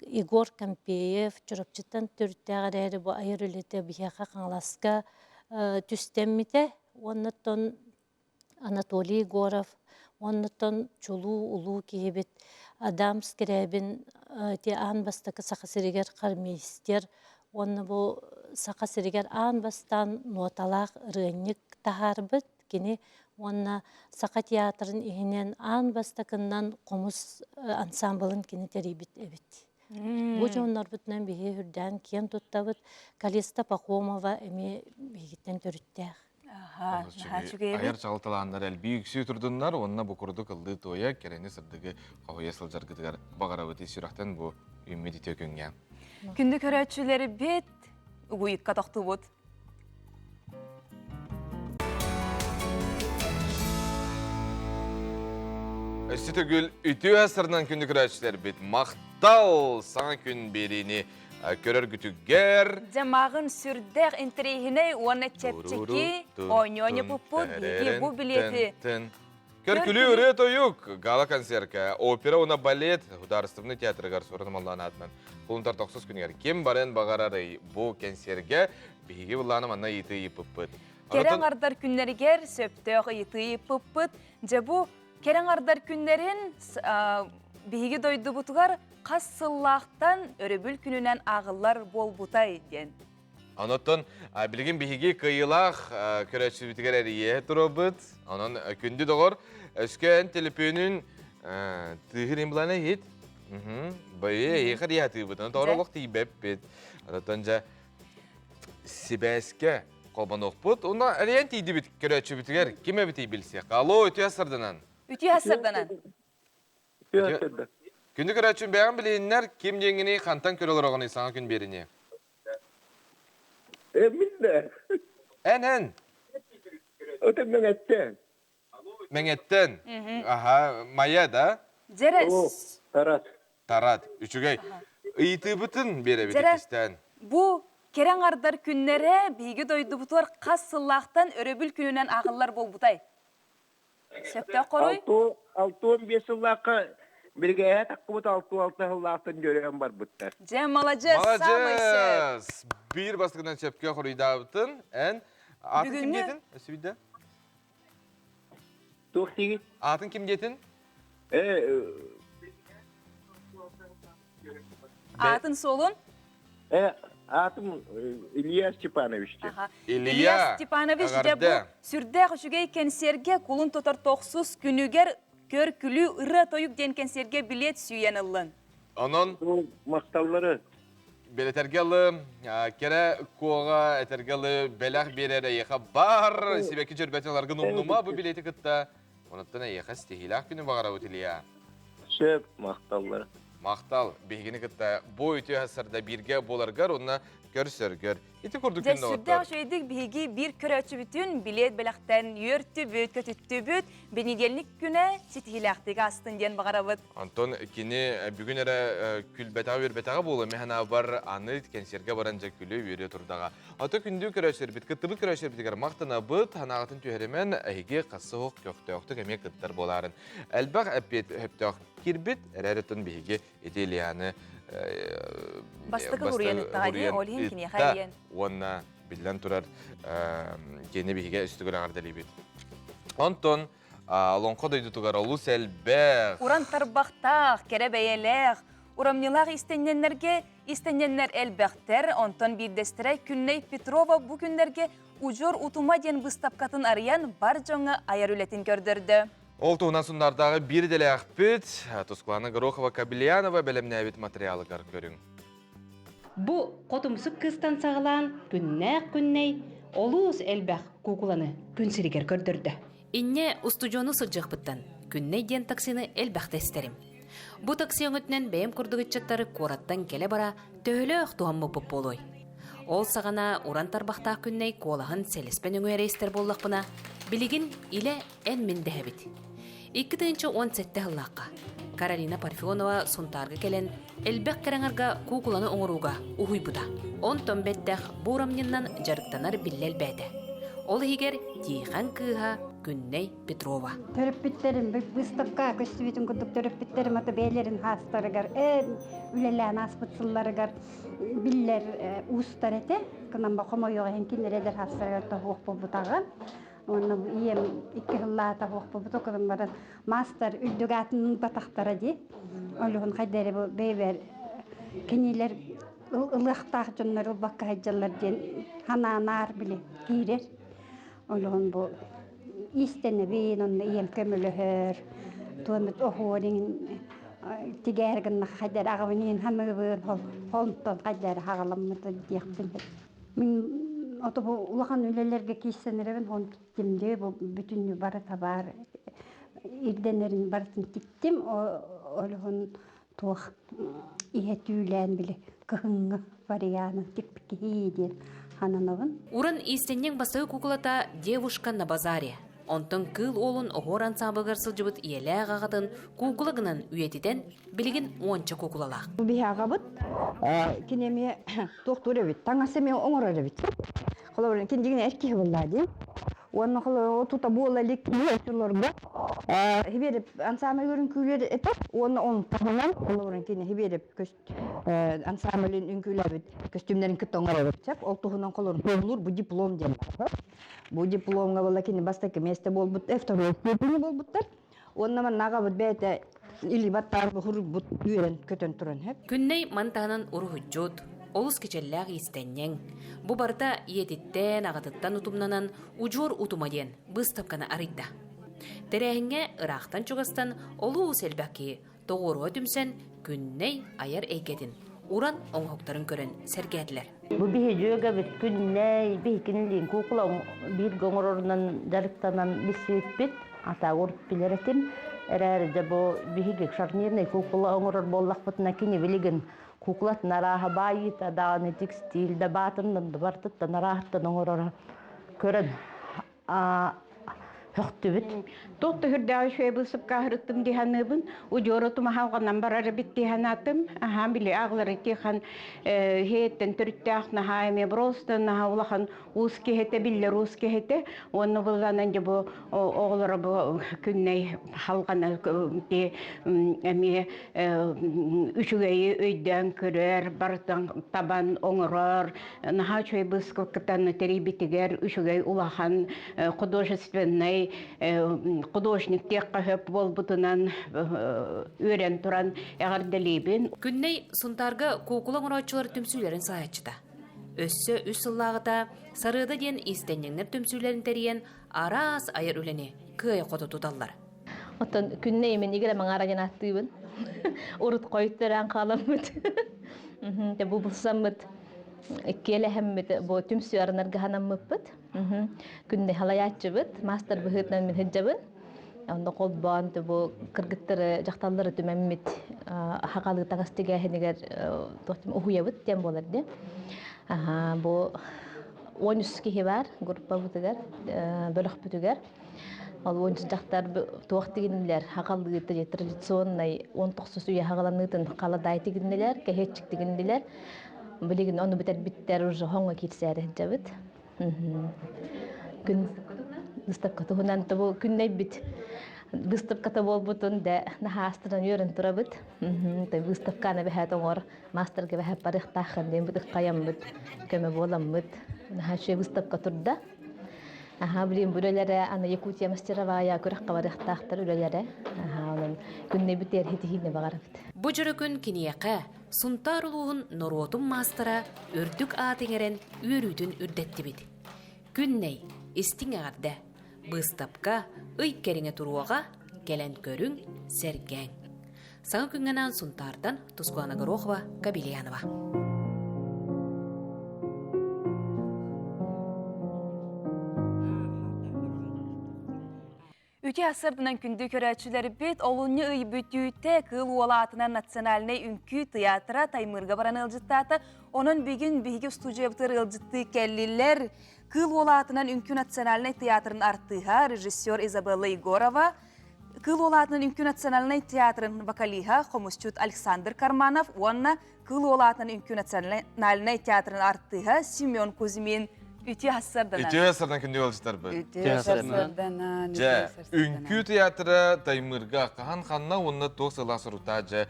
Егор Кампеев Чурапчыттан төрүттээх эрээри бу айар үлэтэ биһиэхэ Хаҥаласка түстэммитэ. Уонна оттон Анатолий Егоров уоннаттан чулуу улуу киһибит Адам Скрябин ити аан бастакы Саха сиригэр хормейстер уонна бу Саха сиригэр аан бастаан нуоталаах ырыанньык таһаарбыт кини уонна Саха театрын иһинэн аан бастакыннан хомус ансамблын кини тэрийбит эбит. Бу дьоннорбутунан биһи үрдээн киэн туттабыт. Калиста Пахомова эмиэ биһигиттэн төрүттээх. Айар чаҕылталааннар элбии үксүү турдуннар уонна бу курдук ыллыы туойа кэрэни сырдыгы хоһуйа сылдьаргытыгар баҕарабыт ис сүрэхтэн бу үүммүт үтүө күҥҥэ. Күндү көрөөччүлэрбит угуйукка тохтубут. Өссө төгүл үтүө сырынан күндү көрөөччүлэрбит махтал саҥа күн биэриини көрөргүтүгэр Дьамаҕын сүрдээх интэриэһинэй уонна чэпчэки оонньуу пуппут биһиги бу билиэти Көркүлүү ырыа тойук гала-концерка опера уонна балет художественный театрыгар Суран Маллаан аатынан кулун тохсус күнүгэр ким барыан баҕарарый бу кэнсиэргэ биһиги былааны манна ыйытыы ыйыппыппыт. Кэрэ аҥардар күннэригэр сөптөөх ыйытыы ыйыппыппыт. Дьэ бу кэрэ аҥардар күннэрин биһиги дойдубутугар хас сыллаахтан өрөбүл күнүнэн ааҕыллар буолбутай диэн. Онотон билигин биһиги кыайыылаах көрөөччүбүтүгэр эрийэ турабыт. Онон күндү доҕор, өскө эн төлөпүөнүн тыыһыр имблана иһит. Бэйэ эйиэхэ диэхатыыбытын тоҕо олох тиийбэппит. Онтон дьэ сибээскэ холбонуохпут. Уна эрийэн тиийдибит көрөөччүбүтүгэр ким эбитий билсиэх. Алло, үтүө сарданан. Үтүө сарданан. Үтүө сардан. Күндү көрөөччүм бэйэҕин билиһиннэр ким диэҥҥиний хантан көрө олороҕунуй саҥа күн биэриниэ? Мин да. Эн эн. Өтө Мэҥэттэн. Мэҥэттэн. Аха, Майа да? Дьэрэ. Тарат. Тарат. Үчүгэй. Ыйытыыбытын биэрэбит Дьэрэ. иккистээн. Бу кэрэ аҥардар күннэрэ биһиги дойдубутугар хас сыллаахтан өрөбүл күнүнэн ааҕыллар буолбутай? Сөптөөх хоруй? 65 сыллаахха биригээһэ таххыбыт 66 сыллаахтан дьөрөөн барбыттар. Дьэ, маладьыас, саамай сөп. Маладьыас! Биир бастакынан сөпкө хоруйдаабытын эн атын ким Бүгүҥҥү диэтин? Өссө биирдэ. Туох диигин? Аатын ким диэтин? Э, Аатын суолун? Э, аатым Илья Степанович диэн. Илья, Илья Степанович дьэ бу сүрдээх үчүгэй кэнсиэргэ кулун тутар тохсус күнүгэр көр-күлүү ырыа-тойук диэн кэнсиэргэ билиэт сүүйэн ыллын. Онон махталлары Бэлэтэргэ ылы, кэрэ куоҕа этэргэ ылы бэлэх биэрэр эйиэхэ бар сибэкки дьөрбөтүн ыларгын умнума бу билиэти кытта. Онуттан эйиэхэ ситиһиилээх күнү баҕарабыт Илья. Сөп, махталлар. Махтал, биһигини кытта бу үтүө сарда бииргэ буоларгар уонна көрсөргөр. Ити курдук Дьэ, күн сүрдээх доҕоттор. үчүгэйдик биһиги биир көрөөччүбүтүн билиэт бэлэхтэн үөртүбүт, көтүттүбүт. Бэнидиэнньик күнэ ситиһиилээхтик аастын диэн баҕарабыт. Онтон кини бүгүн эрэ күлбэтэҕэ-үөрбэтэҕэ буолуо, мин санаабар аны кэнсиэргэ баран дьэ күлүө-үөрүө турдаҕа. Ото күндү көрөөччүлэрбит, кыттыбыт көрөөччүлэрбитигэр махтанабыт, санааҕытын түһэримэн, эһиги хассы оһох көхтөөхтүк эмиэ кыттар буолаарын. Элбэх эппиэт өптөөх киирбит, эрээри оттон биһиги ити Ильяны Бастакы хуруйан ыттаҕа дии, ол иһин киниэхэ эрийэн. Уонна биллэн турар кини биһиги үстүгэр эҕэрдэлиибит. Онтон Олоҥхо дойдутугар олус элбэх. Уран тарбахтаах, кэрэ бэйэлээх, урамньылаах истэнньэннэргэ истэнньэннэр элбэхтэр. Онтон биирдэстэрэ Күннэй Петрова бу күннэргэ Удьуор утума диэн быыстапкатын арыйан бар дьоҥҥо айар үлэтин көрдөрдө. Ол туһунан Суннардааҕы биир идэлээхпит Тускулана Горохова-Кобельянова бэлэмнээбит матырыйаалыгар көрүҥ. Бу хотумсук кыыстан саҕалаан күннээх күннэй олус элбэх куукуланы күн сиригэр көрдөрдө. Инньэ устудьуону сылдьыахпыттан Күннэй диэн таксины элбэхтэ истэрим. Бу такси өҥөтүнэн бэйэм курдук ыччаттары куораттан кэлэ-бара төһөлөөх туһаммыппыт буолуой? Ол саҕана уран тарбахтаах Күннэй куолаһын сэлэспэ нөҥүө эрэ истэр буоллахпына, билигин илэ эн-мин дэһэбит. 2017 сыллаахха Каролина Парфенова Сунтаарга кэлэн элбэх кэрэҥарга куукуланы оҥорууга уһуйбута. Онтон бэттэх бу урамньыннан дьарыктанар биллэ элбээтэ. Ол иһигэр Тиихэн кыыһа Күннэй Петрова. Төрөппүттэрим выставка көстүбүтүн курдук төрөппүттэрим ата бэйэлэрин хаастарыгар үлэлээн ааспыт сылларыгар биллэр уустар этэ. Кынан хомойуох иһин кинилэр хаастарыгар тоһуох буолбутаҕа. Уонна ийэм икки сыллаата суохпут окулун баран маастар үрдүк аатын ылбатахтара дии. Олуһун хайдары бу бэйбэр кинилэр ылыахтаах дьоннор ылбакка сылдьаллар диэн ханаанаар били киирэр. Олуһун бу иистэнэбин, онно ийэм көмөлөһөр, туомут оһуорин тигээр гынна хайдары аҕабын иин ханыыбын, онтон хайдары хаҕаламмыта диэхпин. Мин ото бу улахан үлэлэргэ киирсэн эрэбин, он тиктим дии, бу бүтүннүү барыта баар ирдэнэрин барытын тиктим. Олуһун туох иһэ түүлээн били кыһыҥҥы варианын тикпит киһи диэн хананабын. Уран иистэнньэҥ бастакы куукулата «Девушка на базаре». Онтон кыыл уолун оһуор ансаамбылыгар сылдьыбыт ийэлээх аҕатын куукула гынан үйэтитэн, билигин уонча куукулалаах. Биһи аҕабыт кини эмиэ туохтуур эбит, таҥас эмиэ оҥорор эбит. Холобур, кини дьиҥинэ эр киһи буоллаа дии. Уонна холобур, тута буола илик оччолорго Хибиэрэп ансаамбыл үҥкүүлэр этэ уонна он таһынан холобур кини Хибиэрэп ансамблын үҥкүүлээбит көстүүмнэрин кытта оҥоробут. Ол туһунан холобур туоһулуур бу диплом диэн Бу дипломҥа буолла кини бастакы миэстэ буолбут, второй степени буолбуттар. Уонна манна аҕабыт бэйэтэ илии баттаан хуруйбут үөрэн көтөн туран сөп. Күннэй маны таһынан уруһуйдьут, олус кичэллээх иистэнньэҥ. Бу барыта ийэтиттэн, аҕатыттан утумнанан Удьуор утума диэн быыстапканы арыйда. Тэрээһиҥҥэ ыраахтан-чугастан олус элбэх киһи тоҕуоруһа түмсэн Күннэй айар эйгэтин, уран оҥоһуктарын көрөн сэргээтилэр. Бу биһи дьүөгэбит Күннэй, биһикинилиин куукула бииргэ оҥорорунан дьарыктанан билсибиппит. Ата урут билэр этим. Эрээри дьэ бу биһиги шарнирный куукула оҥорор буоллахпытына кини билигин куукулатын арааһа баайыыта даҕаны текстиль да баатыннан да барытыттан арааһыттан оҥороро көрөн Хөхтүбүт. Туох да үрдээҕи үчүгэй быысыпкааһырыттым дии саныыбын. Удьуора тумаһалҕанан барар эбит дии санаатым. Аһаа били аҕалары тихан иһиэттэн төрүттээх наһаа эмиэ просто наһаа улахан уус киһитэ биллэр уус киһитэ. Уонна былланан дьэ бу оҕолоро бу күннэй халҕана эмиэ үчүгэйи өйдөөн көрөр, барытын табан оҥорор, наһаа үчүгэй быыскалкытан тэрийбитигэр үчүгэй улахан художественнай художник диэххэ сөп буолбутунан үөрэн туран эҕэрдэлиибин. Күннэй Сунтаарга куукула оҥорооччулар түмсүүлэрин салайааччыта. Өссө үс сыллааҕыта Сарыада диэн иистэнньэҥнэр түмсүүлэрин тэрийэн араас айар үлэни кыайа-хото туталлар. Оттон күннэй мин игирэ маҥаара диэн ааттыыбын. Урут хойут төрөөн хааламмыт. Те бу булсаммыт иккиэлэһэммит бу түмсүү арынарга ханаммыппыт. Күннэй халайааччыбыт, мастер быһыытынан мин сылдьабын. Онно холбоон бу кыргыттары, дьахталлары түмэммит хахалыы таҥас тигээһинигэр уһуйабыт диэн буолар дии. Бу 13 киһи бар группабытыгар, бөлөхпүтүгэр. Ол уонча дьахтар туох тигиннилэр, хагалыыты традиционнай 19 үйэ хагаланыытын халадаай тигиннилэр, кэһиэччик тигиннилэр. Билигин ону бүтэрбиттэр уже хоҥо киирсээри сылдьабыт. Күн выставка туһунан бу күннэйбит выставката буолбутун да наһаастынан үөрэн турабыт. Выставканы бэһээт оҥор мастерга бэһээт барыахтааххын диэн бытык хайаммыт көмө буоламмыт. Наһаа үчүгэй выставка турда. Аха, блин, бу үлэлэрэ аны Якутия мастеровая күрэххэ барыахтаахтар үлэлэрэ. Аха, онон күннэбит эрхитиһиини баҕарабыт. Бу дьоро күн киниэхэ Сунтаар улууһун норуотун маастара үрдүк аат иҥэрэн үөрүүтүн үрдэттибит. Күннэй, истиҥ эҕэрдэ! Быыстапка ый кэриҥэ туруоҕа, кэлэн көрүҥ, сэргээҥ. Саҥа күҥҥэ анаан Сунтаартан Тускулана Горохова, Кабельянова. Үтүө сырдынан күндү көрөөччүлэрбит олунньу ый бүтүүтэ Кыыл Уола аатынан национальнай үҥкүү тыйаатыра Таймыырга баран ыалдьыттаата. Онон бүгүн биһиги устуудьуйабытыгар ыалдьыттыы кэллилэр. Кыыл Уола аатынан үҥкүү национальнай тыйаатырын артыыһа, режиссер Изабелла Егорова, Кыыл Уола аатынан үҥкүү национальнай театрын вокалиһа, хомусчут Александр Карманов уонна Кыыл Уола аатынан үҥкүү национальнай театрын артыыһа Семен Кузьмин үтүө сарсыарданан. Үтүө сардан күндү ыалдьыттарбыт. Үтүө сарсыарданан. Дьэ, үҥкүү театра Таймыырга хаһан ханна уонна туох сылаа соруктаах дьэ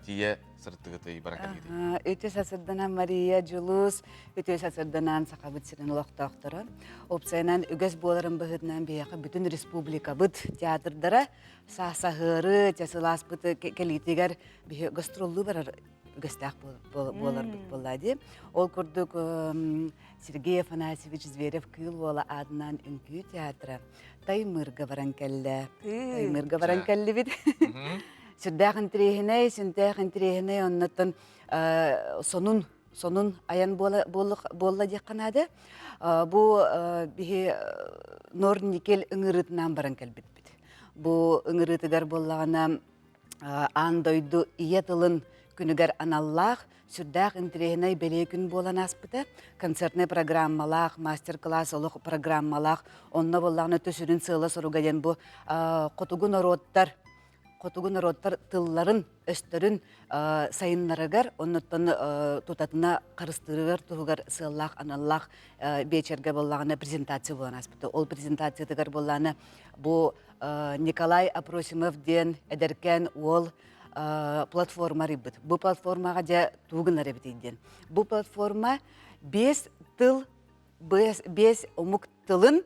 тиийэ сырыттыгытый баран кэлгитий? Үтүө сарсыарданан Мария Дьулус, үтүө сарсыарданан Сахабыт сирин олохтоохторо. Уопсайынан үгэс буоларын быһыытынан биһиэхэ бүтүн республикабыт театрдара саһыары, сылааспыт кэлиитигэр биһи гастроллуу барар үгэстээх буоларбыт буолла дии. Ол курдук Сергей Афанасьевич Зверев-Кыыл Уола аатынан үҥкүү театра Таймыырга баран кэллэ. Таймыырга баран кэллибит. Сүрдээх интириэһинэй, сүнтээх интириэһинэй оннуттан сонун сонун айан буолла диэххэ наада. Бу биһи Норникель ыҥырыытынан баран кэлбиппит. Бу ыҥырыытыгар буоллаҕына аан дойду ийэ тылын күнүгэр аналлаах сүрдээх интэриэһинэй бэлиэ күн буолан ааспыта. Концертнай программалаах, мастер-класс олох программалаах. Онно буоллаҕына өттө сүрүн сыала-соруга диэн бу хотугу норуоттар хотугу норуоттар тылларын, өстөрүн сайыннарыгар, оннуттан тутатына харыстыырыгар туһугар сыаллаах, аналлаах биэчэргэ буоллаҕына презентация буолан ааспыта. Ол презентациятыгар буоллаҕына бу Николай Апросимов диэн эдэркээн уол платформа арыйбыт. Бу платформаҕа дьэ тугу гынар эбитий диэн. Бу платформа биэс тыл, биэс омук тылын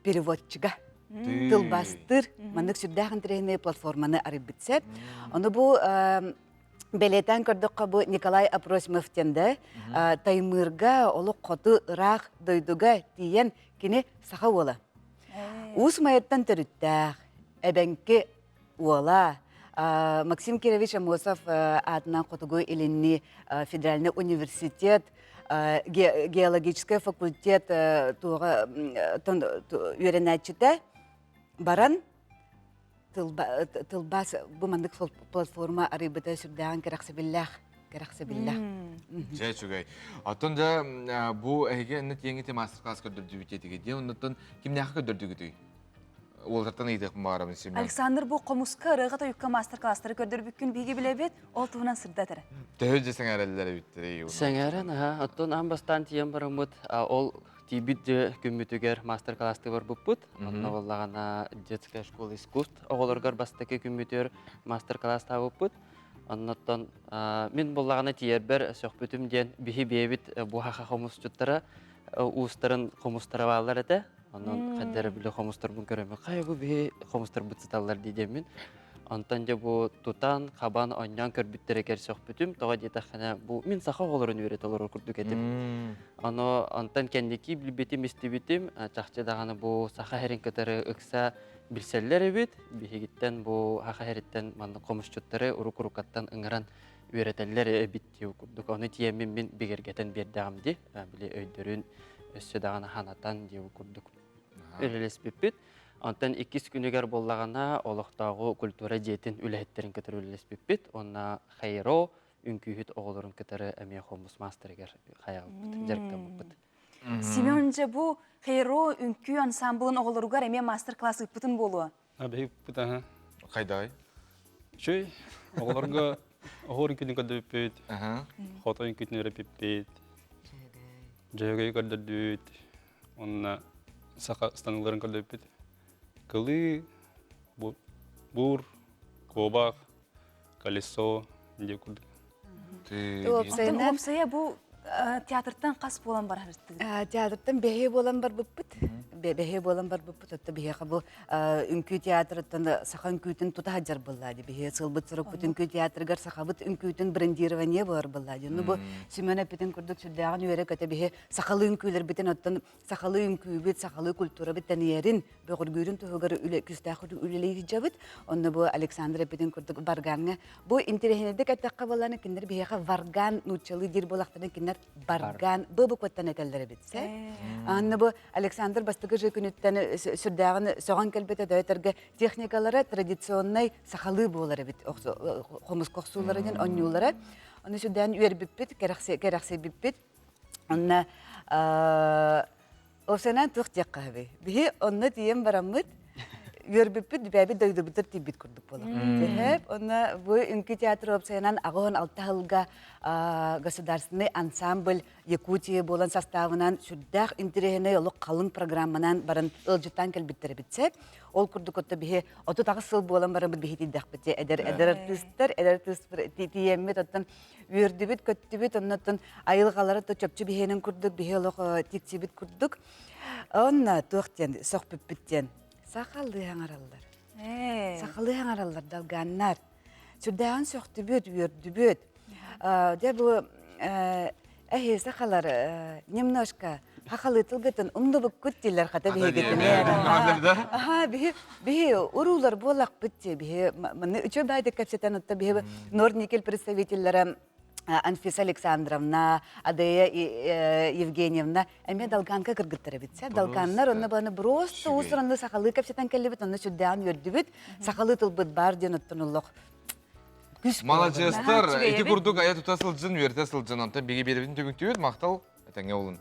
переводчига тылбаастыыр маннык сүрдээх интэриэһинэй платформаны арыйбыт сөп. Ону бу бэлиэтээн көрдөххө бу Николай Апросимов диэн да Таймыырга олох хоту ыраах дойдуга тиийэн кини саха уола. Уус Майаттан төрүттээх, эбэҥки уола. Максим Кирович Амосов аатынан Хотугу Илинни федеральный университет геологическай факультет туоҕа үөрэнээччитэ баран тылбаас бу маннык платформа арыйбыта сүрдээҕин кэрэхсэбиллээх кэрэхсэбиллээх. Дьэ үчүгэй. Оттон дьэ бу эһиги эннэ тиэҥити мастер-класс көрдөрдүбүт диэтиги. Дьэ оннуттан кимнээхэ көрдөрдүгүтүй? Уолаттан ыйытыахпын баҕарабын Семен. Александр бу хомуска ырыаҕа тойукка мастер-класстары көрдөрбүккүн биһиги билэбит, ол туһунан сырдат эрэ. Төһө дьэ сэҥээрэллэр эбиттэрий? Сэҥээрэн, аха. Оттон аан бастаан тиийэн бараммыт, ол тиийбит күммүтүгэр мастер-класстыы барбыппыт. Онно буоллаҕына детская школа искусств оҕолоругар бастакы күммүтүгэр мастер-класстаабыппыт. Оннуттан мин буоллаҕына тиийэрбэр сөхпүтүм диэн биһи бэйэбит буһаха хомусчуттара уустарын хомустара бааллар этэ. Онон хайда эрэ били хомустарбын көрөммүн, хайа бу биһи хомустарбыт сыталлар дии диэммин. Онтон дьэ бу тутан, хабан, оонньоон көрбүттэригэр сөхпүтүм. Тоҕо диэтэххинэ, бу мин саха оҕолорун үөрэтэ олорор курдук этим. Ону онтон кэнники билбитим, истибитим, чахчы даҕаны бу саха иһэрин кытары ыкса билсэллэр эбит. Биһигиттэн бу саха иһэриттэн маннык хомусчуттары урук-уруккаттан ыҥыран үөрэтэллэр эбит дии курдук. Ону тиэммин мин бигэргэтэн биэрдэҕим дии. Били өйдөрүн өссө даҕаны ханатан дии курдук үлэлэспиппит. Онтон иккис күнүгэр буоллаҕына олохтооҕу культура дьиэтин үлэһиттэрин кытары үлэлэспиппит. Уонна Хайро үҥкүүһүт оҕолорун кытары эмиэ хомус маастарыгар хайаабыппыт, дьарыктаммыппыт. Семен дьэ бу Хайро үҥкүү ансамблын оҕолоругар эмиэ мастер-класс ыыппытын буолуо. Биһиппит аха. Хайдай? Үчүгэй. Оҕолорго оһуор үҥкүүтүн көрдөрбүппүт. Хото үҥкүүтүн үөрэппиппит. Дьөһөгөйү көрдөрдүбүт. Уонна саха станыларын көрдөрбүппүт. Кылыы, буур, куобах, колесо диэн курдук. Уопсайа бу театртан хас буолан барарыттыгыт? Театртан бэһиэ буолан барбыппыт. Бэһиэ буолан барбыппыт. Отто биһиэхэ бу үҥкүү театрыттан саха үҥкүүтүн тута сылдьар буолла дии. Биһиэ сылбыт сорукпут үҥкүү театрыгар сахабыт үҥкүүтүн брендирование буолар буолла дии. Ну бу Семен эппитин курдук сүрдээҕин үөрэ-көтө биһи сахалыы үҥкүүлэрбитин оттон сахалыы үҥкүүбүт, сахалыы культурабыт тэнийэрин, бөҕөргүүрүн туһугар үлэ, күүстээх үлэлии сылдьабыт. Онно бу Александр эппитин курдук варганҥа бу интэриэһинэйдик эттэххэ буоллаҕына кинилэр биһиэхэ варган нууччалыы диир буоллахтарына кинилэр барган б букваттан этэллэр эбит сэ. Анна бу Александр бастакы жы күнүттэн сүрдээҕин сөҕөн кэлбитэ дөйтөргө техникалара традиционнай сахалыы буолар эбит хомуска охсуулара диэн онньуулара. Ону сүрдээн үөрбүппүт, кэрэхсэйбиппит. Онно Овсянан туох диэххэ сөбүй? Биһи онно тиийэн бараммыт, үөрбүппүт, бэйэбит дойдубутугар тиийбит курдук буолар. Түһэп, онно бу үҥкүү театр уопсайынан 86 сылга государственный ансамбль Якутия буолан составынан сүрдээх интэриэһинэй олох халыҥ программанан баран ыалдьыттаан кэлбиттэр эбит сөп. Ол курдук отто биһи 38 сыл буолан бараммыт биһи тиийдэхпит эдэр эдэр артыыстар, эдэр артыыстар тиийэммит оттон үөрдүбүт, көттүбүт, оннуттан айылҕалара то чопчу биһиэнин курдук, биһи олох тиксибит курдук. Онно туох диэн сөхпүппүт диэн сахалыы аҥараллар. Сахалыы аҥараллар долганнар. Сүрдээҕин сөхтүбүт, үөрдүбүт. Дьэ бу эһи сахалар немножко хахалыы тылгытын умнубуккут дииллэр хата биһигитин. Аха биһи биһи уруулар буоллахпыт дии биһи маны үчүгэй баайдык кэпсэтэн отто биһи Норникель представителлэрэ Анфиса Александровна, Адея Евгеньевна эмиэ долганка кыргыттар эбит. Долганнар онно баны просто уус-уранны сахалыы кэпсэтэн кэллибит, онно сүрдээҕин үөрдүбүт. Сахалыы тылбыт бар диэн оттон олох Маладьыастар, ити курдук айа тута сылдьын, үөртэ сылдьын, онтон биги биэрэбитин түмүктүүбүт, махтал, этэҥҥэ олун.